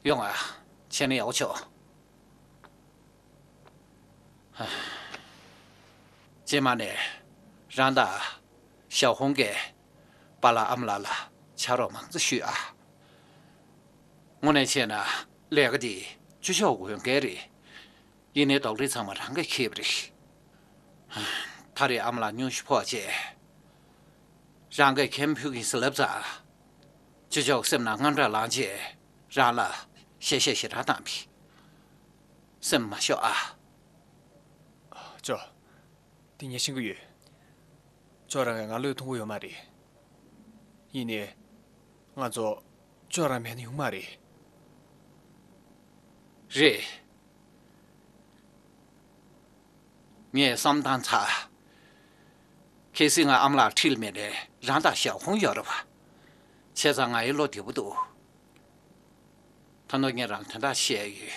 ཡོང་ཨ། བྱས་ན་ཡག་པོ་བྱུང་། རྗེས་མ་ནས་རང་དང་ཞའོ་ཧུང་གིས་པཱ་ལགས་ཨ་མ་ལགས་ལ་ཕྱག་རོགས་མང་ཙམ་ཞུས་ཨ། དངོས་གནས་བྱས་ན་ལས་ཀ་འདི་ཅོ་ཅོ་འོས་འགན་རེད། ཡིན་ནའི་རྡོག་རིལ་ཚང་མ་རང་གིས་འཁྱེར་བ་རེད། ད་རེས་ཨ་མ་ལགས་སྙུང་གཞི་ཕོག་རྗེས། རང་གིས་ཁེམ་ཕུལ་གྱིན་ཟེར་ལབ་ཙང་། ཅོ་ཅོ་སེམས་ནང་དངངས་སྐྲག་ལངས་རྗེས་རང་ལ་གཤེ་གཤེ་ཞེ་དྲག་བཏང་བས། སེམས་མ་ཤོར་ཨ། ཅོ། འདི་ངས་ཤེས་ཀྱི་ཡོད། ཅོ་རང་གིས་ང་བློས་གཏོང་གི་ཡོད་མ་རེད། ཡིན་ནའི། ང་ཚོ་ ཅོ་རང་མེད་ན་ཡོང་མ་རེད། རེད། ངས་བསམ་བཏང་ཚར། གལ་སྲིད་ང་ཨ་མ་ལགས་ཁྲིད་མེད་ན་རང་དང་ཞོགས་ཁོག་ཡོད་རེད་པ། བྱས་ཙང་ང་ཡི་བློ་བདེ་པོ་འདུག་ད་ནོར་ངས་རང་དོན་དག་བཤད་ཡོད།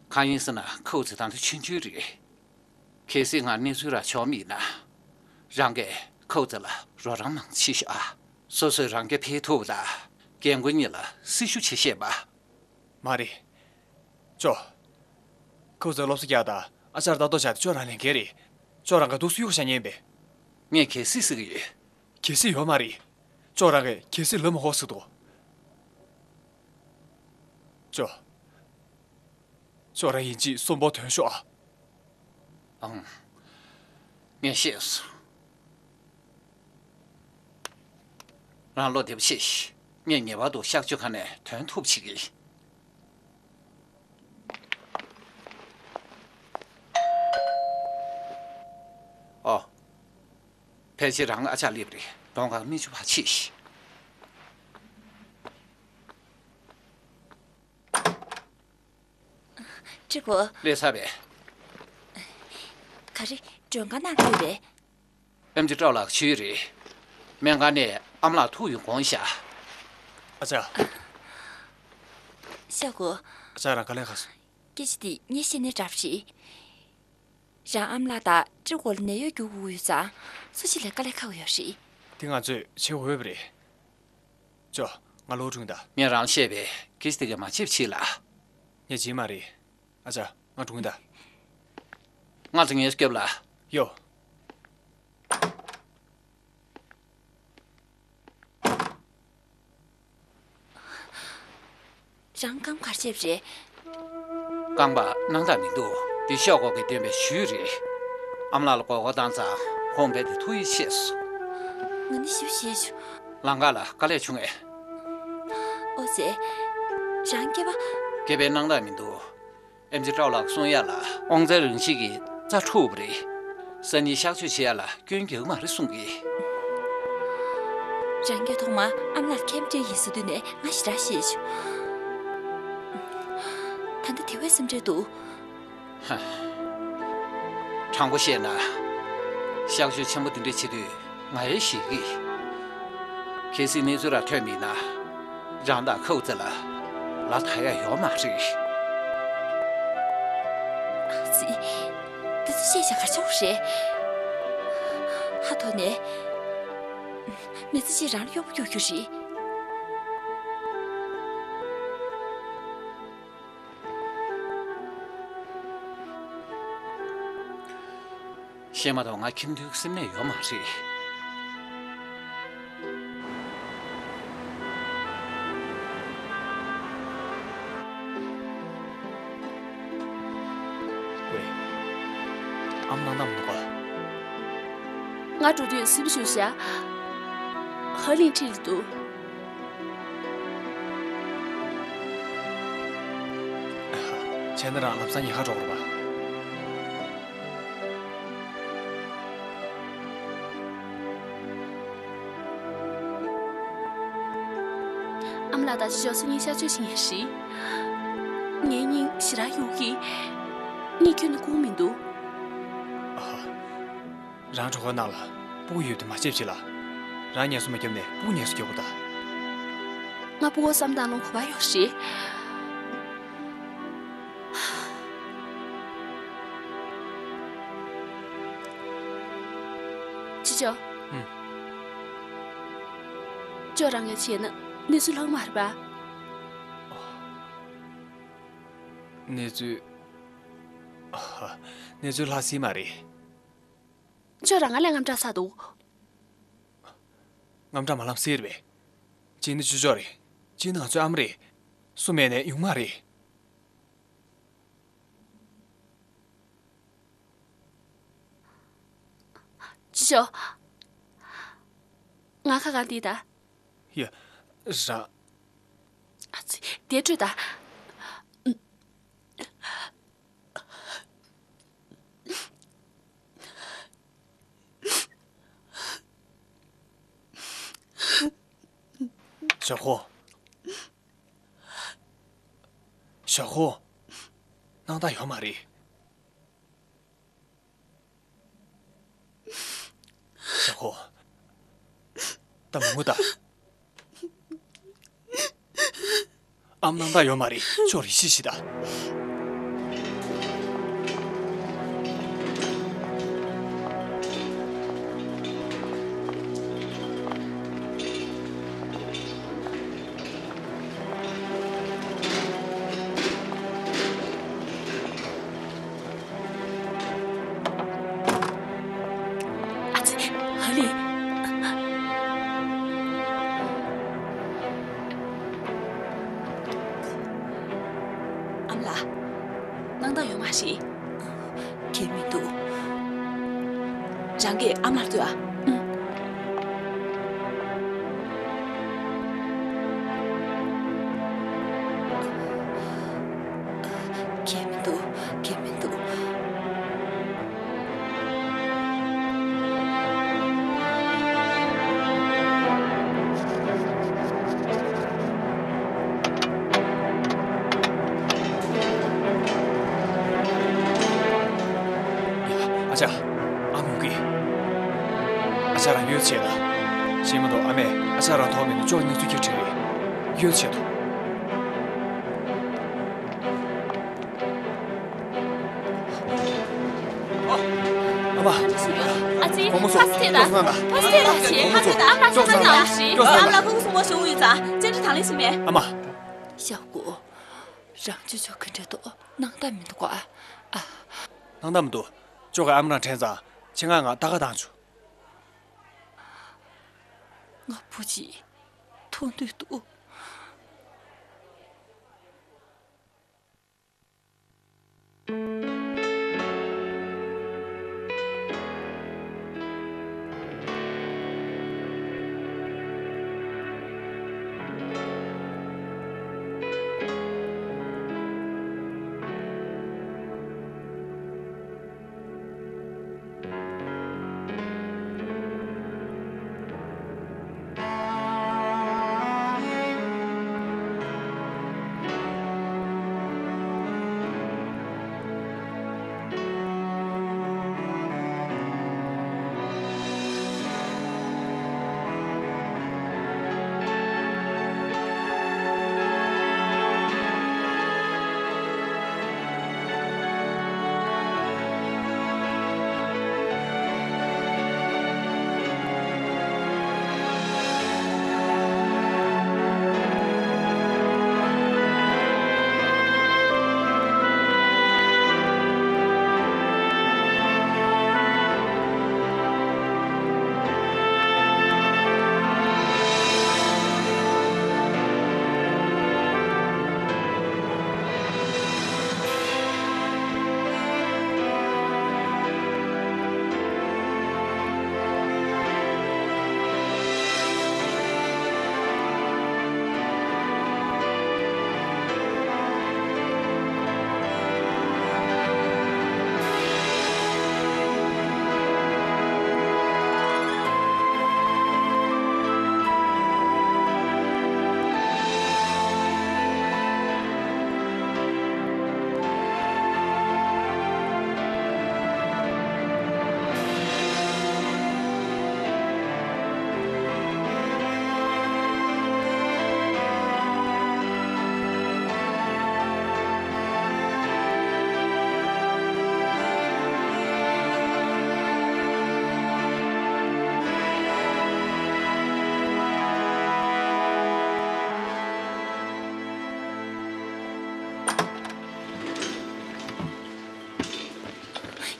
གང་ཡིན་ཟེར་ན་ཁའུ་ཙི་ད་དུང་ཆུང་ཆུང་རེད། གལ་སྲིད་ང་གནས་ཚུལ་རག་ཆོག་མེད་ན། རང་གིས་ཁའུ་ཙི་ལ་རོགས་རམ་མང་བྱེད་ཤོག་ཨ། སོ་སོས་རང་སྐྱོབ་འཕེལ་ཐུབ་ལ། རྒན་རྒོན་གཉིས་ལ་སྲི་ཞུ་བྱེད་ཤེས་པ། མ་རེད། ཅོ། ཁའུ་ཙི་སློབ་གསོ་རྒྱག་དང་ཨ་ཅག་ལྟ་རྟོག་བྱ་དེ་ཅོ་རང་ལས་འགན་རེད། ཅོ་རང་ག་འདུག་སེ་གཡུག་བཞག་ཉན་པས། ངས་གལ་སྲིད་ཟེར་གི་ཡོད། གལ་སྲིད་ཡོད་མ་རེད། ཅོ་རང་གིས་གལ་སྲིད་ལབ་མ་ཧོ་ཟེར་འདུག་ཅོ། ཅོ་རང་ཡིན་གཅིག་གསོན་པོ་ཐོན་ཤོག་ཨ། ཨང་། ངས་ཤེས་སོང་། རང་བློ་བདེ་པོ་བྱེད་ཤིག་ངས་ངེས་པར་དུ་གཤག་བཅོས་ཁང་ནས་ཐོན་ཐུབ་བྱེད་ཀྱི་ཡིན། ཨོ། ཕལ་ཆེར་རང་ཨ་ཅག་སླེབས་རེད། གདོང་ཁར་མིག་ཆུ་ཕར་ཕྱིས་ཤིག་ཀྲི་གོ། སླེབས་ཚར་བས། ག་རེ། མགྲོན་ཁང་ནང་ལྷོད་པས། ཨེམ་ཆི་ཀྲའོ་ལགས་བྱོས་རེད། སྨན་ཁང་ནས་ཨ་མ་ལགས་ཐུག་ཡོང་དགོངས་བཞག་ཨ་ཅག་ཤ་གོ། ཨ་ཅག་རང་དཀའ་ལས་ཁག་སོང་། སྐད་ཆ་འདི་ངས་བཤད་ནའི་འདྲ་པོ་རེད། རང་ཨ་མ་ལགས་དང་ཀྲི་གོ་ལ་ནད་གཡོག་རྒྱུག་དགོས་ཡོད་ཙང་། སུ་གཅིག་ལ་དཀའ་ལས་ཁག་པོ་ཡོད་རེད། འདི་ང་ཚོས་བྱེད་འོས་པ་རེད། ཅོ། ང་ལོག་འགྲོ་གི་ཡིན་ད། ངས་རང་ལ་བཤད་པས་སྐད་ཆ་དེ་ག་མ་བྱེད་པ་བྱེད་ལ། ངས་བྱེད་མ་རེད། ཨ་ཅག་ང་འགྲོ་གི་ཡིན་ད། ང་ཚོ་ངས་སྐྱོབ་ལ། ཡོ། རང་རྐང་པ་ག་རེ་བྱས་པ་རེད། རྐང་པ་སྣང་དག་མི་འདུག་འདི་ཤོག་ཁོག་གིས་བཏོན་པའི་གཞུ་རེད། ཨ་མ་ལགས་ལ་མགོ་སྐོར་བཏང་ཙང་ཁོང་རྦད་དེ་ཐུགས་ཡིད་ཆེས་སོང་། ང་ནི་ཞེ་པོ་ཞེད་བྱུང་། ལམ་ཁ་ལ་དཀའ་ལས་བྱུང་ངས། ཨོ་ཙི། རང་སྐེད་པ། སྐེད་པའི་སྣང་དག་མི་འདུག་ཨེམ་ཆི་ཀྲའོ་ལགས་གསུང་ཡ་ལ་དབང་རྩའི་རང་བཞིན་གྱི་རྩ་འཁྲུགས་པ་རེད། སང་ཉིན་གཤག་བཅོས་བྱེད་ཡ་ལ་སྐྱོན་རྒྱག་གི་མ་རེད་གསུང་གི། རང་གིས་ཐོག་མར་ཨ་མ་ལགས་ཁེམ་ཀྲེ་ཡིན་ཟེར་དུས་ནས་ང་ཞེ་དྲག་ཞེད་བྱུང་། ད་ལྟ་དེ་བས་སེམས་ཁྲལ་འདུག་ཧ། དྲང་པོ་བཤད་ན། གཤག་བཅོས་ཆེན་པོ་འདི་འདྲ་བྱེད་དུས་ང་ཡང་ཞེད་ཀི། གལ་སྲིད་གནས་ཚུལ་ར་ཐོན་མེད་ན། རང་དང་ཁའུ་ཙི་ལ་ལ་ད་ཡ་ཡོད་མ་རེད། ཨ་ཙི། འདི་ཚོ་བཤད་བྱ་གར་ཆོག་རེད། ཧ་ཐོ་ནས། མི་ཚེ་གཅིག་རང་ལ་གཡོག་པོ་སྐྱོར་རྒྱུ་རེད། བཤད་མ་གཏོགས་ང་ཁྱིམ་མཐུན་སེམས་ནད་ཡོད་མ་རེད། ཝེ། ཨམ་ནང་ནམ་འདུག་ག་ང་འགྲོ་དུས་གཟིམ་བཞུགས་ཤག་ཧ་ལིང་ཁྲིད་ལ་འདུག་བྱས་ན་རང་ལམ་སང་ཉལ་ཁར་འགྲོ་དགོས་རེད་པ། ཨ་མ་ལགས་དང་ཅོ་ཅོ་སང་ཉིན་གཤག་བཅོས་བྱེད་མཁན་རེད། ངའི་སྙིང་ཞེ་དྲག་གཡུག་གི། གཉིད་ཁྱོན་ནས་ཁུག་མི་འདུག་ཨ། རང་གྲོད་ཁོག་ནང་ལ་སྤུ་གུ་ཡོད་དུས་མ་བྱེད་བྱེད་ལ། རང་ངལ་གསོ་མ་བརྒྱབ་ནས་སྤུ་གུ་ངལ་གསོ་རྒྱག་དགོས་ད། ང་སྤུ་གུ་བསམ་བཏང་ལོང་གོ་བ་ཡོད་རེད། ཅི་ཅོ། ཨུམ། ཅོ་རང་ངས་བྱས་ན་གནས་ཚུལ་ལྷག་མ་རེད་པ། གནས་ཚུལ། གནས་ཚུལ་ལྷག་སྲིད་མ་རེད། ཅོ་རང་ང་ལ་དངངས་སྐྲག་ཚ་འདུག་དངངས་སྐྲག་མ་ལངས་སྲིད་རེད་པས། གཅིག་ནི་ཅོ་ཅོ་རེད། གཅིག་ནི་ང་ཚོའི་ཨ་མ་རེད། སུ་མེད་ནས་ཡོང་མ་རེད། ཅོ་ཅོ། ང་ཁ་གང་འདི་ད། ཡ། ར། ཨ་ཙི། དེ་སྤྲོད་ད། ཞོག་ཁོ། ཞའོ་ཧུ། སྣང་དག་ཡོད་མ་རེད། ཞའོ་ཧུ། ད་མི་ངུ་ད། ཨམ་སྣང་དག་ཡོད་མ་རེད། ཅོག་རེ་ཤི་ཤི་ད། ཨ་ཙི། ཧ་ལི། ཨ་མ་ལགས། སྣང་དག་ཡོད་མ་རེད། གལ་མི་འདུག་རང་གིས་ཨ་མ་ལགས་ལྟོས་ཨ། གལ་མི་འདུག་གལ་མི་འདུག་ཨ་ཅག་ཨ་མ་ཡོང་གི། ཨ་ཅག་རང་གཡོལ་བྱེད་ད། ཤེས་མ་གཏོགས་ཨ་མས་ཨ་ཅག་རང་མཐོང་མེད་ན་ཅོག་གཉིས་ཚུར་ཁྱེར་ཁྲིད་རེད། གཡོལ་བྱེད་དོ། ཨ་མ། ཨ་ཙི། ཁོ་མོ་ཚོ་ཕ་སི་ཐེ་ད། ཁྱོད་ཚོ་ནང་ལ། ཕ་སི་ཐེ་ད་ཞེས་ཕ་སི་ཐེ་ད་ཨ་མ་ཁྱོད་ཚོ་ནང་ལ། ཨ་མ་ཁྱོད་ཚོ་ནང་ལ། ཁྱོད་ཚོ་ནང་ལ། ཨ་མ་ལགས། ཁོ་ཁོ་སུ་མོ་ཞུ་ཡོད་ཙང་བཅར་འདྲི་དང་ལེན་ཞིག་མེད། ཨ་མ། ཞའོ་ཧུ། རང་ཅོ་ཅོ་ག་འདྲ་འདུག་སྣང་དག་མི་འདུག་ག་ཨ། སྣང་དག་མི་འདུག་ཅོག་གི་ཨ་མ་རང་དྲན་ཙང་ཆེད་མངགས་ང་ལྟ་ག་བཏང་བྱུང་། ང་བུ་གཅིག་མཐོང་འདོད་འདུག་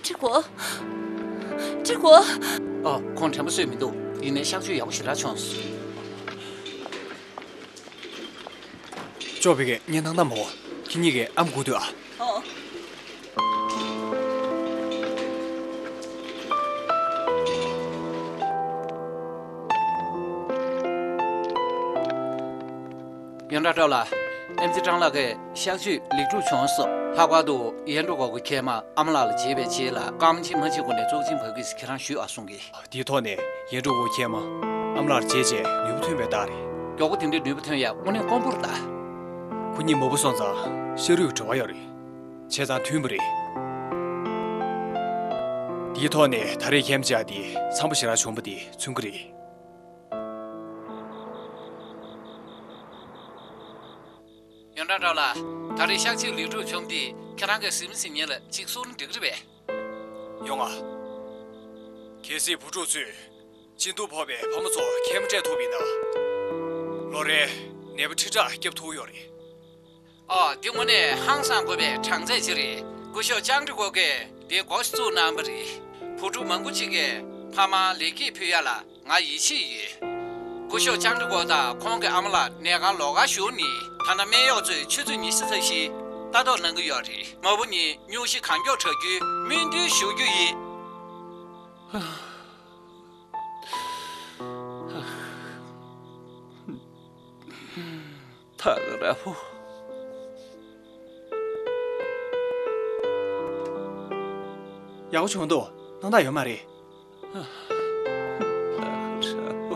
ཁྲི་གོ། ཁྲི་གོ། ཨ། ཁོང་དྲན་པ་གསོས་མི་འདུག་ཡིན་ནའི་གཤག་བཅོས་ཡག་པོ་ཞེ་དྲག་བྱུང་སོང་། ཅོག་པི་གེ་ངའི་སྣང་དག་མོ། ཁྱེད་གཉིས་ཀས་ཨམ་སྒུག་སྡོད་ཨ། ཨོ། ཡོན་ཀྲང་ཀྲོའུ་ལགས། ཨེམ་ཆི་ཀྲང་ལགས་ཀྱི་གཤག་བཅོས་ལེགས་གྲུབ་བྱུང་སོང་། ལྷག་པར་དུ་ཡོན་ཀྲོའུ་གོ་གི་མཁལ་མ་ཨ་མ་ལགས་ལ་བརྗེས་པའི་རྗེས་ལ་རྐང་མ་ཕྱིན་མ་ཕྱིན་སྐོར་ནས་ཚོགས་ཆེན་ཕབ་གི་ཟེར་ཁྱེད་རང་ཞུས་ཨ་གསུང་གི། དེའི་ཐོག་ནས་ཡོན་ཀྲོའུ་གོ་མཁལ་མ་ཨ་མ་ལགས་ལ་བརྗེས་རྗེས་ནུས་པ་ཐོན་པའི་རྟགས་རེད། མགྱོགས་པོ་དེ་འདྲའི་ནུས་པ་ཐོན་ཡ་དངོས་གནས་དཀོན་པོ་རེད་ད། བུ་གཉིས་མོ་བུ་སོང་ཙང་ཤ་རུས་འབྲེལ་བ་ཡོད་རེད། བྱས་ཙང་མཐུན་པ་རེད། དེའི་ཐོག་ནས་ད་རེས་ཁྱིམ་བཅག་དེ་འཚམ་པོ་ཞེ་དྲག་བྱུང་པ་དེ་མཚོན་གྱི་རེད། ཡོན་ཀྲང་ཀྲའོ་ལགས། ད་རེས་ཤག་ཅིག་ལེགས་གྲུབ་བྱུང་སྟེ་ཁྱེད་རང་གིས་གཟིམ་ཟིན་ཉིན་ལ་ཅིག་གསུང་ན་འགྲིག་གི་རེད་པས། ཡོང་ང་། གལ་སྲིད་བུ་ཕྲུག་ཚོས་གཅིན་སྡུག་ཕོག་པའི་ཕ་མ་ཚོར་མཁལ་མ་སྤྲད་ཐུབ་པ་ཡིན་ན། ལོ་རེར་ནད་པ་ཁྲི་ཕྲག་བསྐྱབ་ཐུབ་ཡོད་རེད། ཨོ། འདི་དངོས་གནས་ཧང་སང་དགོས་པའི་གྲངས་ཚད་ཅིག་རེད། སྐུ་ཞབས་ཅང་ཀྲི་གོ་གིས་འདི་འགོ་བཙུགས་གནང་བ་རེད། བུ་ཕྲུག་མང་པོ་ཅིག་གིས་ཕ་མར་ལེགས་སྐྱེས་ཕུལ་ཡ་ལ་ང་ཡིད་ཆེས་ཡོད། སྐུ་ཞབས་ཅང་ཀྲི་གོ་དང་ཁོང་གི་ཨ་མ་ལགས་ནད་ཁང་ལོགས་ཀར་བཞུགས་ནས། ཐ་ན་སྨན་གཡོག་ཚོས་ཆུ་ཚོད་ཉི་ཤུ་རྩ་བཞིའི་ལྟ་རྟོག་གནང་གི་ཡོད་རེད། མ་བུ་གཉིས་སྙུང་གཞི་གང་མགྱོགས་དྲག་རྒྱུའི་སྨོན་འདུན་ཞུ་རྒྱུ་ཡིན། ཐག་ར་བོ། ཡག་པོ་བྱུང་འདུག་སྣང་དག་ཡོད་མ་རེད། ཐག་ར་བོ།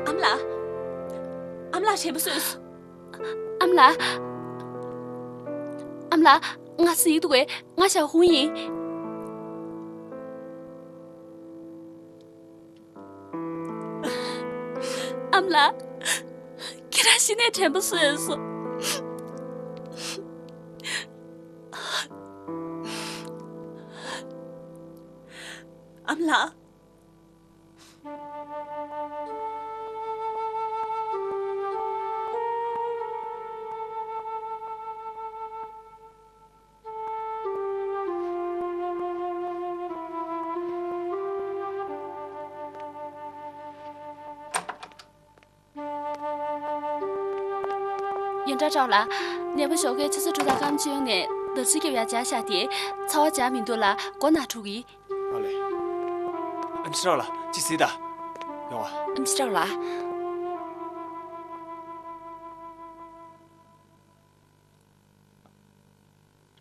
ཨ་མ་ལགས། ཨ་མ་ལགས། དྲན་པ་གསོས། ཨ་མ་ལགས། ཨ་མ་ལགས། ང་གཟིགས་འདུག་གས། ང་ཞའོ་ཧུང་ཡིན། ཨ་མ་ལགས། ཁྱེད་རང་གཞི་ནས་དྲན་པ་གསོས་སོང་། ཨ་མ་ལགས། ཡོན་ཀྲང་ཀྲའོ་ལགས། ནད་པ་ཞོགས་ཀས་ཆུ་ཚོད་དྲུག་དང་སྐར་མ་བཅོ་ལྔ་ནས་འདར་ཆུ་བརྒྱབ་ཡ་སྦྱར་བཞག་སྟེ། ཚ་བ་སྦྱར་མི་འདུག་ལ། མགོ་ན་འཁྲུག་གི། ཨ་ལེ། ཨེམ་ཆི་ཀྲའོ་ལགས། ཅིག་གཟིགས་དང་། ཡོང་ང་། ཨེམ་ཆི་ཀྲའོ་ལགས།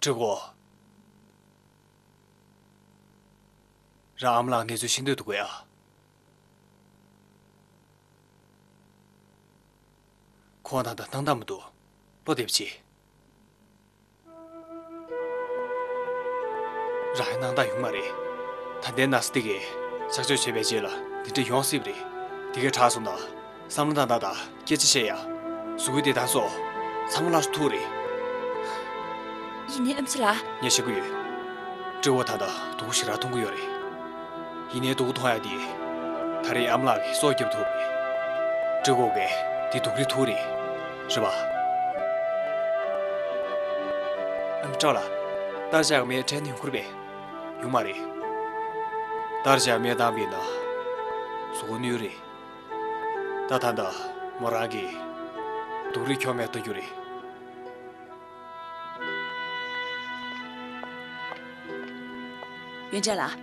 ཀྲི་གོ། རང་ཨ་མ་ལགས་གནས་ཚུལ་ཤེས་འདོད་འདུག་གས་ཨ། ཁོང་ད་ལྟ་སྣང་དག་མི་འདུག་བློ་བདེ་པོ་བྱེད། རང་ཡང་སྣང་དག་ཡོང་མ་རེད། ད་ལྟའི་ན་ཚ་འདི་གས་གསོ་བཅོས་བྱས་པའི་རྗེས་ལ་འདི་འདྲ་ཡོང་སྲིད་པ་རེད། དེ་གས་དྲག་སོང་ན། བསམ་བློ་བཏང་དང་། སྐད་ཆ་བཤད་ཡ། གཟུགས་པོའི་བདེ་ཐང་སོགས་ཚང་མ་སླར་གསོ་ཐུབ་རེད། ཡིན་ནའི་ཨེམ་ཆི་ལགས། ངས་ཤེས་ཀྱི་ཡོད། ཀྲི་གོ་ད་ལྟ་སྡུག་པོ་ཞེ་དྲག་མཐོང་གི་ཡོད་རེད། ཡིན་ནའི་སྡུག་པོ་མཐོང་ཡ་དེ། ད་རེས་ཨ་མ་ལགས་ཀྱིས་སྲོག་བསྐྱབས་ཐུབ་རེད། ཀྲི་གོ་གིས་དེ་སྡུག་རུས་ཐུབ་རེད། རེད་པ། ཨེམ་ཀྲའོ་ལགས། ཏར་ཅག་མེ་ཁྲེན་ཡོང་ཁུར་པས། ཡོང་མ་རེད། ཏར་ཅག་མེ་བཏང་པས་ན། གཟུགས་པོ་གནོད་རེད། ད་ད་ད་མོ་རང་གིས་སྡུག་རུས་ཁྱོན་མེད་གཏོང་རྒྱུ་རེད། ཡོན་ཅན་ལགས།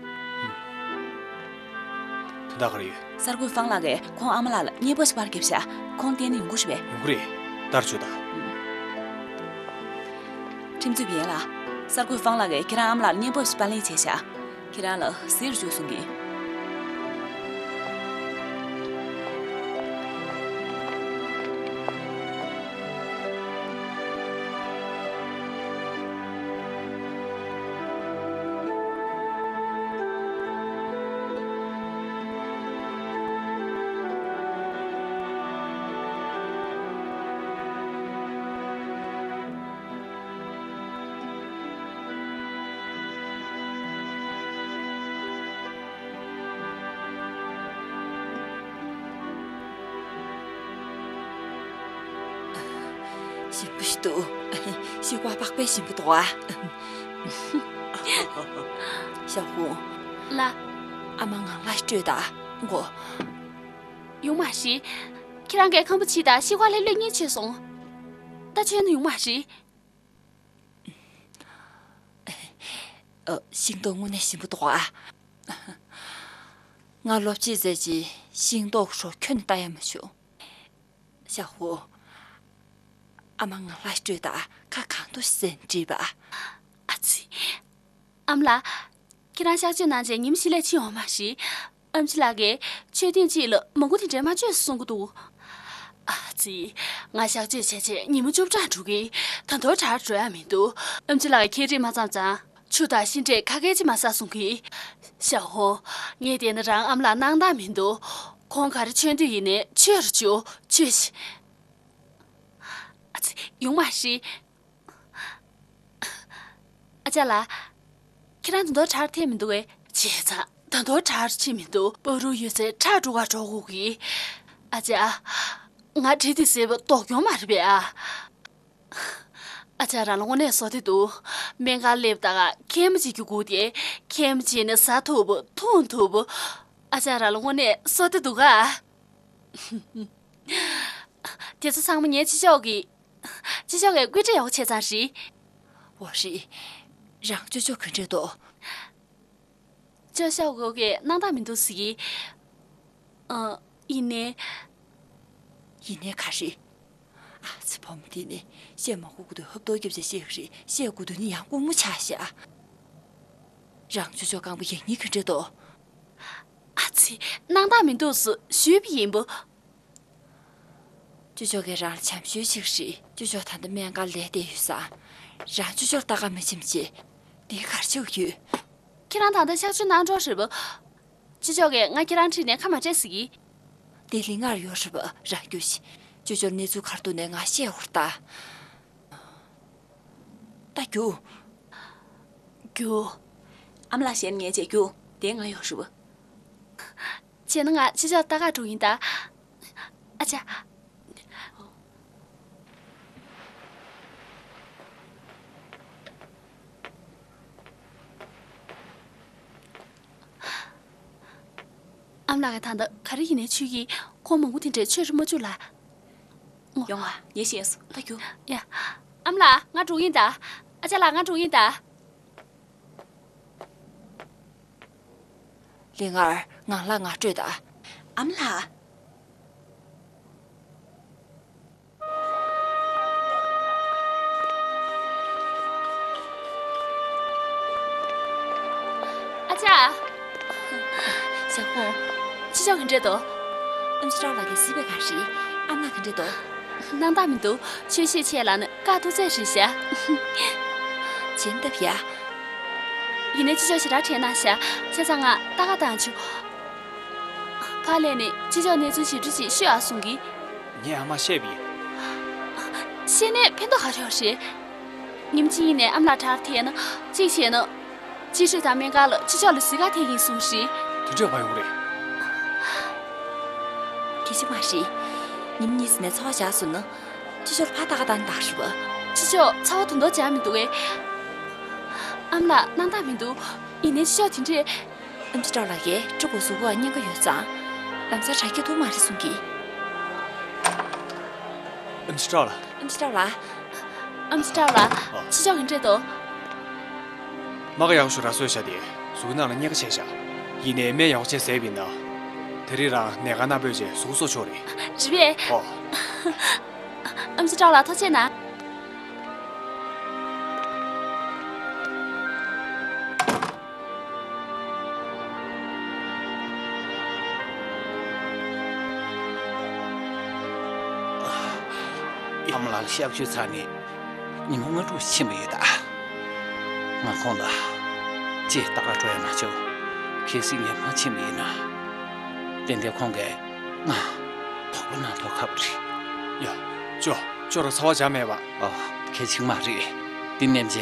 དོན་དག་ག་རེ་ཡོད། གསར་འགོད་ཧྥང་ལགས་ཀྱིས་ཁོང་ཨ་མ་ལགས་ལ་བརྙན་པར་ཞིག་པར་བརྒྱབ་ཤག་ཁོང་བསྟན་ན་ཡོང་གི་རེད་པས། ཡོང་གི་རེད། ལྟ་རུ་བཅུག་དང་། ཁྲིམས་རྩོད་པ་ཡན་ལགས། གསར་འགོད་ཧྥང་ལགས་ཀྱིས་ཁྱེད་རང་ཨ་མ་ལགས་ལ་བརྙན་པར་ཞིག་པར་ལེན་བྱས་ཤག་ཁྱེད་རང་ལ་གཟིགས་རོགས་བྱོས་གསུང་གི། ཞིམ་པོ་ཞིག་འདུག་ཤིང་ཀ་བ་པགས་པའི་ཞིམ་པོ་འདུག་ཨ། ཞའོ་ཧུང་། ལགས། ཨ་མ་ངང་ལ་སྤྲོད་དང་གོ། ཡོང་མ་རེད། ཁྱེད་རང་གིས་ཁམ་བུ་ཅི་དང་ཤིང་ཀ་བ་ལྷོད་ལྷོད་གཉིས་བྱས་སོང་། ད་མཆོད་ན་ཡོང་མ་རེད། ཨ། ཤིང་ཏོག་དངོས་གནས་ཞིམ་པོ་འདུག་ཨ། ང་ལོ་གཅིག་ཙམ་གྱི་ཤིང་ཏོག་རོ་ཁྱོན་ནས་ལྟ་ཡ་མ་བྱུང་། ཞའོ་ཧུང་། ཨ་མ་ངང་ལགས་སྤྲོད་དང་། ཁ་གང་འདུག་ཟེར་དྲིས་པ། ཨ་ཙི། ཨ་མ་ལགས། ཁྱེད་རང་གཤག་བཅོས་གནང་རྗེས་ཉིན་ཕྱེད་ལས་ཕྱིན་ཡོང་མ་རེད། ཨེམ་ཆི་ལགས་ཀྱིས་མཆོད་རྟེན་གཅིག་ལ་མང་པོ་དེ་འདྲ་མ་མཆོད་གསུང་གི་འདུག། ཨ་ཙི། ང་གཤག་བཅོས་བྱས་རྗེས་ཉིན་མོ་བཅུ་པ་གྲངས་འགྲོ་གི། ད་དུང་གྲྭར་འགྲོ་ཡ་མི་འདུག། ཨེམ་ཆི་ལགས་ཀྱིས་ཁྱེད་ཁྲིད་མ་བརྩམས་ཙང་། ཆུ་དང་ཤིང་འབྲས་ག་གས་ཅིག་མ་ཟ་གསུང་གི། ཞའོ་ཧོང་། ངས་བལྟས་ན་རང་ཨ་མ་ལགས་སྣང་དག་མི་འདུག། ཁོང་ག་རེ་མཆོད་འདོད་ཡིན་ནའི་མཆོད་རུ་བཅུག། མཆོད་ཤིག། ཨ་ཙི། ཡོང་མ་རེད། ཨ་ཅག་ལགས། ཁྱེད་རང་ད་དུང་གྲྭར་ཐད་མི་འདུག་གས། བྱས་ཙང་ད་དུང་གྲྭར་ཕྱིན་མི་འདུག། བར་དུ་ཡོད་ཚད་ཁྲག་འགྲོ་ག་འགྲོ་དགོས་ཀྱི། ཨ་ཅག། ང་གྲི་དེ་བཟས་པ་ལྡོག་ཡོང་མ་རེད་པས་ཨ། ཨ་ཅག་རང་ལ་དངོས་གནས་བཟོ་བདེ་འདུག། སྨན་ཁང་སླེབས་ད་ག་མཁལ་མ་བཅད་རྒྱུ་སྒུག་སྟེ། མཁལ་མ་བཅད་ནས་ཟ་ཐུབ་པ་འཐུང་ཐུབ་པ། ཨ་ཅག་རང་ལ་དངོས་གནས་བཟོ་བདེ་འདུག་ག། དེ་ཚོ་ཚང་མ་ངའི་ཅི་ལྕོགས་ཀྱི། ཅི་ལྕོགས་ཀྱིས་བཀོད་སྒྲིག་ཡག་པོ་བྱས་ཙང་རེད། འོ་རེད། རང་ཅོ་ཅོ་ག་འདྲས་འདུག། ཅོ་ཅོ་གོ་གིས་སྣང་དག་མི་འདུག་ཟེར་གི། ཨ། ཡིན་ནའི། ཡིན་ནའི་ག་རེ། ཨ་ཙི། བུ་མོ་འདི་ནི་བཤད་མ་དགོས་དུས་ཧབ་ཐོབ་རྒྱབ་བྱས་བཤད་གི་རེད། བཤད་དགོས་དུས་ནི་ཡང་ལྐུགས་མོ་ཆགས་ཤག། རང་ཅོ་ཅོ་རྐང་པ་ཡག་ཉེས་ག་འདྲས་འདུག། ཨ་ཙི། སྣང་དག་མི་འདུག་ཟེར་ཞུས་པ་ཡིན་པ། ཅོ་ཅོ་གིས་རང་ལ་བྱམས་ཞུ་བྱེད་གི་རེད། ཅོ་ཅོ་ད་ལྟ་སྨན་ཁང་ལ་བསྡད་ཡོད་ཙང་། རང་ཅོ་ཅོར་ལྟ་ག་མ་ཕྱིན་བྱས། འདི་ག་རེ་བྱེད་ཀྱི་ཡོད། ཁྱེད་རང་ད་ལྟ་གཤག་བཅོས་གནང་འགྲོ་རེད་པ། ཅོ་ཅོ་གིས་ང་ཁྱེད་རང་ཁྲིད་ནས་ཁ་མ་བྲལ་ཟེར་གི། འདི་ལིང་ངར་ཡོད་རེད་པ། རང་རྒྱུགས་ཤིག། ཅོ་ཅོར་གནས་ཚུལ་ག་རེ་འདུག་ནས་ང་བཤད་འོར་ད། ད་རྒྱུགས། རྒྱུགས། ཨ་མ་ལགས་ཞལ་ཉལ་བྱས་རྒྱུགས། དེ་ང་ཡོད་རེད་པ། བྱས་ན་ང་ཅོ་ཅོ་ལྟ་ག་འགྲོ་ཡིན་ད། ཨ་ཅག། ཨ་མ་ལགས་ཀྱིས་ད་ལྟ་ག་རེ་ཡིན་ནའི་མཆོད་ཀྱི། ཁོང་མང་པོ་དེ་འདྲས་མཆོད་རེ་མ་བཅུག་ལ། ཡོང་ཨ། ངས་ཤེས་སོང་། ད་རྒྱུགས། ཡ། ཨ་མ་ལགས། ང་འགྲོ་ཡིན་ད། ཨ་ཅག་ལགས། ང་འགྲོ་ཡིན་ད། ལིང་ངར། ངང་ལགས་ང་སྤྲོད་དང་། ཨ་མ་ལགས། ཨ་ཅག། ཞའོ་ཧོང་། ཅོ་ཅོ་ག་འདྲས་འདུག། ཨེམ་ཆི་ཀྲོའུ་ལགས་ཀྱིས་གཟིགས་པ་ག་རེ། ཨ་མ་ལགས་ག་འདྲས་འདུག། སྣང་དག་མི་འདུག། ཆོས་ཤེས་ཆེ་ལ་ནི་དཀའ་ཐུབ་ཚད་རེད་ཤག། སྦྱིན་བདག་ཡ། ཡིན་ནའི་ཅོ་ཅོ་ཞེ་དྲག་དྲན་གནང་ཤག། བྱས་ཙང་ང་ལྟ་ག་བཏང་བཅུག། ཕར་སླེབས་ནས་ཅོ་ཅོ་གནས་ཚུལ་ཞིབ་འབྲི་ཅིག་ཤོད་ཨ་གསུང་གི། ངས་ཨ་མར་བཤད་པ་ཡིན། བཤད་ནས་ཕན་ཐོགས་ག་རེ་ཡོད་རེད། ཉིན་གཅིག་ནས་ཨ་མ་ལགས་གྲྭར་ཐད་ན། གཅིག་བྱས་ན། ཅིན་ཧྲི་དང་སྨན་ཁང་ལ་ཅོ་ཅོ་ལ་གཟིགས་ག་ཐད་ཀྱི་ཡིན་གསུངས་རེད། དེ་འདྲས་ག་ཡོང་རེད། གལ་ཆེ་མ་རེད། ཉིན་གཉིས་ཙམ་ནས་ཚ་བ་འཇགས་སོང་ན། ཅོ་ཅོ་ལ་ཕར་ལྟ་ག་བཏང་ན་འགྲིག་རེད་པ། ཅོ་ཅོ་ཚ་བ་ད་དུང་འཇགས་མི་འདུག་གས། ཨ་མ་ལགས་སྣང་དག་མི་འདུག། ཡིན་ནའི་ཅོ་ཅོ་དེ་འདྲས། ཨེམ་ཆི་ཀྲོའུ་ལགས་ཀྱིས་ཀྲི་གོ་གཟུགས་པོ་ལ་གཉན་ཁ་ཡོད་ཙང་། ལམ་སང་དྲག་སྐྱེད་ཐུབ་མ་རེད་གསུང་གི། ཨེམ་ཆི་ཀྲོའུ་ལགས། ཨེམ་ཆི་ཀྲོའུ་ལགས། ཨེམ་ཆི་ཀྲོའུ་ལགས། ཨ། ཅོ་ཅོ་ག་འདྲས་འདུག། རྨ་ཁ་ཡག་པོ་ཞིག་རག་སོང་ཤག། དེ་གཟུགས་ནང་ལ་གཉན་ཁ་ཆེ་ཤག། ཡིན་ནའི་སྨན་ཡག་པོ་བྱས་བཟས་པ་ཡིན་ན། ད་རེས་རང་ནད་ཁང་ནང་སྤོས་བྱས་གཟུགས་པོ་གསོ་ཆོག་རེད། རེད་པས། ཨོ། ཨེམ་ཆི་ཀྲོའུ་ལགས་ཐུགས་རྗེ་གནང་། ཨ་མ་ལགས་ལ་གཤག་བཅོས་ཚར་ནས་ཉིན་མོ་ལྔ་དྲུག་ཕྱིན་པ་ཡིན་ད། ང་ཁོང་ལ་ཅིག་ལྟ་ག་འགྲོ་ཡ་མ་བྱུང་། གལ་སྲིད་ངས་མ་ཕྱིན་པ་ཡིན་ན། ཏན་ཏན་ཁོང་གིས་ང་དོགས་པ་གནང་མདོག་ཁ་པོ་རེད། ཡ། ཅོ། ཅོ་རང་ཚ་བ་འཇགས་མེད་པ། ཨོ། གལ་ཆེན་མ་རེད། འདི་མཉམ་བྱས་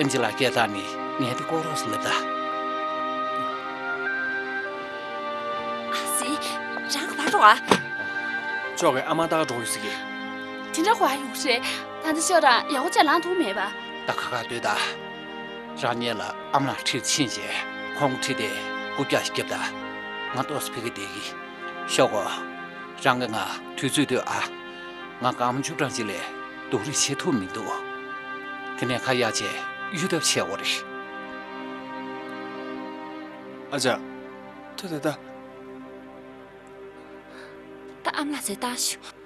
ཨེམ་ཆི་ལགས་སྐད་བཏང་ནས་ངས་འདི་བསྐོར་རོགས་སུ་སླེབས་ད། ཨ་ཙི། རང་ག་པར་འགྲོ་ཨ། ཅོ་གིས་ཨ་མ་ལྟ་ག་འགྲོ་ཡོད་ཟེར་གི། དེ་འདྲ་ག་པར་ཡོང་རེད། ད་ལྟ་ཅོ་རང་ཡག་པོ་བྱས་ལངས་ཐུབ་མེད་པ། ད་ཁ་ཁ་སྡོད་ད། རང་ཉིད་ལ་ཨ་མ་ལགས་ཁྲིད་ཕྱིན་བྱས་ཁོང་ཁྲིད་དེ་རྐུབ་བཀྱག་བརྒྱབ་ད། ང་ཏོག་ཙམ་ཕ་གི་བསྡད་ཀྱི། ཤོག་གོ། རང་གིས་ང་དུས་ཚོད་སྟོན་ཨ། ང་སྐར་མ་བཅུ་གྲངས་ཅིག་ལས་སྡུག་རུས་བྱེད་ཐུབ་མི་འདུག། དེ་ནས་ཁ་གཡར་བྱས་གཡོལ་ཐབས་བྱེད་དགོས་རེད། ཨ་ཅག། ཐོས་ད་ད། ད་ཨ་མ་ལགས་ཚོས་བཏང་ཤོག།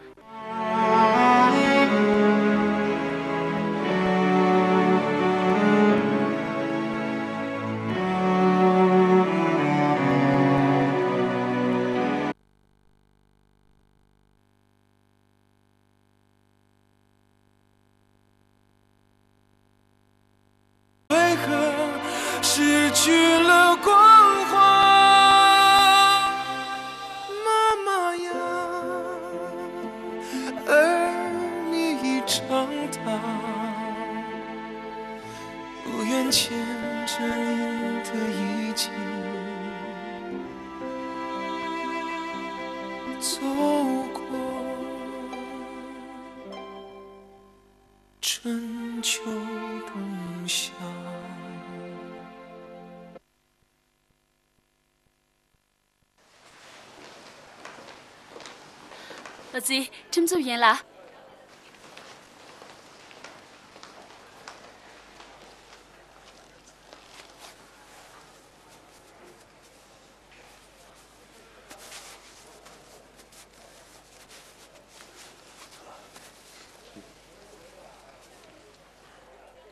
去了光华，妈妈呀，儿女一场大，不愿牵着你的衣襟走过。 春秋冬夏。ཨ་ཙི། ཁྲིམས་རྩོད་ཡིན་ལ།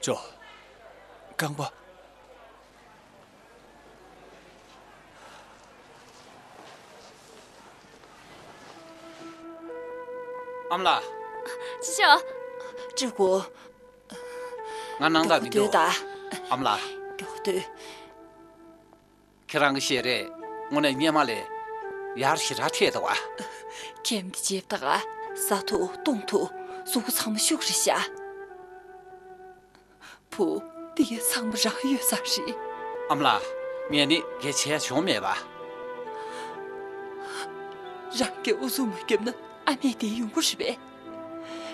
ཅོ། རྐང་པ། ཨ་མ་ལགས། ཅི་ཞོག་ཀྲི་གུ། ང་ནང་ད་མི་འདུག་ཨ་མ་ལགས། མགྱོགས་སྡོད། ཁྱེད་རང་གི་ཞལ་རས་དངོས་གནས་སྔོན་མ་ལས་ཡག་ཞེ་དྲག་ཐལ་འདུག་ཨ། ཁྱིམ་དེ་ཇེབ་ད་ག་ཟ་ཐུབ་འཐུང་ཐུབ་གཟུགས་པོ་ཚང་མ་ཤུགས་རེད་ཤག་བུ། འདི་གའི་ཚང་མ་རང་ཡོད་ས་རེད། ཨ་མ་ལགས། ངས་ནི་གལ་ཆེ་ཡ་བྱུང་མེད་པ། རང་གིས་ཨུ་ཚུགས་མ་བརྒྱབ་ན་ཨ་མས་དེ་ཡོང་གི་རེད་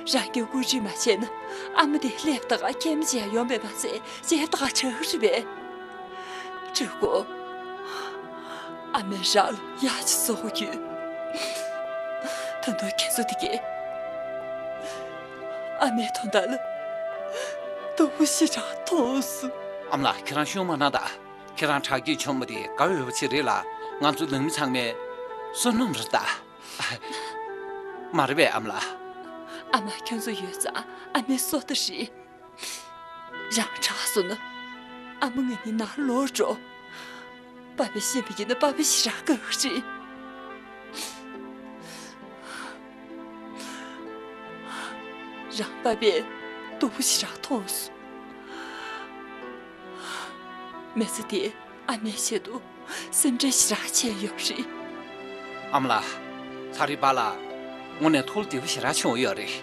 པས། རང་གིས་བཀོད་སྒྲིག་མ་བྱས་ན་ཨ་མ་དེ་སླེབས་ད་ག་སྐྱེལ་མ་བྱས་ཡ་ཡོང་བས་མ་ཚད་ཇེབ་ད་ག་ཆགས་ཀྱི་རེད་པས། ཀྲི་གུ། ཨ་མས་རང་ལ་ཡག་ཅིག་བཟོ་དགོས་ཡོད། ད་དུང་ཁྱེད་ཚོ་དེ་གས་ཨ་མའི་དོན་དག་ལ་སྡུག་པོ་ཞེ་དྲག་མཐོང་སོང་། ཨ་མ་ལགས། ཁྱེད་རང་ཤུགས་མ་གནང་དང་། ཁྱེད་རང་དྲག་སྐྱེད་ཆེན་མོ་དེ་དགའ་འོས་པ་ཅིག་རེད་ལ། ང་ཚོ་ནང་མི་ཚང་མའི་བསོད་ནམས་རེད་ད། མ་རེད་པས་ཨ་མ་ལགས། ཨ་མ་ཁྱོད་ཚོ་ཡོད་ཙང་ཨ་མའི་བསོད་བདེ་རེད། རང་དྲག་སོང་ན་ཨ་མ་ང་གཉིས་ནང་ལོག་འགྲོ། པ་ཕས་ཤེས་པ་ཡིན་ན་པ་ཕ་ཞེ་དྲག་དགའ་གི་རེད། རང་པ་ཕས་སྡུག་པོ་ཞེ་དྲག་མཐོང་སོང་། མི་ཚེ་འདི་ཨ་མའི་ཆེད་དུ་སེམས་ཁྲལ་ཞེ་དྲག་བྱས་ཡོད་རེད། ཨ་མ་ལགས། ལྷ་རི་པཱ་ལགས་དངོས་གནས་ཐུགས་བདེ་པོ་ཞེ་དྲག་བྱུང་ཡོད་རེད།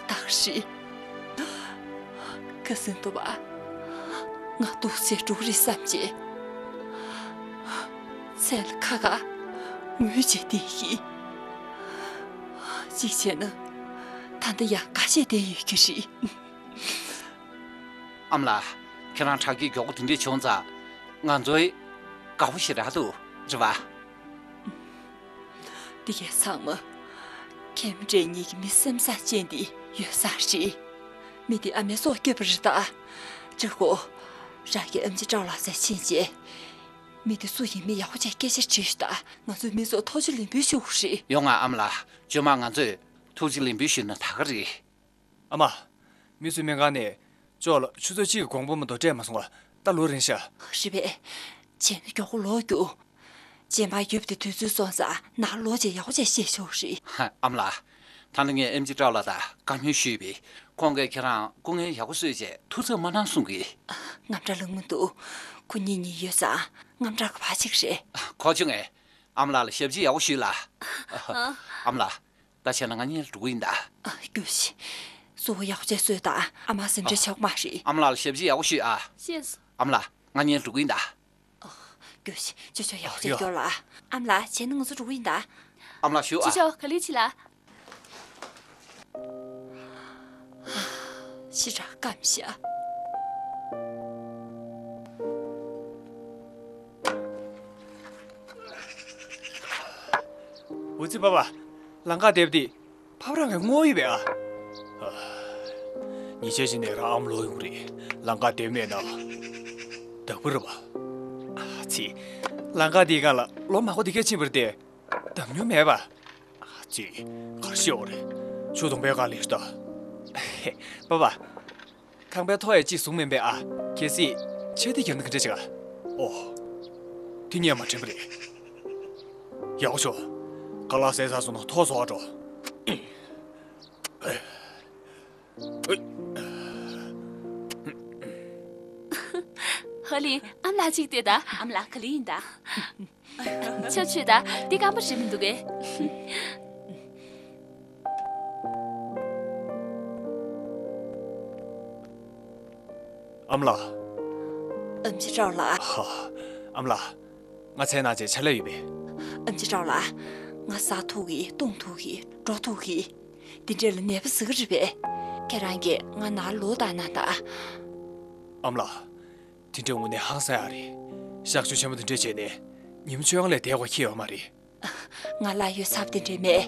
ད་ག་རེད། ཁ་སང་དུ་བ་ང་སྡུག་ཚད་འགྲོ་གི་རེད་བསམ་བྱས། མཚན་ལ་ཁ་ཁ་ངུས་བྱས་བསྡད་ཀྱི། གཅིག་བྱས་ན་ད་ལྟ་ཡང་དགའ་བྱས་བསྡད་ཡོད་ཀྱི་རེད། ཨ་མ་ལགས། ཁྱེད་རང་དྲག་སྐྱེད་མགྱོགས་པོ་དེ་འདྲས་བྱུང་ཙང་ང་ཚོའི་དགའ་པོ་ཞེ་དྲག་འདུག་རེད་པ། འདི་གའི་ཚང་མ་ཁྱིམ་འདྲ་གཉིས་ཀྱི་མི་སེམས་བཟང་ཅན་འདི་ཡོད་ས་རེད། མི་འདི་ཨ་མའི་སྲོག་སྐྱོབ་པ་རེད་ད། ཀྲི་གུ། རང་གི་ཨེམ་ཆི་ཀྲའོ་ལགས་སར་ཕྱིན་བྱས། མི་འདི་སུ་ཡིན་མིན་ཡག་པོ་བྱས་སྐད་ཆ་དྲིས་ཤོག་ད། ང་ཚོས་མི་ཚོར་ཐུགས་རྗེ་ལེགས་འབུལ་ཞུ་དགོས་རེད། ཡོང་ང་ཨ་མ་ལགས། རྗེས་མ་ང་ཚོས་ཐུགས་རྗེ་ལེགས་འབུལ་ཞུས་ན་ད་ག་རེད། ཨ་མ། མི་ཚོའི་སྨན་ཁང་ནས་ཅོག་ལ་ཆུ་ཚོད་གཅིག་གི་དགོངས་པ་མ་གཏོགས་སྤྲད་མ་སོང་བ་ད་ལོ་རན་ཤག་རེད་པས། བྱས་ན་མགྱོགས་པོ་ལོག་རྒྱུགས། རྗེས་མ་ཡོད་པའི་དུས་ཚོད་སོང་ཙང་ནང་ལོག་བྱས་ཡག་པོ་བྱས་བཤད་ཆོག་རེད། ཧ། ཨ་མ་ལགས། ད་ནི་ངས་ཨེམ་ཆི་ཀྲའོ་ལགས་དང་བཀའ་མོལ་ཞུས་པས། ཁོང་གིས་ཁྱེད་རང་སྐུ་ངལ་ཡག་པོ་གསོས་བྱས་ཐུགས་འཚབ་མ་གནང་གསུང་གི། དངངས་སྐྲག་ལངས་མི་འདུག་ཁོ་གཉིས་གཉིས་ཡོད་ཙང་དངངས་སྐྲག་གི་བར་ཅིག་རེད། གོ་བྱུང་ངས། ཨ་མ་ལགས་ལ་ཞབས་ཕྱི་ཡག་པོ་ཞུས་ལ། ཨ་མ་ལགས། ད་བྱས་ན་ང་གཉིད་འགྲོ་གི་ཡིན་ད། ཨ། རྒྱུགས་ཤིག་གཟུགས་པོ་ཡག་པོ་བྱས་གསོས་དང་། ཨ་མ་སེམས་ཁྲལ་ཆོག་མ་རེད། ཨ་མ་ལགས་ལ་ཞབས་ཕྱི་ཡག་པོ་ཞུས་ཨ། ཤེས་སོང་། ཨ་མ་ལགས་ང་གཉིད་འགྲོ་གི་ཡིན་ད། ཨ། རྒྱུགས་ཤིག་ཅོ་ཅོ་ཡག་པོ་བྱས་ཡོ། སྐྱོར་ལ། ཨ་མ་ལགས་བྱས་ན་ང་ཚོ་འགྲོ་གི་ཡིན་ད། ཨ་མ་ལགས་བཞུགས་ཨ། ཅོ་ཅོ་ག་ལེར་ཕྱིན་ལ། ཞེ་དྲག་སྐམ་ཤག་འུ་ཚོའི་པ་ཕ། ལམ་ཁ་བསྡད་པ་འདི་ཕ་བུ་རང་གི་ངོ་ཡོད་པས་ཨ། ཉེས་ཆད་བྱིན་ནས་རང་ཨ་མ་ལོག་ཡོང་གི་རེད། ལམ་ཁ་བསྡད་མེད་ན་བདག་པོ་རེད་པ། ཨ་ཙི། ལམ་ཁ་འདིའི་སྒང་ལ་ལོ་མང་པོ་འདི་གས་ཕྱིན་པ་རེད་དེ། བསྡམས་མྱོང་མེད་པ། ཨ་ཙི། ག་རེ་བཤད་འོ་རེད། ཆུ་དུང་པའི་སྒང་སླེབས་ཤག་ད། ཧེ། པ་ཕ། ཁང་པའི་ཐོག་ཡ་གཅིག་བཟུང་མིན་པས་ཨ། གལ་སྲིད་ཆད་དེ་རྒྱབ་ན་ག་འདྲ་བྱེད་ག་ཨོ། དེ་ངས་མ་དྲན་པ་རེད། ཡག་པོ་ཤོག་ཁ་ལག་ཟས་ཚར་སོང་ན་ཐོག་བཟོ་བར་འགྲོ། ཨེ། ཨེ། ཨ་ལི། ཨ་མ་ལགས་གཅིག་ལྟོས་དང་། ཨ་མ་ལགས། ག་ལེ་ཡིན་ད། ཆབ་ཆུས་ད། འདི་སྐམ་པོ་རེད་མི་འདུག་གས། ཨ་མ་ལགས། ཨེམ་ཆི་ཀྲའོ་ལགས། ཧ། ཨ་མ་ལགས། ང་མཚན་ནང་བྱས་ཕྱག་ལས་ཡོད་པས། ཨེམ་ཆི་ཀྲའོ་ལགས། ང་ཟ་ཐུབ་གི། བཏུང་ཐུབ་གི། འགྲོ་ཐུབ་གི། འདི་འདྲས་ལ་ནད་པ་ཟ་གི་རེད་པས། ཁྱེད་རང་གིས་ང་ནང་ལོག་བཏང་གནང་དང་། ཨ་མ་ལགས། དེ་འདྲས་དངོས་གནས་ཧང་སང་ཡག་རེད། གཤག་བཅོས་ཆེན་པོ་དེ་འདྲས་བྱས་ནས་ཉིན་མོ་བཅོ་ལྔ་ལས་བསྡད་དགོས་ཁེལ་ཡོད་མ་རེད། ང་ལ་ཡོད་ཚབ་དེ་འདྲས་མེད།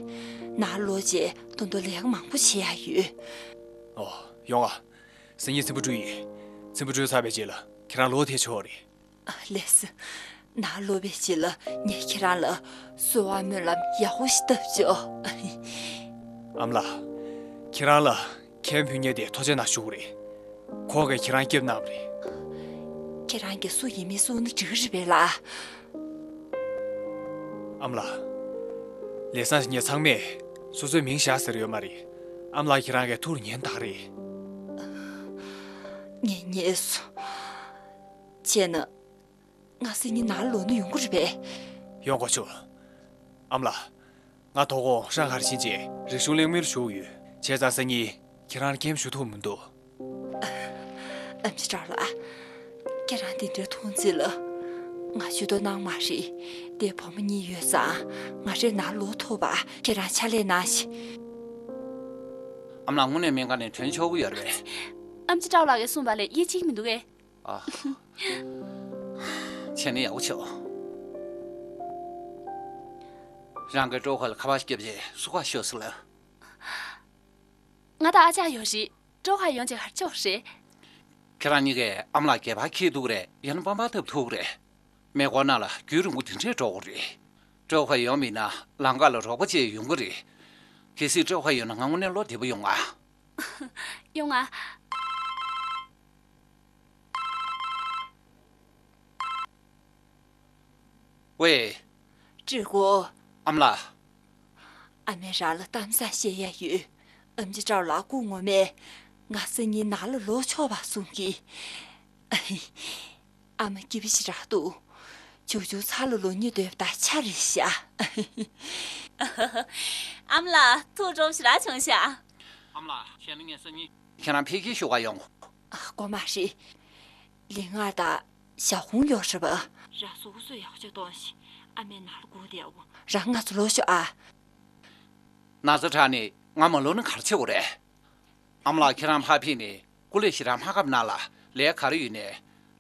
ནང་ལོག་རྗེས་ད་དུང་ལས་ཀ་མང་པོ་བྱེད་ཡག་ཡོད། ཨོ། ཡོང་ང་། སང་ཉིན་ཚེམ་བུ་བཀྲུ་ཡིན། ཚེམ་བུ་བཀྲུས་ཚར་བའི་རྗེས་ལ་ཁྱེད་རང་ལོག་ཐེངས་ཆོག་རེད། ཨ། ལགས་སོ། ནང་ལོག་པའི་རྗེས་ལ་ངས་ཁྱེད་རང་ལ་གསོལ་བ་སྨོན་ལམ་ཡག་པོ་ཞིག་བཏབ་ཆོག། ཨ་མ་ལགས། ཁྱེད་རང་ལ་མཁན་ཕུད་མཁན་དེ་ཐུགས་རྗེ་གནང་ཞུ་གི་རེད། ཁོང་གིས་ཁྱེད་རང་སྐྱོབ་གནང་བ་རེད། ཁྱེད་རང་གིས་སུ་ཡིན་མིན་གསུངས་ན་འགྲིག་གི་རེད་པས་ལགས། ཨ་མ་ལགས། ལས་བཟང་ཞིག་ངས་ཚང་མས་སོ་སོའི་མིང་བཞག་ཟེར་ཡོད་མ་རེད། ཨ་མ་ལགས་ཁྱེད་རང་གིས་ཐུགས་ལ་ཉན་ད་ག་རེད། ངས་ཉན་སོང་། བྱས་ན། ང་སང་ཉིན་ནང་ལོག་ན་ཡོང་གི་རེད་པས། ཡོང་དགོས་བྱུང་། ཨ་མ་ལགས། ང་དོ་དགོང་ཧྲང་ཧའེར་ཕྱིན་བྱས་རིག་གཞུང་གླེང་མོལ་ཞུ་གི་ཡོད། བྱས་ཙང་སང་ཉིན་ཁྱེད་རང་ལ་ཀེམ་ཞུགས་ཐུབ་མི་འདུག། ཨེམ་ཆི་ཀྲའོ་ལགས། ཁྱེད་རང་དེ་འདྲའི་མཐོང་ཚེ་ལ། ང་ཇུས་གཏོགས་གནང་མ་རེད། དེ་བུ་མོ་གཉིས་ཡོད་ཙང་ང་རང་ནང་ལོག་ཐུབ་པ་ཁྱེད་རང་ཕྱག་ལས་གནང་ཞིག། ཨ་མ་ལགས། དངོས་གནས་སྨན་ཁང་ནས་ཐོན་ཆོག་གི་ཡོད་རེད་པས། ཨེམ་ཆི་ཀྲའོ་ལགས་ཀྱིས་གསུངས་པ་ལས་ཡིད་ཆེས་མི་འདུག་གས། ཨ། བྱས་ན་ཡག་པོ་བྱས། རང་གིས་ཀྲོའུ་ཧའེ་ལ་ཁ་པར་བརྒྱབ་བྱས་བསུ་ཁ་ཤོག་ཟེར་ལབ། ང་དང་ཨ་ཅག་ཡོད་རེད། ཀྲོའུ་ཧའེ་ཡོང་བྱས་ག་རེ་བྱེད་དགོས་རེད། ཁྱེད་རང་གཉིས་ཀས་ཨ་མ་ལགས་སྒལ་པར་འཁྱེར་འདུག་རེད། ཡང་ན་པང་པར་བཏབ་ཐུབ་རེད། མེ་འཁོར་ནང་ལ་རྒྱུན་རིང་པོ་དེ་འདྲས་འགྲོ་དགོས་རེད། ཀྲོའུ་ཧའེ་ཡོང་མིན་ན་ལམ་ཁ་ལ་རོགས་པ་བྱེད་ཡོང་གི་རེད། གལ་སྲིད་ཀྲོའུ་ཧའེ་ཡོང་ན་ང་དངོས་གནས་བློ་བདེ་པོ་ཡོང་ང་། ཡོང་ང་། ཝེ། ཀྲི་གོ། ཨ་མ་ལགས། ཨ་མས་རང་ལ་གཏམ་བཟང་བཤད་ཡ་ཡོད། ཨེམ་ཆི་ཀྲའོ་ལགས་སྐུ་ངོ་མས་ང་སང་ཉིན་ནང་ལ་ལོག་ཆོག་པ་གསུང་གི། ཨ་མ་སྐྱིད་པོ་ཞེ་དྲག་འདུག། ཆུང་ཆུང་ཚ་ལུ་ལུ་གཉིས་སྡོད་པ་དང་ཆ་རེད་ཤག། ཨ་མ་ལགས། ཐུགས་སྤྲོ་པོ་ཞེ་དྲག་བྱུང་ཤག། ཨ་མ་ལགས། བྱས་ན་ངས་སང་ཉིན་ཁྱེད་རང་ཕ་གིར་ཞུ་ག་ཡོང་། ཨ། དགོས་མ་རེད། ལིང་ངར་དང་ཞའོ་ཧུང་ཡོད་རེད་པ། རང་གཟུགས་པོ་གསོ་ཡག་པོ་ཅིག་གཏོང་ཞིག། ཨ་མས་ནང་ལ་སྒུག་བསྡད་ཡོད། རང་ང་ཚོ་ལོག་ཤོག་ཨ། ན་ཚ་དྲགས་ནས་ང་མ་ལོག་ན་ག་རེ་བྱེད་དགོས་རེད། ཨ་མ་ལགས་ཁྱེད་རང་ཕར་ཕེབས་ནས་སྐུ་ལས་ཞེ་དྲག་མ་བཀབ་གནང་ལ། ལས་ག་རེ་ཡོད་ནའི་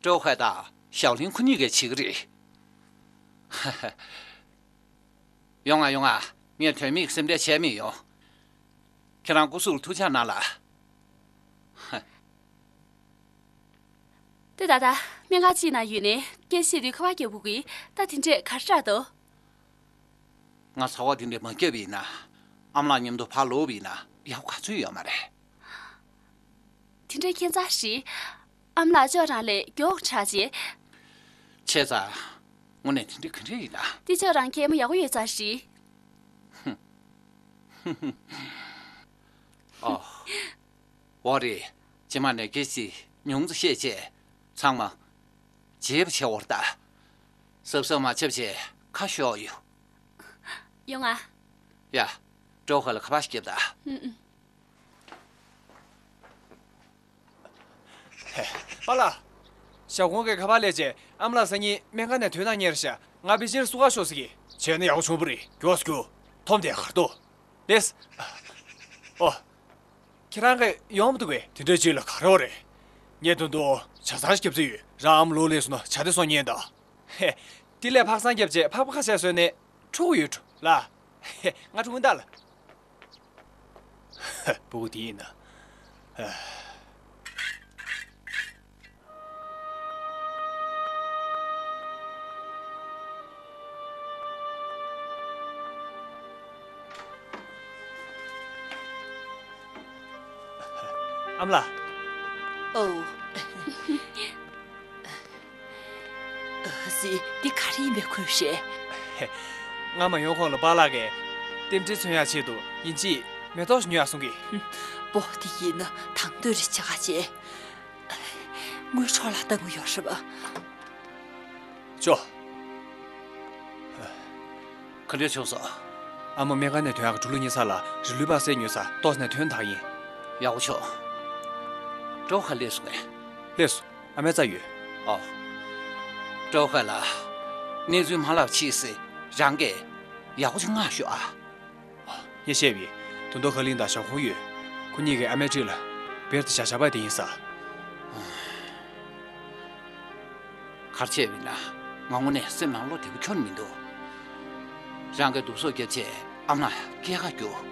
ཀྲོའུ་ཧའེ་དང་ཞའོ་ལིང་ཁོ་གཉིས་ཀས་བྱེད་ཀྱི་རེད། ཡོང་ང་། ཡོང་ང་། ངས་དོན་མེད་སེམས་ཁྲལ་བྱས་མི་ཡོང་། ཁྱེད་རང་སྐུ་གཟུགས་ལ་ཐུགས་ཅག་གནང་ལ། ཏེ་ད་ལྟ་སྨན་ཁང་གཅིག་ནང་ཡོད་ནའི་སྐད་བཤད་དུས་ཁ་པར་རྒྱག་དགོས་ཀྱི། ད་དེ་འདྲས་ག་རེ་འདྲ་འདུག། ང་ཚ་བ་དེ་འདྲས་མ་བརྒྱབ་པ་ཡིན་ན། ཨ་མ་ལགས་མཉམ་དུ་ཕར་ལོག་པ་ཡིན་ན་ཡག་པོ་ག་ཚོད་ཡོད་མ་རེད། དེ་འདྲའི་ཁྱད་མཚར་ཞིག། ཨ་མ་ལགས་ཅོག་རང་ལས་མགྱོགས་དྲགས་བྱས། བྱས་ཙང་། དངོས་གནས་དེ་འདྲ་ག་འདྲ་ཡིན་ན། དེ་ཅོག་རང་གད་མོ་ཡག་པོ་ཡོད་ཙང་རེད། ཨོ། འོ་རེད། རྗེས་མ་ནས་སྐད་ཆ་ཉུང་ཙམ་བཤད་བྱས། ཚང་མ་བརྗེད་པ་བྱེད་འོར་ད། གཟབ་གཟབ་མ་བྱས་བྱས་ཁ་ཤོག་ཡོད། ཡོང་ང་། ཡ། ཀྲོའུ་ཧའེ་ལ་ཁ་པར་ཞིག་རྒྱོབ་ད། ཨུམ་ཨུམ། ཧེ། པཱ་ལགས། ཞའོ་ཧུང་གིས་ཁ་པར་སླེབས་བྱས་ཨ་མ་ལགས་སང་ཉིན་སྨན་ཁང་ནས་ཐོན་གནང་ཉེ་རེད་ཤག། ང་ཕལ་ཆེར་བསུ་ག་ཤོག་ཟེར་གི། བྱས་ན་ཡག་པོ་བྱུང་བ་རེད། མགྱོགས་སེ་རྒྱུགས། ཐོམ་དེ་གར་འདུག། ལགས་སོ། ཨོ། ཁྱེད་རང་གིས་ཡོང་མི་འདུག་གས། དེ་འདྲའི་ཅིག་ལ་ག་རེ་ཡོད་རེད། ངས་ད་དུང་ཇ་ཚང་ཞིག་བརྒྱབ་རྩིས་ཡོད། རང་ཨ་མ་ལོག་སླེབས་སོང་ན་ཇ་དེ་གསོལ་ཉན་དང་། ཧེ། དེ་ལས་ཕག་ཟངས་བརྒྱབ་བྱས་ཕག་པ་ཁ་ཤས་བཟོས་ནས་འཁྲུ་གི་ཡོད། འཁྲུ་ལ། ཧེ། ང་འཁྲུ་གི་ད་ལ། ཧེ། སྤུ་གུ་དེ་ཡིན་ན། ཧེ། ཨ་མ་ལགས། ཨོ། ཨ་ཙི། འདི་ག་རེ་ཡིན་པའི་ཁུལ་རེད། ང་མ་ཡོང་གོང་ལ་པཱ་ལགས་ཀྱིས་རྟེན་འབྲེལ་མཚོན་ཡག་ཆེད་དུ་ཡིན་གཅིག་མེ་ཏོག་ཞིག་ཉོ་ཡག་གསུང་གི། སྤོ། འདི་ཡིན་ན་དང་དོད་རེ་བྱེད་ག་བྱེད། དངུལ་འཕྲོ་བརླག་བཏང་གི་ཡོད་རེད་པ། ཅོ། ག་འདྲ་བྱུང་སོང་། ཨ་མ་སྨན་ཁང་ནས་ཐོན་ཡག་གི་གྲུ་ལུག་རྙེད་ས་ལ་རི་ལུད་པ་བསད་ཉོས་ས་ཏོག་ཙམ་ནས་ཐོན་དང་ཡིན། ཡག་པོ་བྱུང་། སྤྲོ་ཁ་སླེབས་སོང་ངས། སླེབས་སོང་། ཨ་མའི་རྩ་ཡོད། ཨོ། སྤྲོ་ཁ་ལ། གནས་ཚུལ་མ་ལབ་ཕྱིས་སེ་རང་གིས་ཡག་པོ་ཅིག་མངགས་ཤོག་ཨ། ངས་བཤད་པའི་དོན་ཐོག་ཁ་གླིང་དང་ཞའོ་ཧུང་ཡོད། ཁོ་གཉིས་ཀྱིས་ཨ་མའི་འཁྲིས་ལ་བེར་དེ་བཞག་བཞག་པ་དེ་ཡིན་ས། ག་རེ་བྱས་པ་ཡིན་ན་ང་དངོས་གནས་སེམས་ནང་བློ་བདེ་པོ་ཁྱོན་མི་འདུག་རང་གིས་བསྡུ་གསོག་བརྒྱབ་བྱས་ཨ་མ་ལ་སྐྱེལ་ག་རྒྱུགས།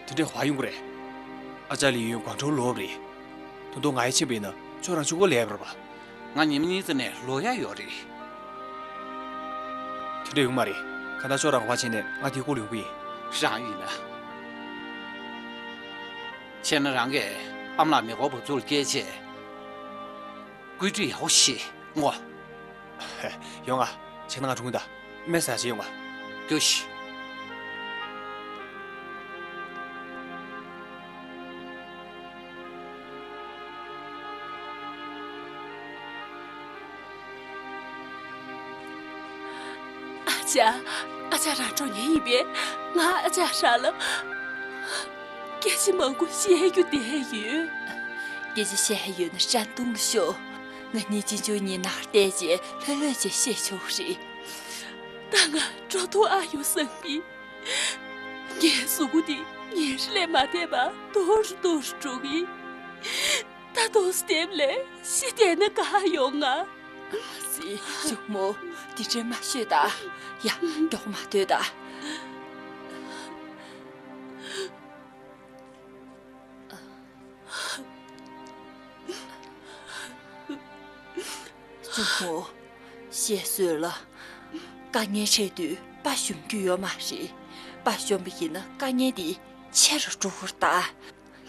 དེ་འདྲས་ག་པར་ཡོང་གི་རེད། ཨ་ཅག་ལི་ཡུན་གོང་ཁྲོ་ལོབས་རེད། དོན་ཐོག་ང་ཡི་ཕྱིན་པ་ཡིན་ན་ཁྱོད་རང་གཅིག་པོ་ལས་པ་རེད་པ། ང་ཉི་མ་གཉིས་ཙམ་ནས་ལོག་ཡག་ཡོད་རེད། དེ་འདྲ་ཡོང་མ་རེད། གང་ལྟར་ཁྱོད་རང་ག་པར་ཕྱིན་ནས་ང་དེའི་སྐོར་ལ་ཡོང་གི་ཡིན། རང་ཡིན་ན། བྱས་ན་རང་གིས་ཨ་མ་ལགས་མེ་འཁོར་བབས་ཚུགས་ལ་སྐྱེལ་བྱས། བཀོད་སྒྲིག་ཡག་པོ་ཞིག་བྱེད་ངོ་། ཡོང་ང་། བྱས་ན་ང་འགྲོ་གི་ཡིན་ད། སྨན་ཟ་བྱེད་ཡོང་ང་། རྒྱུགས་ཤིག་ཨ་ཅག་ཨ་ཅག་རང་འགྲོ་མཁན་ཡིན་པས། ང་ཨ་ཅག་རང་ལ་སྐད་ཆ་མང་པོ་བཤད་རྒྱུ་བསྡད་ཡོད། སྐད་ཆ་བཤད་ཡོད་ན་ཧྲན་ཏུང་ལ་ཤོད། ང་གཉིས་གཅེན་གཅུང་གཉིས་ནང་བལྟས་རྗེས་ལྷོད་ལྷོད་བྱས་བཤད་ཆོག་རེད། ད་ང་འགྲོ་ཐུབ་ཨ་ཡོང་བསམ་གི། ངའི་གཟུགས་པོ་འདི་ཉིན་རེ་ལས་མ་འདས་པར་སྡུག་རུ་སྡུག་རུ་འགྲོ་གི། ད་དུང་སྟེབས་ལས་ཤི་བསྡད་ན་དགའ་ཡོང་ང་། ཨ་ཙི། གཅུང་མོ། འདི་འདྲ་མ་ཤོད་ད། ཡ། མགྱོགས་མ་སྡོད་ད། གཅུང་མོ། བཤད་སྲོལ་ལ། དཀའ་ངལ་འཕྲད་དུས་དཔའ་ཞུམ་རྒྱུ་ཡོད་མ་རེད། དཔའ་ཞུམ་པ་ཡིན་ན་དཀའ་ངལ་འདི་ཆེ་རུ་འགྲོ་གི་རེད་ད།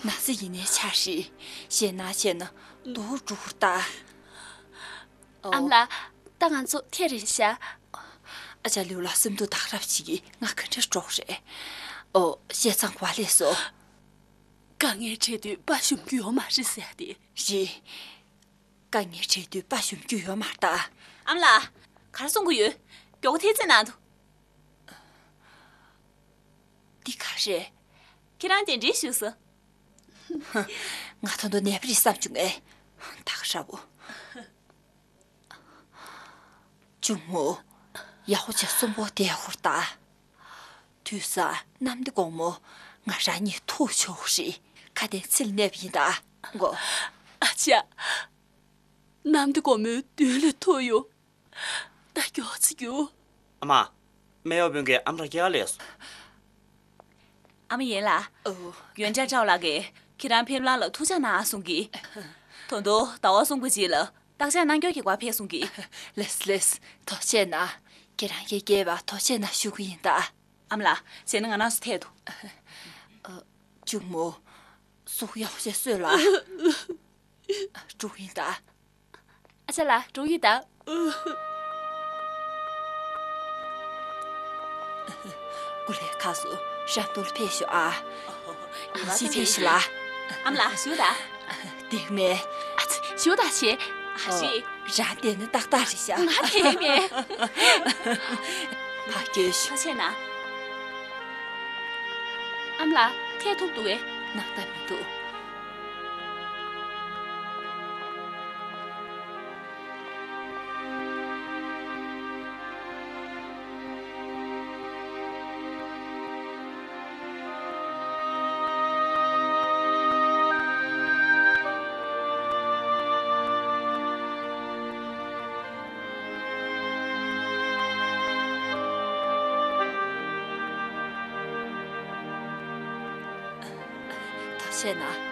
ན་ཚ་ཡིན་ནའི་ཆ་རེད། ཞེད་སྣང་ཆེ་ན་སྡུག་རུ་འགྲོ་གི་རེད་ད། ཨ་མ་ལགས། ད་ང་ཚོ་ཐད་རིང་ཤག་ཨ་ཅག་ལིའུ་ལགས་སེམས་སྡུག་ད་ག་རང་བྱེད་ཀྱི། ང་ག་འདྲ་འགྲོ་གི་རེད། ཨོ། བཤད་ཚང་ག་པར་སླེབས་སོང་། དཀའ་ངལ་འཕྲད་དུས་དཔའ་ཞུམ་རྒྱུ་ཡོད་མ་རེད་ཟེར་ཏེ། རེད། དཀའ་ངལ་འཕྲད་དུས་དཔའ་ཞུམ་རྒྱུ་ཡོད་མ་རེད་ད། ཨ་མ་ལགས། ག་རེ་གསུང་གི་ཡོད། མགྱོགས་པོ་ཐེལ་ཙེ་གནང་དུ། འདི་ག་རེད། ཁྱེད་རང་གདན་འདྲེན་ཞུས་སོང་། ང་ད་དུང་ནད་པ་རེད་བསམ་བྱུང་ངས། ད་ག་རེད་པོ། གཅུང་མོ། ཡག་པོ་བྱས་གསོན་པོ་བསྡད་ཧུར་ཐག་དུས་སང་གནམ་བདེ་དགོང་མོ་ང་རང་གཉིས་ཐུག་ཆོག་རེད། ཁ་དན་ཚིག་ལ་གནས་པ་ཡིན་ད། མགོ། ཨ་ཅག་གནམ་བདེ་དགོང་མོའི་མདུན་ལ་ཐུག་ཡོང་། ད་མགྱོགས་ཙམ་རྒྱུགས། ཨ་མ། སྨན་གཡོག་སྤུན་གྱིས་ཨ་མ་རང་སྐྱེལ་ག་སླེབས་སོང་། ཨ་མ་ཡིན་ལགས། ཨོ། ཡོན་ཅང་ཀྲའོ་ལགས་ཀྱིས་ཁྱེད་རང་ཕེབས་ལམ་ལ་ཐུགས་འཇགས་གནང་གསུང་གི། ད་དུང་ཟླ་བ་གསུམ་གྱི་རྗེས་ལ་བརྟག་དཔྱད་གནང་སྐྱོར་གྱི་སྐབས་ཕེབས་གསུང་གི། ལགས་ལགས། ཐུགས་རྗེ་གནང་། ཁྱེད་རང་གིས་སྐྱེལ་བར་ཐུགས་རྗེ་གནང་ཞུ་གི་ཡིན་ད། ཨ་མ་ལགས། བྱས་ན་ང་རང་ཚོ་ཐད་དོ། ཨ། གཅུང་མོ། གཟུགས་ཡག་པོ་བྱས་གསོས་ལ། འགྲོ་གི་ཡིན་ད། ཨ་ཅག་ལགས། འགྲོ་གི་ཡིན་ད། ཀུ་ལེ་ཁ་སོ་ཧྲན་ཏུང་ལ་ཕེབས་ཤོག་ཨ། ཡིན་གཅིག་ཕེབས་ཤོག་ལ། ཨ་མ་ལགས། བཞུགས་དང་། འདེགས་མེད། ཨ་ཙི། བཞུགས་དང་ཞེས། ཨ་ཤི། རང་བསྡད་ན་ཏག་ཏག་རེད་ཤག་ང་བསྡད་མེད། ཕར་སྐྱོད་ཤོག་ཐུགས་རྗེ་གནང་། ཨ་མ་ལགས། ཐད་ཐུབ་འདུག་གས། སྣང་དག་མི་འདུག་ཐུགས་རྗེ་གནང་།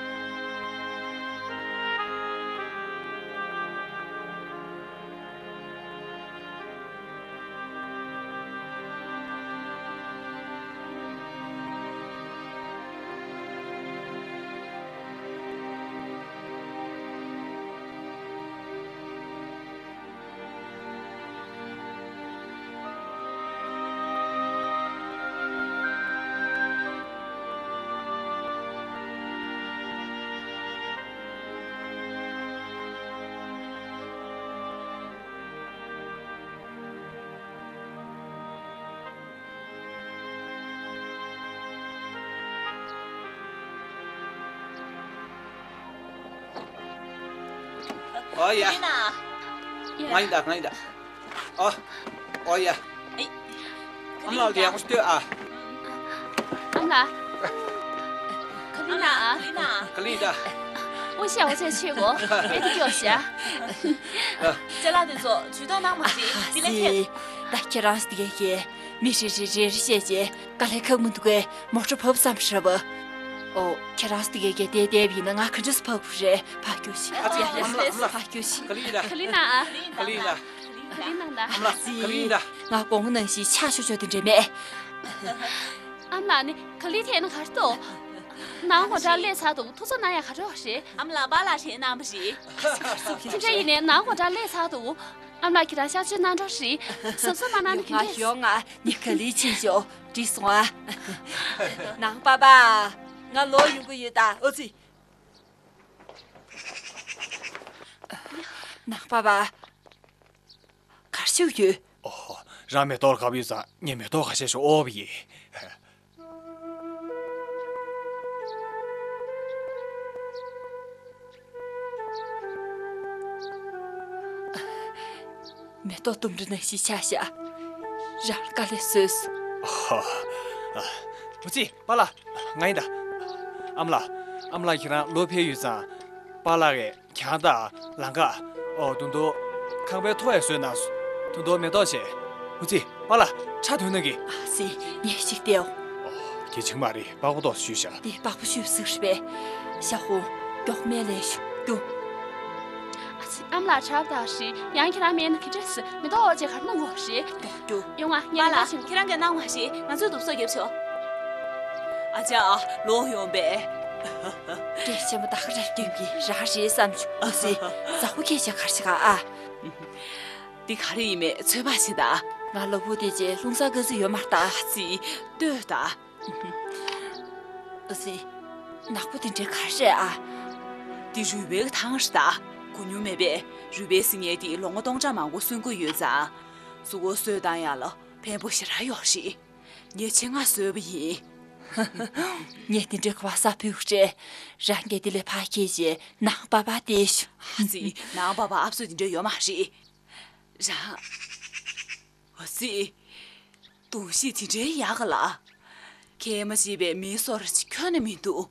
ཨོ་ཡ། ཡ། ང་ཡིན་ད། ང་ཡིན་ད། ཨོ། ཨོ་ཡ། ཨེ། ཨ་མ་ལགས་ལ་ཡག་པོ་ཞིག་ལྟོས་ཨ། ཨ་མ་ལགས། ཁ་ལི་ན་ཨ། ཁ་ལི་ན། ཁ་ལི་ད། 我想我再去过，别的就行。 ཅ་ལག་དེ་ཚོ་ཇུས་གཏོགས་གནང་མ་རེད། དེ་ལས་ཁྱེད། ད་ཁྱེད་རང་སྟེ་གེ་མི་རེ་རེ་རེ་རེ་བཤད་རྗེས་དཀའ་ལས་ཁག་མི་འདུག་གས། མོ་ཊ་བབས་ཙམ་རེད་པ། ཨོ། ཁྱེད་རང་སྟེ་གེ་གེ་བསྡད་བསྡད་པ་ཡིན་ན་ང་ག་འདྲས་བབས་དགོས་རེད། ཕར་རྒྱུགས་ཤིག་ཨ་ཙི། ཡ་ཡ། ཨ་མ་ལགས། ཕར་རྒྱུགས་ཤིག་ཁ་ལི་ཡིན་ད། ཁ་ལི་ན་ཨ། ཁ་ལི་ཡིན་ད། ཁ་ལི་གནང་ད། ཨ་མ་ལགས། ཁ་ལི་ཡིན་ད། ང་དགོང་མོ་ནང་བཞིན་ཆག་ཤོར་ཤོར་དེ་འདྲས་མེད། ཨ་མ་ལགས་ནི་ཁ་ལི་ཐེན་ན་ག་རེ་འདུག་ནང་སྒོ་འགྲམ་སླེབས་ཚར་འདུག་ཐུགས་ཚོར་གནང་ཡ་ག་རེ་ཡོད་རེད། ཨ་མ་ལགས་པཱ་ལགས་ཐེན་གནང་བ་རེད། དེ་འདྲ་ཡིན་ནའི་ནང་སྒོ་འགྲམ་སླེབས་ཚར་འདུག་ཨ་མ་ལགས་ཁྱེད་རང་གཤག་བཅོས་གནང་འགྲོ་རེད། གཟབ་གཟབ་མ་གནང་ན་ག་འདྲས། ཡོང་ང་། ནི་ཁ་ལི་ཕྱིན་ཤོག་འགྲིག་སོང་ཨ། ནང་པཱ་པཱ། ང་ལོག་ཡོང་གི་ཡོད་ད། ཨོ་ཙི། ནང་པཱ་པཱ། གར་ཞུགས་ཡོད། ཨོ། རང་མེ་ཏོག་ལ་དགའ་པོ་ཡོད་ཙང་ངས་མེ་ཏོག་ཁ་ཤས་ཤིག་དབོར་བ་ཡིན། མེ་ཏོག་ལྡུམ་ར་ནང་བཞིན་ཆགས་ཤག་རང་དཀའ་ལས་བཟོས་སོང་། ཨ། ཨ། ཨོ་ཙི། པཱ་ལགས། ང་ཡིན་ད། ཨ་མ་ལགས། ཨ་མ་ལགས་ཁྱེད་རང་ལོག་ཕེབས་ཡོད་ཙང་། པཱ་ལགས་ཀྱིས་གྱང་དང་ལམ་ཁ། ཨོ། ད་དུང་ཁང་པའི་ཐོག་ཡང་བཟོས་གནང་སོང་། ད་དུང་མེ་ཏོག་བྱས། ཨོ་ཙི། པཱ་ལགས། ཕྲ་དོན་ན་གི། ཨ་ཙི། ངས་ཅིག་བལྟའོ། ཨོ། གལ་ཆེན་མ་རེད། པགས་པ་ཏོག་ཙམ་བཤུས་ཤག་དེ་པགས་པ་བཤུས་ཟིག་རེད་པས། ཞའོ་ཧུང་། མགྱོགས་སྨན་ལེན་ཤོག་རྒྱུགས། ཨ་ཙི། ཨ་མ་ལགས་ཁྲབ་ད་ཧྲི། ཡང་ཁྱེད་རང་སྨན་ན་ག་འདྲས་སི་མེ་ཏོག་འོ་ཅེ་གར་ན་ངོ་ཧྲི། མགྱོགས་རྒྱུགས། ཡོང་ང་། ངས་པཱ་ལགས་ཁྱེད་རང་གིས་གནང་མ་ཧྲི། ང་ཚོས་དུབ་སོ་རྒྱབ་ཆོག་ཨ་ཅག་ལོག་ཡོང་པས། སྐད་ཆེན་པོ་ད་ག་རེ་སྐྱོན་གྱི་ར་རེད་བསམ་བྱུང་། ཨ་ཙི། ཟ་ཧུ་ཁྱེད་ཅག་གར་ཞིག་ཨ། འདི་ག་རེ་ཡིན་མེད་ཚོད་དཔག་བྱེད་ད། ང་ལ་བུ་དེ་ཅེ་ལྷུང་ས་ག་ཚོད་ཡོད་མ་རེད་ད། ཨ་ཙི། ལྟོས་ད། ཨ་ཙི། ནག་པོ་དེ་འདྲའི་ག་རེ་རེད་ཨ། འདི་རུས་སྦལ་གྱི་ཐང་རེད་ད། གོ་མྱོང་མེད་པས། རུས་སྦལ་ཟེར་མཁན་དེ་ལོ་ངོ་སྟོང་ཕྲག་མང་པོ་གསོན་གྱི་ཡོད་ཙང་། གཟུགས་པོ་གསོས་བཏང་ཡག་ལ་ཕན་པོ་ཞེ་དྲག་ཡོད་རེད། ངས་ཆེད་མངགས་བཟོས་པ་ཡིན། ངས་དེ་འདྲའི་ག་པར་ཟ་ཕོད་རེད། རང་གིས་དེ་ལས་ཕར་ཁྱེར་རྗེས་ནང་པ་པ་སྟེར་ཤོག་ཨ་ཙི། ནང་པ་པ་ཨབ་སུ་དེ་འདྲ་ཡོད་མ་རེད། རང་། ཨ་ཙི། གདུང་ཤེས་དེ་འདྲའི་ཡག་ག་ལ། ཁས་མ་བྱས་པའི་མིའི་སོར་ཅིག་ཁྱོན་ནས་མི་འདུག་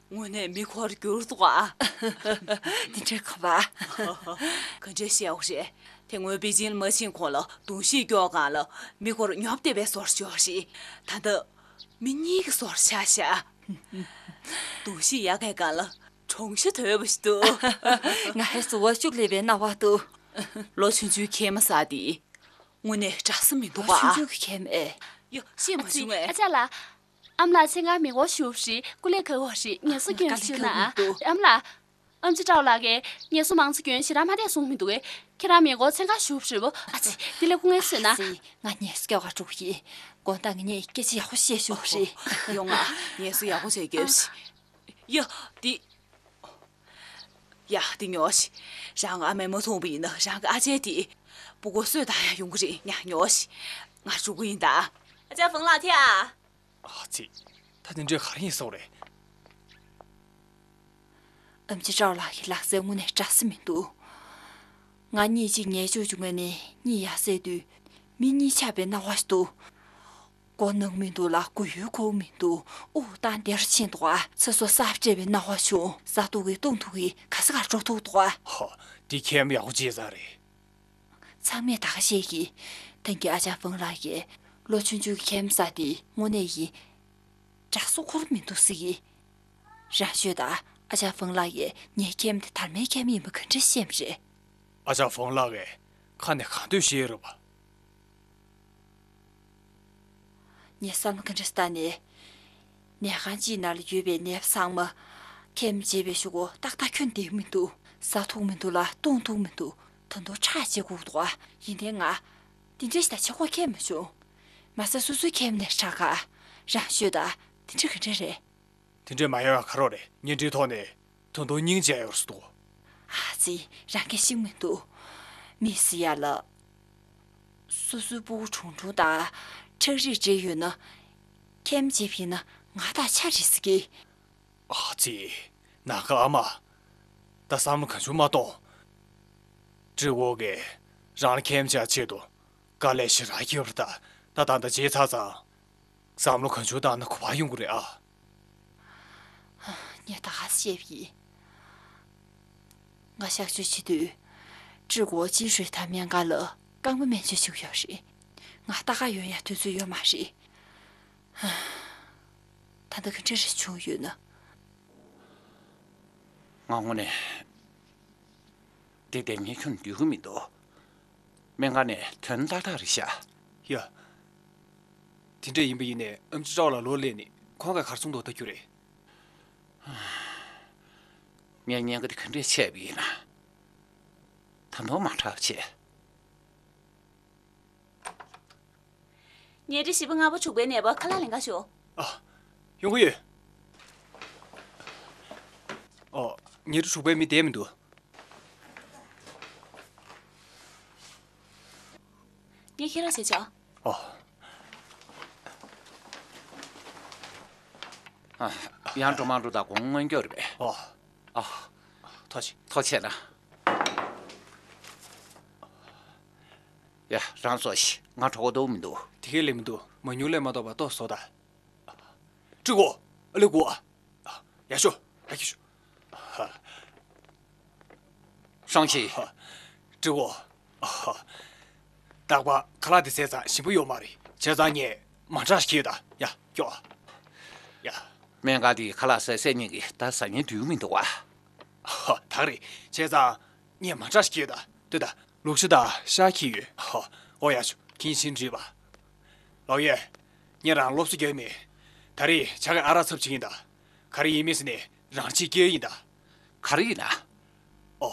དངོས་གནས་མི་འཁོར་གྱུར་འདུག་ཨ། དེ་འདྲའི་ག་པར། ག་འདྲ་བཤད་འོ་རེད། དེ་སྔོན་པེ་ཅིན་ལ་མ་ཕྱིན་གོང་ལ་གདུང་ཤེས་སྐྱོ་སྒང་ལ་མི་འཁོར་ཉོབ་བསྡད་པའི་སོར་ཅིག་ཡོད་རེད། ད་ལྟ་མི་གཉིས་ཀྱི་སོར་ཆགས་ཤག་གདུང་ཤེས་ཡག་གའི་སྒང་ལ་གྲོང་ཤ་དོད་པ་ཞིག་འདུག་ང་ཧེ་སུ་བ་ཤུགས་ལས་པའི་སྣང་བ་འདུག་ལོ་ཆུང་ཆུང་ཁྱད་མ་ཟ་དེ། དངོས་གནས་འདྲ་ས་མི་འདུག་ལོ་ཆུང་ཆུང་གི་ཁྱད་མེད། ཡ། ཤེས་མ་བྱུང་ངས། ཨ་ཅག་ལགས། ཨ་མ་ལགས་མཚན་གང་མི་གོ་ཞུ་ཧྲི། སྐུ་ལས་ཁག་གོ་ཧྲི། ངལ་གསོ་སྐྱོན་ཞུ་ན་ཨ། ཨ་མ་ལགས། ཨམ་ཆི་ཀྲའོ་ལགས་ཀྱིས་ངལ་གསོ་མང་ཙམ་སྐྱོན། ཞེ་དྲག་མ་བསྡད་གསུང་མི་འདུག་གས། ཁྱེད་རང་མི་གོ་མཚན་གང་ཞུ་ཧྲི་བོ། ཨ་ཙི། དེ་ལས་སྐུ་ངལ་གསོས་ན། ཨ་ཙི། ང་ངལ་གསོ་སྐྱོ་ག་འགྲོ་གི་ཡིན། དགོང་དག་ངེད་གཉིས་སྐད་ཆ་ཡག་པོ་བཤད་ཞོག་ཧྲི། ཡོང་ང་། ངལ་གསོ་ཡག་པོ་བྱས་རྒྱོབས་ཤིག་ཡ། འདི། ཡ། འདི་ཉོ་ཤིག་རང་ཨ་མས་མ་འཐུང་བ་ཡིན་ན་རང་གི་ཨ་ཅེ་དེ་སྤུ་གུ་གསོས་བཏང་ཡ་ཡོང་གི་རེད། ཉ་ཉོ་ཤིག་ང་འགྲོ་གི་ཡིན་ད། ཨ་ཅག་ཧྥང་ལགས་ཐེ་ཨ། ཨ་ཙི། ད་དེ་འདྲའི་ག་རེ་ཡིན་སོག་རེད། ཨམ་ཆི་ཀྲའོ་ལགས་ཀྱི་ལག་རྩལ་དངོས་གནས་འདྲ་ས་མི་འདུག་ང་གཉིས་གཅིག་ཉལ་ཆོག་བྱུང་ངས་ནི་གཉིད་ཡར་སད་དུས་མི་གཉིས་ཆགས་པའི་སྣང་བ་ཞིག་འདུག་མགོ་ནག་མི་འདུག་ལ་མགོ་ཡུ་གུག་མི་འདུག་དབུགས་བཏང་བདེ་རུ་ཕྱིན་འདུག་ཨ། ཚེ་སྲོག་གསར་སྤྲད་པའི་སྣང་བ་བྱུང་། ཟ་འདུག་གི་བཏུང་འདུག་གི་ག་ས་གར་འགྲོ་ཐུབ་འདུག་ཨ། ཧ། འདི་ཁྱེད་ཡག་པོ་བྱས་ས་རེད། ཚང་མས་ད་ག་བཤད་གི། ཐང་གི་ཨ་ཅག་ཧྥང་ལགས་ཀྱིས་ལོ་ཆུང་ཆུང་གི་ཁྱིམ་ས་དེ་དངོས་གནས་ཡིན། དྲག་སོ་འཁོར་མི་འདུག་ཟེར་གི། རང་ཤོད་ད། ཨ་ཅག་ཧྥང་ལགས་ཀྱིས་ངའི་ཁྱིམ་དེ་དར་མའི་ཁྱིམ་ཡིན་པ་ག་འདྲ་ཤེས་པ་རེད། ཨ་ཅག་ཧྥང་ལགས་ཀྱིས་ཁ་ནས་གང་ཐོས་བཤད་རེད་པ། ངས་བསམ་བློ་ག་འདྲ་བཏང་ནས། ནས་ཁང་གཅིག་ནང་ལ་ཡོད་པའི་ནད་པ་ཚང་མ་ཁྱིམ་བྱེད་པའི་གཞུག་གུ་ཏག་ཏག་ཁྱོན་བསྡད་ཀྱི་མི་འདུག་ཟ་ཐུབ་མི་འདུག་ལ་བཏུང་ཐུབ་མི་འདུག་ད་དུང་ཁྲག་བཅད་དགོས་འདུག་ཨ། ཡིན་ནའི་ང་དེ་འདྲ་ཞིག་ད་བྱེད་དགོས་ཁེལ་མ་བྱུང་། མ་ཟད་སོ་སོའི་ཁྱིམ་ནས་ཁྲག་ག་རང་ཤོད་ད། དེ་འདྲ་ག་འདྲ་རེད། དེ་འདྲས་མ་ཡོང་ཡ་ག་རེ་རེད། བརྙན་འཕྲིན་ཐོག་ནས་ད་དུང་སྙིང་རྗེ་ཡོད་སུ་འདུག་ཨ་ཙི། རང་གིས་ཤེས་མི་འདུག་མི་ཟེར་ཡ་ལ། སོ་སོའི་སྤུ་གུ་ཆུང་ཆུང་དང་ཁྲག་རིགས་འདྲེས་ཡོད་ན། ཁྱིམ་བྱེད་པ་ཡིན་ན་ང་དང་ཆ་རེད་ཟེར་གི། ཨ་ཙི། ནང་ཁ་ཨ་མ། ད་བསམ་བློ་གང་བྱུང་མ་གཏོང་ ཀྲི་ཝོ་གིས་རང་ལ་ཁེམ་ཆགས་ཆེད་དུ་དཀའ་ལས་ཞེ་དྲག་བརྒྱབ་པ་རེད་ད། ད་ལྟ་འདི་བརྗེད་ཚར་ཙང་། བསམ་བློ་གང་བྱུང་བཏང་ན་གོ་བ་ཡོང་གི་རེད་ཨ། ངས་ད་ག་སེ་བཤད་པ་ཡིན། ང་གཤག་བཅོས་བྱེད་དུས། ཀྲི་ཝོ་ཅིན་ཧྲུའེ་དང་སྨན་ཁང་ལ་རྐང་པ་སྨན་བཅོས་བྱེད་ཀྱི་ཡོད་རེད། ང་ད་ག་ཡོང་ཡ་དུས་ཚོད་ཡོད་མ་རེད། ད་ལྟ་ག་འདྲ་རེ་བྱུང་ཡོད་ན། ང་དངོས་གནས། འདི་བསྡད་མཁན་ཁྱོན་འདུས་གི་མི་འདུག་སྨན་ཁང་ནས་དོན་ཏག་ཏག་རེད་ཤག་ཡ། དེ་འདྲ་ཡིན་པ་ཡིན་ནའི་ཨེམ་ཆི་ཀྲོའུ་ལ་ལོག་སླེབས་ནས་ཁོང་གིས་ག་རེ་གསུངས་འདུག་ལྟ་རྒྱུ་རེད། ངའི་ཉེན་ཁ་དེ་ག་འདྲས་ཆེ་བ་ཡིན་ན། ད་དུང་མ་འཁྲབ་བྱས། ཉལ་ཁྲི་བཞི་པ་ལྔ་པ་དྲུག་པའི་ནད་པ་ཁ་ལག་ལེན་ག་ཤོག་ཨ། ཡོང་གི་ཡོད། ཨོ། ཉལ་ཁྲི་དྲུག་པའི་མི་བསྡད་མི་འདུག་ངས་ཁྱེད་རང་བྱས་ཆོག་ཨོ། ཨ། ཡང་འགྲོ་མ་འགྲོ་ད་དགོང་མངོན་སྐྱོར་རེད་པས། ཨོ། ཨ། ཐུགས་རྗེ་ཆེ། ཐུགས་རྗེ་ཆེ་ན། ཡ། རང་ཚོ་ཤི། ང་གྲོད་ཁོག་ལྟོགས་མི་འདུག་དེ་གས་ལས་མི་འདུག་མ་ཉུང་ལས་མ་གཏོགས་པ་ལྟོགས་སོ་ད། ཀྲི་ཝོ། ཨ་ལེ་གོ། ཡ་ཤོ། ཡ་ཁྱི་ཤོ། ཧྲང་ཤི། ཀྲི་ཝོ། རྟག་པར་ཁ་ལག་དེ་ཟས་ཙང་ཞིམ་པོ་ཡོད་མ་རེད། བྱས་ཙང་ངས་མ་འདྲ་ཞིག་ཡོད་ད། ཡ་སྐྱོ། ཡ། སྨན་ཁང་དེའི་ཁ་ལག་ཟས་ཟས་གཉིས་ཀྱིས་ད་ཟ་སྙིང་འདོད་མི་འདུག་བ། ད་རེད། བྱས་ཙང་ངས་མ་འདྲ་ཞིག་ཡོད་ད། ལྟོས་ད། ལུག་ཤ་དང་ཤ་ཁྱེར་ཡོད། ཨོ་ཡ་ཆུ་ཁྱིམ་ཕྱིན་འགྲིག་པ། ལོ་ཡེ། ངས་རང་སློབ་གསོ་རྒྱག་མེད། ད་རེས་ཇ་གི་ཨ་རག་ཚབ་བྱེད་ཀྱི་ཡིན་ད། ག་རེ་ཡིན་མིན་ཟེར་ནས་རང་ཆེད་སྐྱེལ་ཡིན་ད། ག་རེ་ཡིན་ན། ཨོ།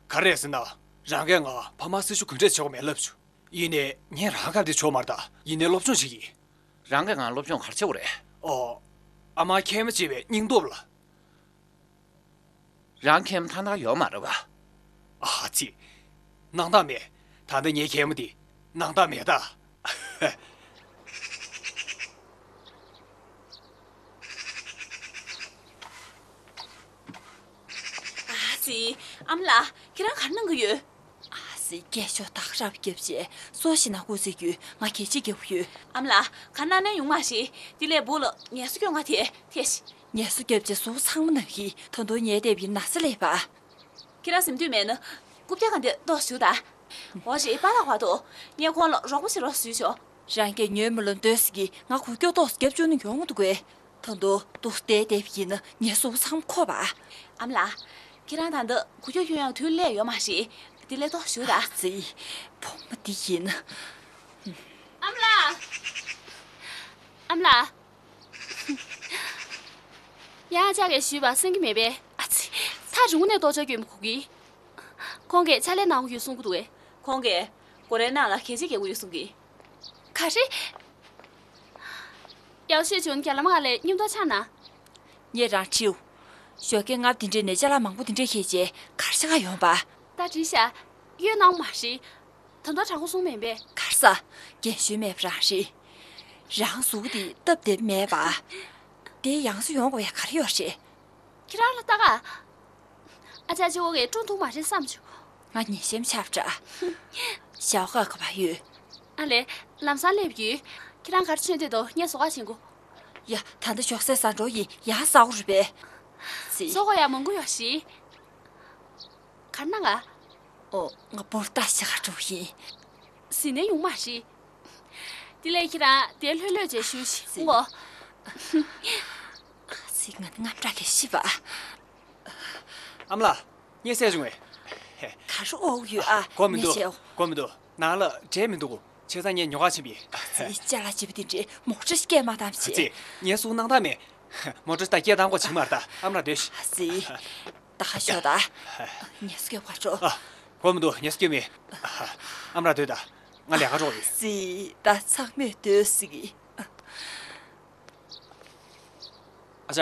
ག་རེ་ཟེར་ན། རང་གིས་ང་ཕ་མ་སྲི་ཞུ་ག་འདྲས་བྱེད་དགོས་མེད་ལབ་བྱུང་། ཡིན་ནའི་ངས་རང་སྐབས་དེ་ཆོག་མ་རེད་ད། ཡིན་ནའི་སློབ་སྦྱོང་བྱེད་ཀྱི་ཡིན། རང་གིས་ང་སློབ་སྦྱོང་ག་རེ་བྱེད་དགོས་རེད། ཨོ། ཨ་མ་མཁལ་མ་བཅད་པའི་སྙིང་སྟོབས་ལ། རང་མཁལ་མ་ཐ་ན་ཡོད་མ་རེད་པ། ཨ་ཙི། སྣང་དག་མེད། ད་ལྟ་ངའི་མཁལ་མ་དེ་སྣང་དག་མེད་ད། ཨ་ཙི། ཨ་མ་ལགས། ཁྱེད་རང་ག་རེ་གནང་གི་ཡོད། ཨ་ཙི། སྐད་ཤོག་ཐག་རབ་བརྒྱབ་རྗེས་སོ་ཞིག་ན་སྐུ་ཚེ་རྒྱུ་ང་གད་ཕྱིས་རྒྱབ་ཡོད། ཨ་མ་ལགས། ག་རེ་གནང་ན་ཡོང་མ་ཤེས། དེ་ལས་སྦུག་ལ་ངལ་གསོ་སྐྱོན་ང་དེ་ཐེ་ཤི། ངལ་གསོ་རྒྱབ་རྗེས་གཟུགས་ཚང་མ་ན་གི། ད་དུང་ཉལ་བསྡད་པ་ཡིན་ན་ས་སླེབས་པ། ཁྱེད་རང་གཟིམ་འདོད་མེད་ན་རྐུབ་བཀྱག་གང་དེ་ཏོག་ཞུ་ད། འོ་རེད། པཱ་ལགས་བར་དུ་ངས་ཁོང་ལ་རོགས་པ་བྱེད་རོགས་ཞུས་ཆོག་རང་གིས་ཉོས་མི་ལོ་འདོད་ཟེར་གི། ང་འགུལ་སྐྱོད་ཏོག་ཙམ་རྒྱབ་བཅུག་ན་ཡོང་མི་འདུག་གས། ད་དུང་འདུག་སེ་བསྡད་པ་ཡིན་ན་ངའི་གཟུགས་ཚང་མ་འཁོར་བ། ཨ་མ་ལགས། ཁྱེད་རང་ད་ལྟ་འགུལ་སྐྱོད་སྐྱོན་ཡག་དུས་སླེབས་ཡོད་མ་རེད། དེ་ལས་ཏོག་ཞུ་ད། ཨ་ཙི། བུ་མོ་འདི་ཡིན། ཨ་མ་ལགས། ཨ་མ་ལགས། ཡང་ཨ་ཅག་གིས་ཞུས་པ་གསན་གྱི་མེད་པས། ཨ་ཙི། ད་རུང་ནས་ལྟོ་ཆས་སྐྱོན་མི་དགོས་ཀི། ཁོང་གིས་ཕྱག་ལས་གནང་གི་ཡོད་གསུང་གི་འདུག་གས། ཁོང་གིས་སྒོ་རའི་ནང་ལ་གད་ཕྱིས་རྒྱག་གི་ཡོད་གསུང་གི། ག་རེ། ཡག་ཤོས་བྱུང་། རྒྱ་ལམ་ཁ་ལ་མཉམ་དུ་ཆགས་ན། ངས་རང་ཁྲིད། ཞོགས་ཀས་སྔར་དེ་འདྲའི་ནས་ཅ་ལག་མང་པོ་དེ་འདྲས་ཁྱེར་བྱས་གར་ཆག་ག་ཡོང་པ། ད་འགྲིག་ཤག་གཡོལ་གནང་མ་རེད། ད་དུང་དྲང་པོ་གསུངས་མེད་པས། གར་ས། རྒན་གཞོན་མེད་པ་རང་རེད། རང་གཟུགས་དེ་སྟབས་བདེ་མེད་པ། དེ་ཡང་སུ་ཡོང་དགོས་ཡ་ག་རེ་ཡོད་རེད། ཁྱེད་རང་ལ་ལྟ་ག་ཨ་ཅག་གཅིག་པོ་གིས་སྒྲུང་འདུག་མ་རེད་བསམ་བྱུང་། ང་ཉེས་ཤེས་ཆགས་པ་འདྲ། ཞའོ་ཁ་ག་པར་ཡོད། ཨ་ལས། ལམ་སང་སླེབས་ཡོད། ཁྱེད་རང་ག་རེ་མཆོད་འདོད་འདུག་ངས་བཟོ་ག་བྱིན་གོ། ཡ། ད་ལྟ་ཞོགས་ཟས་ཟ་འགྲོ་ཡིན། ཡང་ཟ་དགོས་རེད་པས། ཙི། བཟོ་དགོས་ཡ་མང་པོ་ཡོད་ཤི། ག་རེ་གནང་ག་ཨོ། ང་པོར་ཏ་ཞིག་ག་འགྲོ་ཡིན། ཟིན་ནས་ཡོང་མ་རེད། དེ་ལས་ཁྱེད་རང་དེ་ལྷོད་ལྷོད་བྱས་བཞུགས་ཤིག་ཙི། ཨོ། ཙི། ང་ནི་དངངས་སྐྲག་གིས་ཤི་བ། ཨ་མ་ལགས། ངས་བསད་བྱུང་བས། ག་རེ་འོག་ཡོད་ཨ། དགོས་མི་འདུག་ངས་བྱས། དགོས་མི་འདུག་ནང་ལ་འབྲས་མི་འདུག་གོ། བྱས་ཙང་ངས་ཉོ་ག་ཕྱིན་པ་ཡིན། ཙི། ཅ་ལག་ཅིག་པ་དེ་འདྲས་མོ་ཊ་སྐད་མ་བཏང་བྱས། ཙི། ངའི་གཟུགས་སྣང་དག་མེད། མོ་ཊ་ད་སྐད་བཏང་དགོས་བྱུང་མ་རེད་ད། ཨ་མ་ལགས་སྡོད་ཤིག་ཙི། ད་ཤོག་ད། ངལ་གསོ་རྒྱབ་ག་འགྲོ། ཨ། དགོས་མི་འདུག་ངལ་གསོ་རྒྱབ་མེད། ཨ་མ་ལགས་སྡོད་ད། ང་ལས་ཀ་འགྲོ་གི་ཡོད། ཙི། ད་ཚང་མས་སྡོད་ཟེར་གི། ཨ་ཅག་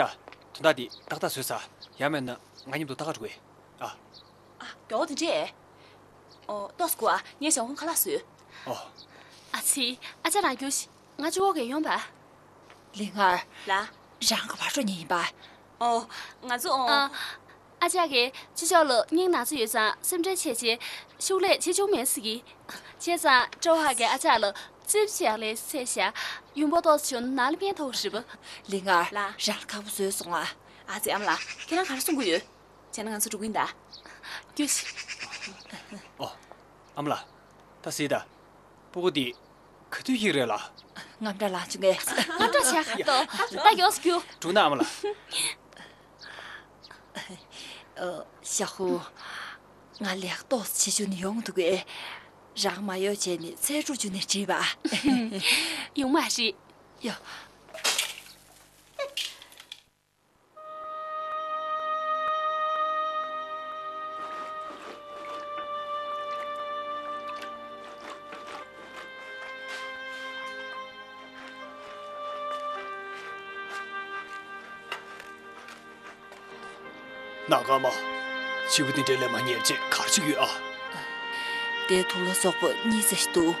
དོན་དག་འདི་ཏག་ཏག་བཟོས་ཚར། ཡང་མེད་ན་ང་མཉམ་དུ་ལྟ་ག་འགྲོ་གི། ཨ། ཨ། མགྱོགས་པོ་དེ་འདྲས། ཨོ། ཏོག་ཙམ་སྒུག་ཨ། ངས་ཞོགས་ཀས་ཁ་ལག་བཟོས། ཨོ། ཨ་ཙི། ཨ་ཅག་རང་རྒྱུགས་ཤིག་ང་གཅིག་པོ་གིས་ཡོང་པ། ལིང་ངར། ལགས། རང་ག་པར་འགྲོ་མཁན་ཡིན་པ། ཨོ། ང་ཚོ་ཨོ། ཨ། ཨ་ཅག་གིས་ཅི་ཅོག་ལ་སྙིང་ན་ཚ་ཡོད་ཙང་སེམས་ཁྲལ་བྱས་བྱས་ཤུགས་ལས་བྱེད་ཆོག་མེད་ཟེར་གི། བྱས་ཙང་ཀྲོ་ཧ་གིས་ཨ་ཅག་ལ་རྩིབ་ཅིག་ལས་ཚད་བཞག་ཡུམ་བུ་ཏོག་ཙམ་བྱུང་ན་ནང་ལ་ཕན་ཐོགས་རེད་པ། ལིང་ཨར། ལགས། རང་ལ་ཁག་པོ་བཟོས་སོང་ཨ། ཨ་ཙི། ཨ་མ་ལགས། ཁྱེད་རང་ག་རེ་གསུང་གི་ཡོད། བྱས་ན་ང་ཚོ་འགྲོ་གི་ཡིན་ད། རྒྱུགས་ཤིག་ཨོ། ཨ་མ་ལགས། ད་གཟིགས་དང་། སྤུ་གུ་འདི་ག་དུས་ཡིན་རེད་ལགས། དངངས་སྐྲག་ལངས་བྱུང་ངས། དངངས་སྐྲག་བྱས་ཁ་ཏོ། ད་མགྱོགས་སུ་རྒྱུགས། འགྲོ་ན་ཨ་མ་ལགས། ཨ། ཞའོ་ཧུ། ང་ལས་ཀ་ཏོག་ཙམ་བྱེད་བཅུག་ནས་ཡོང་འདུག་གས། རང་མ་ཡོང་བྱས་ནས་ཚལ་སྒྲུག་བཅུག་ནས་བྲིས་པ། ཡོང་མ་རེད། ཡོ། ནང་ཀརྨ། བྱིའུ་འདི་འདྲའི་ལས་མ་ཉེས་ཅེས་ག་རེ་བྱེད་ཀྱི་ཡོད་ཨ། དེ་དུག་ལོག་སོག་པོ་གཉིས་ཙམ་ཞིག་འདུག་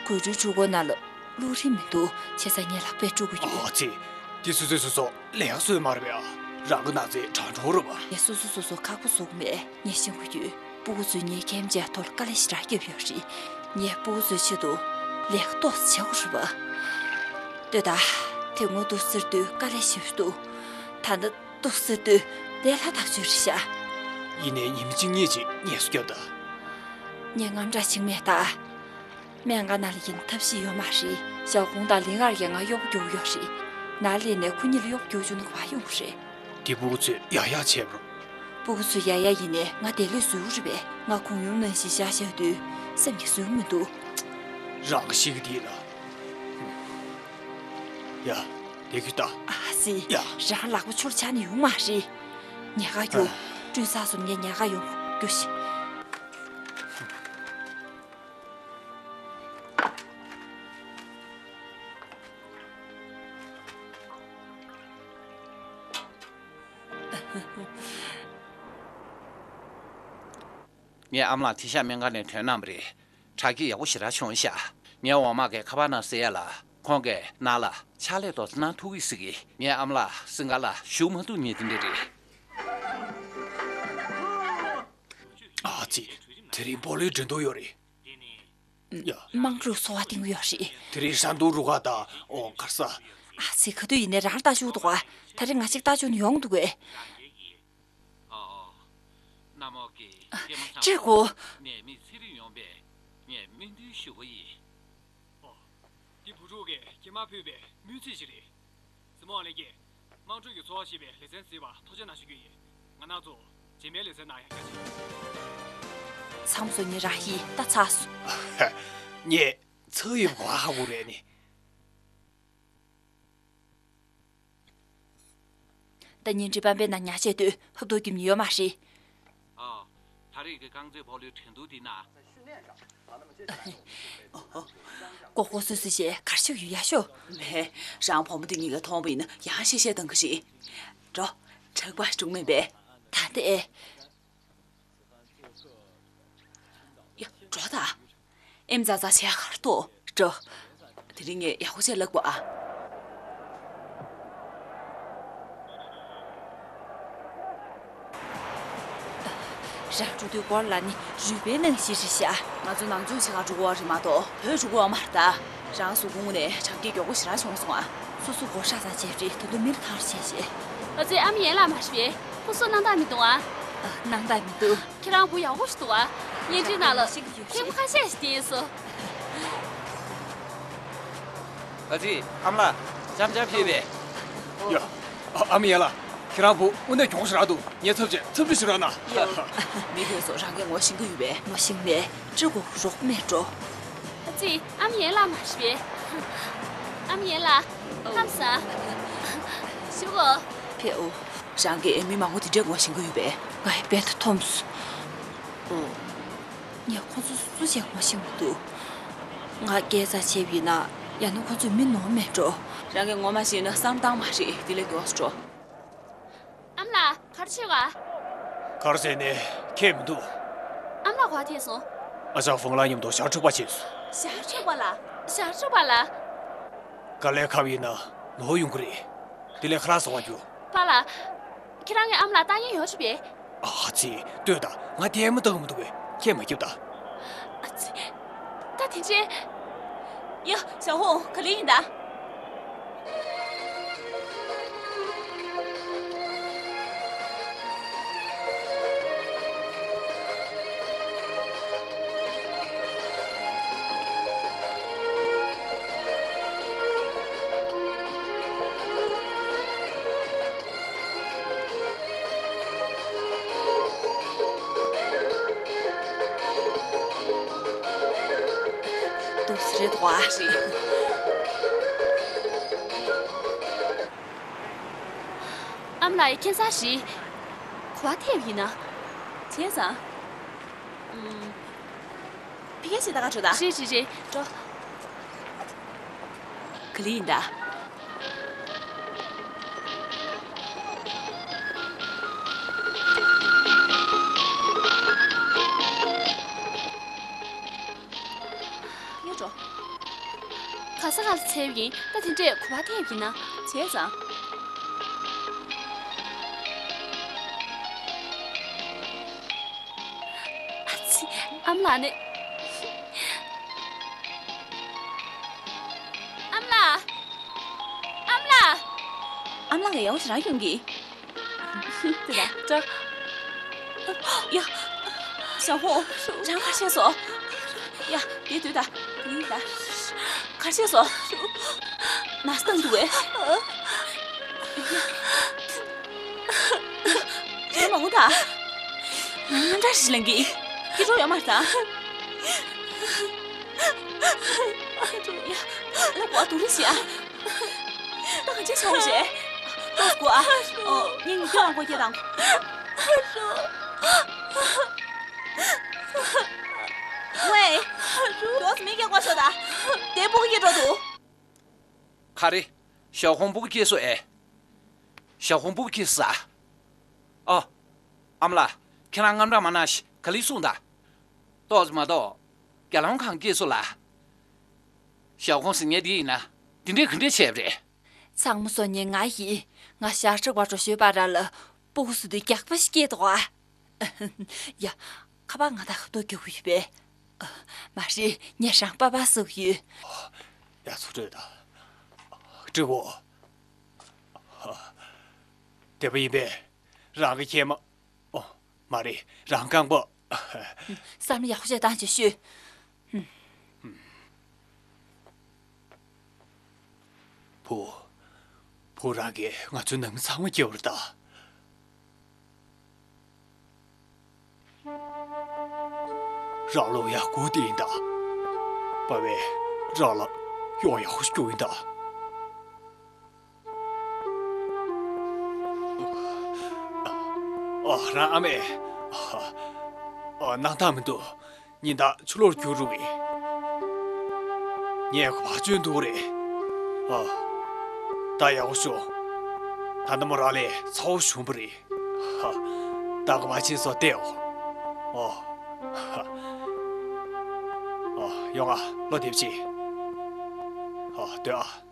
གོས་འཁྲུ་འཁྲུ་གོ་ནང་ལ་བླུག་རིན་མི་འདུག་བྱས་ཙང་ངས་ལག་པས་དཀྲུག་གི་ཡོད། ཨོ་ཙི། འདི་སོ་སོས་སོ་སོ་ལས་ཀ་བཟོས་མ་རེད་པས་ཨ། རང་གི་ནང་ཚན་དྲང་དྲོ་རེད་པ། ངས་སོ་སོ་སོ་སོ་ཁག་པོ་བཟོ་གི་མེད། ངས་ཤེས་ཀྱི་ཡོད། སྤུ་གུ་ཚོས་ངའི་ཁྱིམ་ཆས་ཐོག་ལ་དཀའ་ལས་ཞེ་དྲག་བརྒྱབ་ཡོད་རེད། ངས་སྤུ་གུ་ཚོའི་ཆེད་དུ་ལས་ཀ་ཏོག་ཙམ་བྱེད་དགོས་རེད་པ། ལྟོས་དང་། དེ་སྔོན་འདུག་ཟེར་དུས་དཀའ་ལས་ཞེ་པོ་འདུག་ད་ནི་འདུག་ཟེར་དུས་ལས་སླ་ཐག་ཆོད་རེད་ཤག་ཡིན་ནའི་ཉིན་གཅིག་གཉིས་ཅིག་ངལ་གསོ་རྒྱོབ་དང་། ངས་དངངས་སྐྲག་བྱེད་ཀྱི་མེད་ད། སྨན་ཁང་ནང་ལ་ཡིན་ཐབས་ཤེས་ཡོད་མ་རེད། ཞའོ་ཧུང་དང་ལིང་ཨར་གྱིས་ང་གཡོག་པོ་རྒྱུག་ཡོད་རེད། ནང་སླེབས་ནས་ཁོ་གཉིས་ལ་གཡོག་པོ་རྒྱུག་བཅུག་ན་ག་པར་ཡོང་གི་རེད། འདི་སྤུ་གུ་ཚོས་ཡ་ཡ་བྱས་པ་རེད། སྤུ་གུ་ཚོས་ཡ་ཡ་ཡིན་ནའི་ང་བདེ་ལོས་བཟོ་གི་རེད་པས། ང་གུང་ཡུམ་ནང་བཞིན་བཞག་བཞག་དུས་སེམས་ཀྱིས་བཟོད་ཀྱི་མི་འདུག་རང་གིས་ཤེས་ཀྱི་འདུག་ལགས། ཡ། བསྡད་རྒྱུ་ད། ཨ་ཙི། ཡ། རང་ལག་པ་ཆུར་འཕྱར་ནས་ཡོང་མ་རེད། ཉལ་ཁར་རྒྱུགས། ཨ། བཀྲུས་ཚར་སོང་ངས་ཉལ་ཁར་ཡོང་། རྒྱུགས་ཤིག་ངའི་ཨ་མ་ལགས་དེང་ཞག་སྨན་ཁང་ནས་ཐོན་གནང་བ་རེད། དྲག་སྐྱེད་ཡག་པོ་ཞེ་དྲག་བྱུང་ཤག་ངའི་འོག་མ་གིས་ཁ་པར་ནང་གསལ་ཡ་ལ། ཁོང་གིས་ནང་ལ་ཕྱག་ལས་ཏོག་ཙམ་གནང་ཐུབ་ཀྱི་ཟེར་གི། ངའི་ཨ་མ་ལགས་སིང་ག་ལ་བཞུགས་མ་ཐུབ་མཁན་དེ་འདྲ་རེད། ཨ་ཙི། དེ་རིང་སྤོ་ལོའི་འགྲན་བསྡུར་ཡོད་རེད། ཡ། དམངས་ཁྲོད་འཚོ་བ་བརྟན་གྱི་ཡོད་རེད། དེ་རིང་ཧྲན་ཏུང་རུ་ཁག་དང་། ཨོ། ག་རེ་ཟ། ཨ་ཙི། ག་དུས་ཡིན་ནའི་རང་ལྟ་བཅུག་འདུག་ག་ད་རེས་ང་གཅིག་ལྟ་བཅུག་ནས་ཡོང་འདུག་གས། ཨ། ཨ། ནམ་མོ་གི་སྐྱེས་མ་ཁྲ། ཅི་གོ། ནས་མི་ཚེ་རིང་ཡོང་བའི་ངས་སྨོན་འདུན་ཞུ་གི་ཡིན། ཨོ། འདི་བུ་ཕྲུག་གིས་སྐྱེས་མ་ཕུལ་བའི་སྨོན་ཚིག་ཅིག་རེད། གཟིགས་མོ་ལགས་ཀྱིས་དམངས་ཁྲོད་ཀྱི་འཚོ་བ་ཞེས་པའི་ལེ་ཚན་གཟིགས་པར་ཐུགས་རྗེ་གནང་ཞུ་རྒྱུ་ཡིན། ང་རང་ཚོ་རྗེས་མའི་ལེ་ཚན་ནང་ཡང་བསྐྱར་མཇལ། ཚང་མ་ཚོ་ངས་རང་ཡིན་ད་ཚར་སོང་། ངས་ཚ་ཡོད་པ་ཧ་གོ་རེད་ནི། ད་ཉིན་རེ་པམ་པའི་ནང་ཉལ་བྱས་སྡོད། ཧབ་ཐོབ་རྒྱུ་ཡོད་མ་རེད། ཨ། ད་རེས་ཀྱི་རྐང་རྩེད་སྤོ་ལོའི་འགྲན་བསྡུར་འདི་ན། ཀོ་ཀོ་སུ་སུ་ཞེས་གར་ཤོག་ཡོད་ཡ་ཤོ། མེད། རང་བུ་མོ་འདི་གཉིས་ཀ་མཐོང་བ་ཡིན་ན་ཡང་གཤེ་གཤེ་བཏང་གི་རེད། འགྲོ། དྲེགས་པ་འགྲུག་མིན་པས། ད་དེ། ཡ། འགྲོ་ད། ཨེམ་ཙག་ཙག་བྱས་གར་ཐོག་འགྲོ། དེ་རིང་ངས་ཡག་པོ་བྱས་ལབ་དགོས་ཨ། རང་འགྲོ་དུས་སྐོར་ལ་ནི་རུས་པའི་ནང་བཞིན་རེད་ཤག་ང་ཚོ་ནང་ཆོས་བྱེད་གར་འགྲོ་གི་ཡོད་རེད་མ་གཏོགས་བོད་འགྲོ་གི་ཡོད་མ་རེད་ད། རང་གཟུགས་ཕུང་ནས་གྲང་སྐྱེད་མགྱོགས་པོ་ཞེ་དྲག་བྱུང་སོང་ཨ། སོ་སོ་སྒོར་ཤག་ཚང་བྱས་རེད། ད་དུང་མིར་ཐང་རེ་བྱས་བྱས། ཨ་ཙི། ཨ་མ་ཡན་ལགས་མ་རེད་པས། ཁོ་ཚོ་སྣང་དག་མི་འདུག་ཨ། སྣང་དག་མི་འདུག་ཁྱེད་རང་བུ་ཡག་པོ་ཞིག་འདུག་ཨ། བརྙན་འཕྲིན་ནང་ལ་མཁན་པོ་ཁ་ཤས་ཤིག་བསྟན་སོང་། ཨ་ཙི། ཨ་མ་ལགས། འཆམ་འཆམ་ཕེབས་པས། ཡ། ཨ། ཨ་མ་ཡན་ལགས། ཁྱེད་རང་བུ་དངོས་གནས་གྱོང་ཞེ་དྲག་འདུག་ངས་ཚབ་བྱས། ཚབ་བྱས་ཞུ་རོགས་གནང་། ཡ། མི་ཁྱོད་ཚོ་རང་གིས་ངོ་ཤེས་ཀྱི་ཡོད་པས། ངོ་ཤེས་མེད། ཅི་གོ་རོགས་མེད་འགྲོ། ཨ་ཙི། ཨ་མ་ཡན་ལགས་མ་རེད་པས། ཨ་མ་ཡན་ལགས། ཁམས་བཟང་། བཞུགས་གོ། ཕེབས་འོ། རང་གིས་མི་མང་པོ་འདི་འདྲས་ངོ་ཤེས་ཀྱི་ཡོད་པས། ང་ཡི་དཔེ་ད་འཐོམས་སོང་། ངས་ཁོ་ཚོ་སུ་ཞིག་ངོ་ཤེས་མི་འདུག་ང་སྐད་གྲགས་ཆེ་བ་ཡིན་ན་ཡང་ན་ཁོ་ཚོས་མི་ནོར་མེད་འགྲོ། རང་གིས་ངོ་མ་ཤེས་ན་བསམ་སྟངས་མ་རེད། དེ་ལས་མགྱོགས་སུ་འགྲོ། ཨ་མ་ལགས། ག་རེ་བྱེད་ག་ག་རེ་ཟེར་ནས་ཁྱད་མི་འདུག་ཨ་མ་ལགས་ག་པར་ཐད་སོང་། ཨ་ཅག་ཧྥུང་ལགས་མཉམ་དུ་ཞྭ་འཁྲུག་པར་ཕྱིན་སོང་། ཞྭ་འཁྲུག་པ་ལ། ཞྭ་འཁྲུག་པ་ལ། དཀའ་ལས་ཁག་པོ་ཡིན་ན་ནོར་ཡོང་གི་རེད། དེ་ལས་ཁ་ལག་ཟ་བར་རྒྱུགས། པཱ་ལགས། ཁྱེད་རང་གི་ཨ་མ་ལགས་ལྟ་མཁན་ཡོད་རེད་པས། ཨ་ཙི། ལྟོས་དང་། ང་ལྟད་མོ་ལྟ་གི་མི་འདུག་གས། ཁྱེད་མ་སྐྱིད་ད། ཨ་ཙི། ད་དེ་འདྲས། ཡ། ཞའོ་ཧུང་། ག་ལེ་ཡིན་ད། འདུག་སེ་རེད་དོ། ཨ་མ་ལགས། ཡ། ཁྱེད་ཚང་ཞིག་ག་པར་ཐེབས་ཡིན་ན། བྱས་ཙང་། ཨུམ། ཕ་གིར་ཞིག་ལྟ་ག་འགྲོ་ད། རེད་རེད་རེད། འགྲོ། ག་ལེ་ཡིན་ད། ཡ། འགྲོ། ག་ས་ག་ལ་ཐེབས་ཡིན། ད་དེ་འདྲས་ག་པར་ཐེབས་ཡིན་ན། བྱས་ཙང་། ཨ་ཙི། ཨ་མ་ལགས་ནི། ཨ་མ་ལགས། ཨ་མ་ལགས། ཨ་མ་ལགས་ཀྱིས་ཡག་པོ་ཞེ་དྲག་ཡོང་གི། དེ་ལ་ཅོ། ཡ། ཞའོ་ཧུང་། རང་ག་རེ་བྱས་སོང་། ཡ། དེ་ལྟོས་དང་། དེ་ལྟོས་དང་། ག་རེ་བྱས་སོང་། ན་ཚ་བཏང་འདུག་གས། ཡ། ཁྱེད་མ་འོང་ད། ང་འདྲ་ཞིག་ལངས་གི། ཁྱེད་འགྲོ་ཡོང་མ་ད། ཡ། ལག་པ་སྡུག་རུ་བྱེད་ཨ། ད་ག་ཅི་བྱུང་རེད། ཏོག་ཙམ་སྒུག་ཨ། ཨོ། ངས་ཉིན་རྒྱུན་ལ་སྒོ་ཁ་དང་། ཝེ། ཏོག་ཙམ་མིག་གིས་སྒུག་ཤོག་ད། དེ་སྤུ་གུ་སྐྱེས་འགྲོ་འདུག་ག་རེ། ཞའོ་ཧུང་སྤུ་གུ་སྐྱེས་སོང་ཨེ། ཞའོ་ཧུང་སྤུ་གུ་སྐྱེས་སོང་ཨ། ཨོ། ཨ་མ་ལགས། ཁྱེད་རང་དངངས་སྐྲག་མ་གནང་ཞིག་ག་ལེ་གསུངས་དང་། ཏོག་ཙམ་མ་གཏོགས། རྒྱ་ལོང་གང་སྐྱེས་སོང་ལགས། ཞའོ་ཧུང་ཟེར་མཁན་འདི་ཡིན་ན། འདི་འདྲས་ག་འདྲས་བྱས་པ་རེད། ཚང་མ་སོང་ཉིན་ང་ཡིས། ང་ཞ་ཁྲག་བར་དུ་ཞོད་པ་ར་ལ། སྤུ་གུ་སུ་དུས་རྒྱགས་པ་ཞིག་སྐྱེས་འདུག་ཨ། ཡ། ཁ་པར་ང་དང་ཁ་ཐུག་རྒྱག་གི་ཡོད་པས། མ་རེད། ངས་རང་པ་པ་བཟོ་གི་ཡོད། ཡ། ཚུར་སྤྲོད་དང་། སྤྲོད་གོ། དེ་པ་ཡིན་པས། རང་གི་ཁྱེད་མ། ཨོ། མ་རེད། རང་རྐང་པ། བསམ་བློ་ཡག་པོ་བྱས་བཏང་བྱས་ཤོད། བུ། བུ་རང་གིས་ང་ཚོའི་ནང་མི་ཚང་མ་སྐྱོབ་རེད་ད། རང་ལོ་ཡག་པོ་དེ་ཡིན་ད། པ་པས་རང་ལ་གཡོག་ཡག་པོ་ཞིག་སྐྱོབ་ཡིན་ད། ཨ། རང་ཨ་མས། ཨ། སྣང་དག་མི་འདུག་ཉིན་ལྟར་ཆུ་ལོག་རྒྱུག་རུང་བས། ངས་བག་ཅོན་འདུག་རེད། ཨ། ད་ཡག་པོ་བྱུང་། ད་ནི་མོ་རང་ལས་ཚ་བོ་བྱུང་བ་རེད། ཧ། ད་ག་བ་ཆེན་སོ་བལྟས་འོ། ཨོ། ཧ། ཨོ། ཡོང་ང་། བློ་བདེ་བྱེད། ཨོ། སྡོད་ཨ།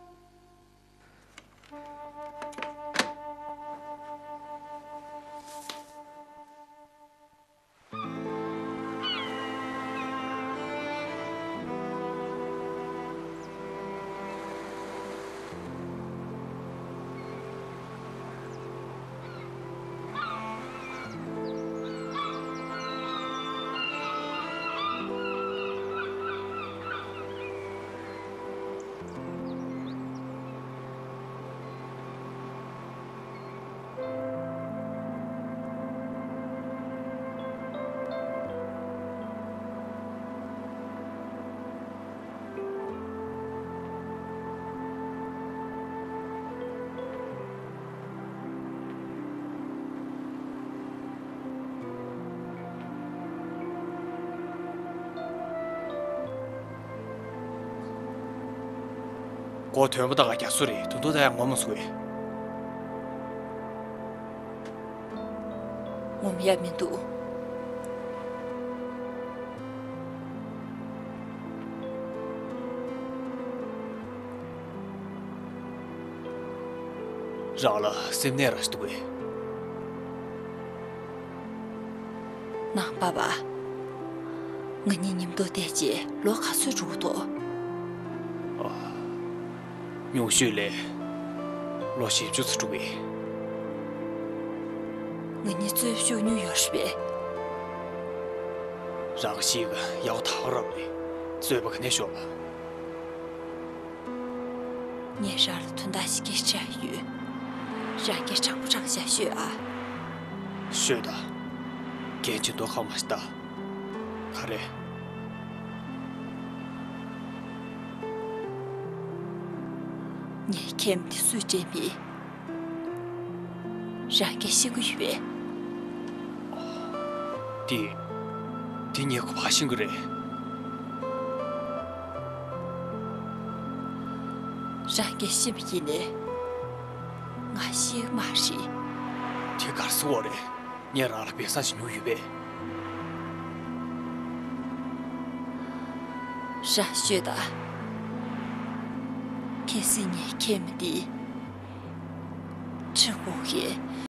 མགོ་ཐོན་པ་དང་རྒྱ་མཚོ་རེད། དུང་དུང་ད་ཡང་ངོ་མ་བཟོ་གི། ངོམ་ཡ་མི་འདུག་རང་ལ་སེམས་ནད་ར་ཞིག་འདུག་གས། ནང་པ་བ། ང་གཉིས་མཉམ་དུ་བསྡད་རྗེས་ལོ་ག་ཚོད་འགྲོ་གི་འདུག། ཨ། ཉུང་ཤོས་ལ་ལོ་བཞི་བཅུ་ཙམ་འགྲོ་གི། ང་གཉིས་རྩོད་པ་ཤོར་མྱོང་ཡོད་རེད་པས། རང་ཤི་གི་ཡག་ཐག་རབ་རེད། རྩོད་པ་ག་ནས་ཤོར་བ། ངས་རང་ལ་དོན་དག་ཞིག་སྐད་ཆ་ཡོད། རང་གིས་དྲང་པོ་དྲང་བཞག་ཤོད་ཨ། ཤོད་དང་། གལ་ཆེན་པོ་ཁ་མ་ཤི་ད། ག་རེ། ངས་མཁལ་མ་དེ་སུས་སྤྲད་མིན། རང་གིས་ཤེས་ཀྱི་ཡོད་པས། དེ། དེ་ངས་ག་པར་ཤེས་ཀྱི་རེད། རང་གིས་ཤེས་པ་ཡིན་ནའི། ང་ཤེས་ཀྱི་མ་རེད། དེ་ག་རེ་ཟེར་བ་རེད། ངས་རང་ལ་སྦས་གསང་བྱེད་མྱོང་ཡོད་པས། རང་ཤོད་དང་། གལ་སྲིད་ངས་མཁལ་མ་འདི་འཕྲོག་གི།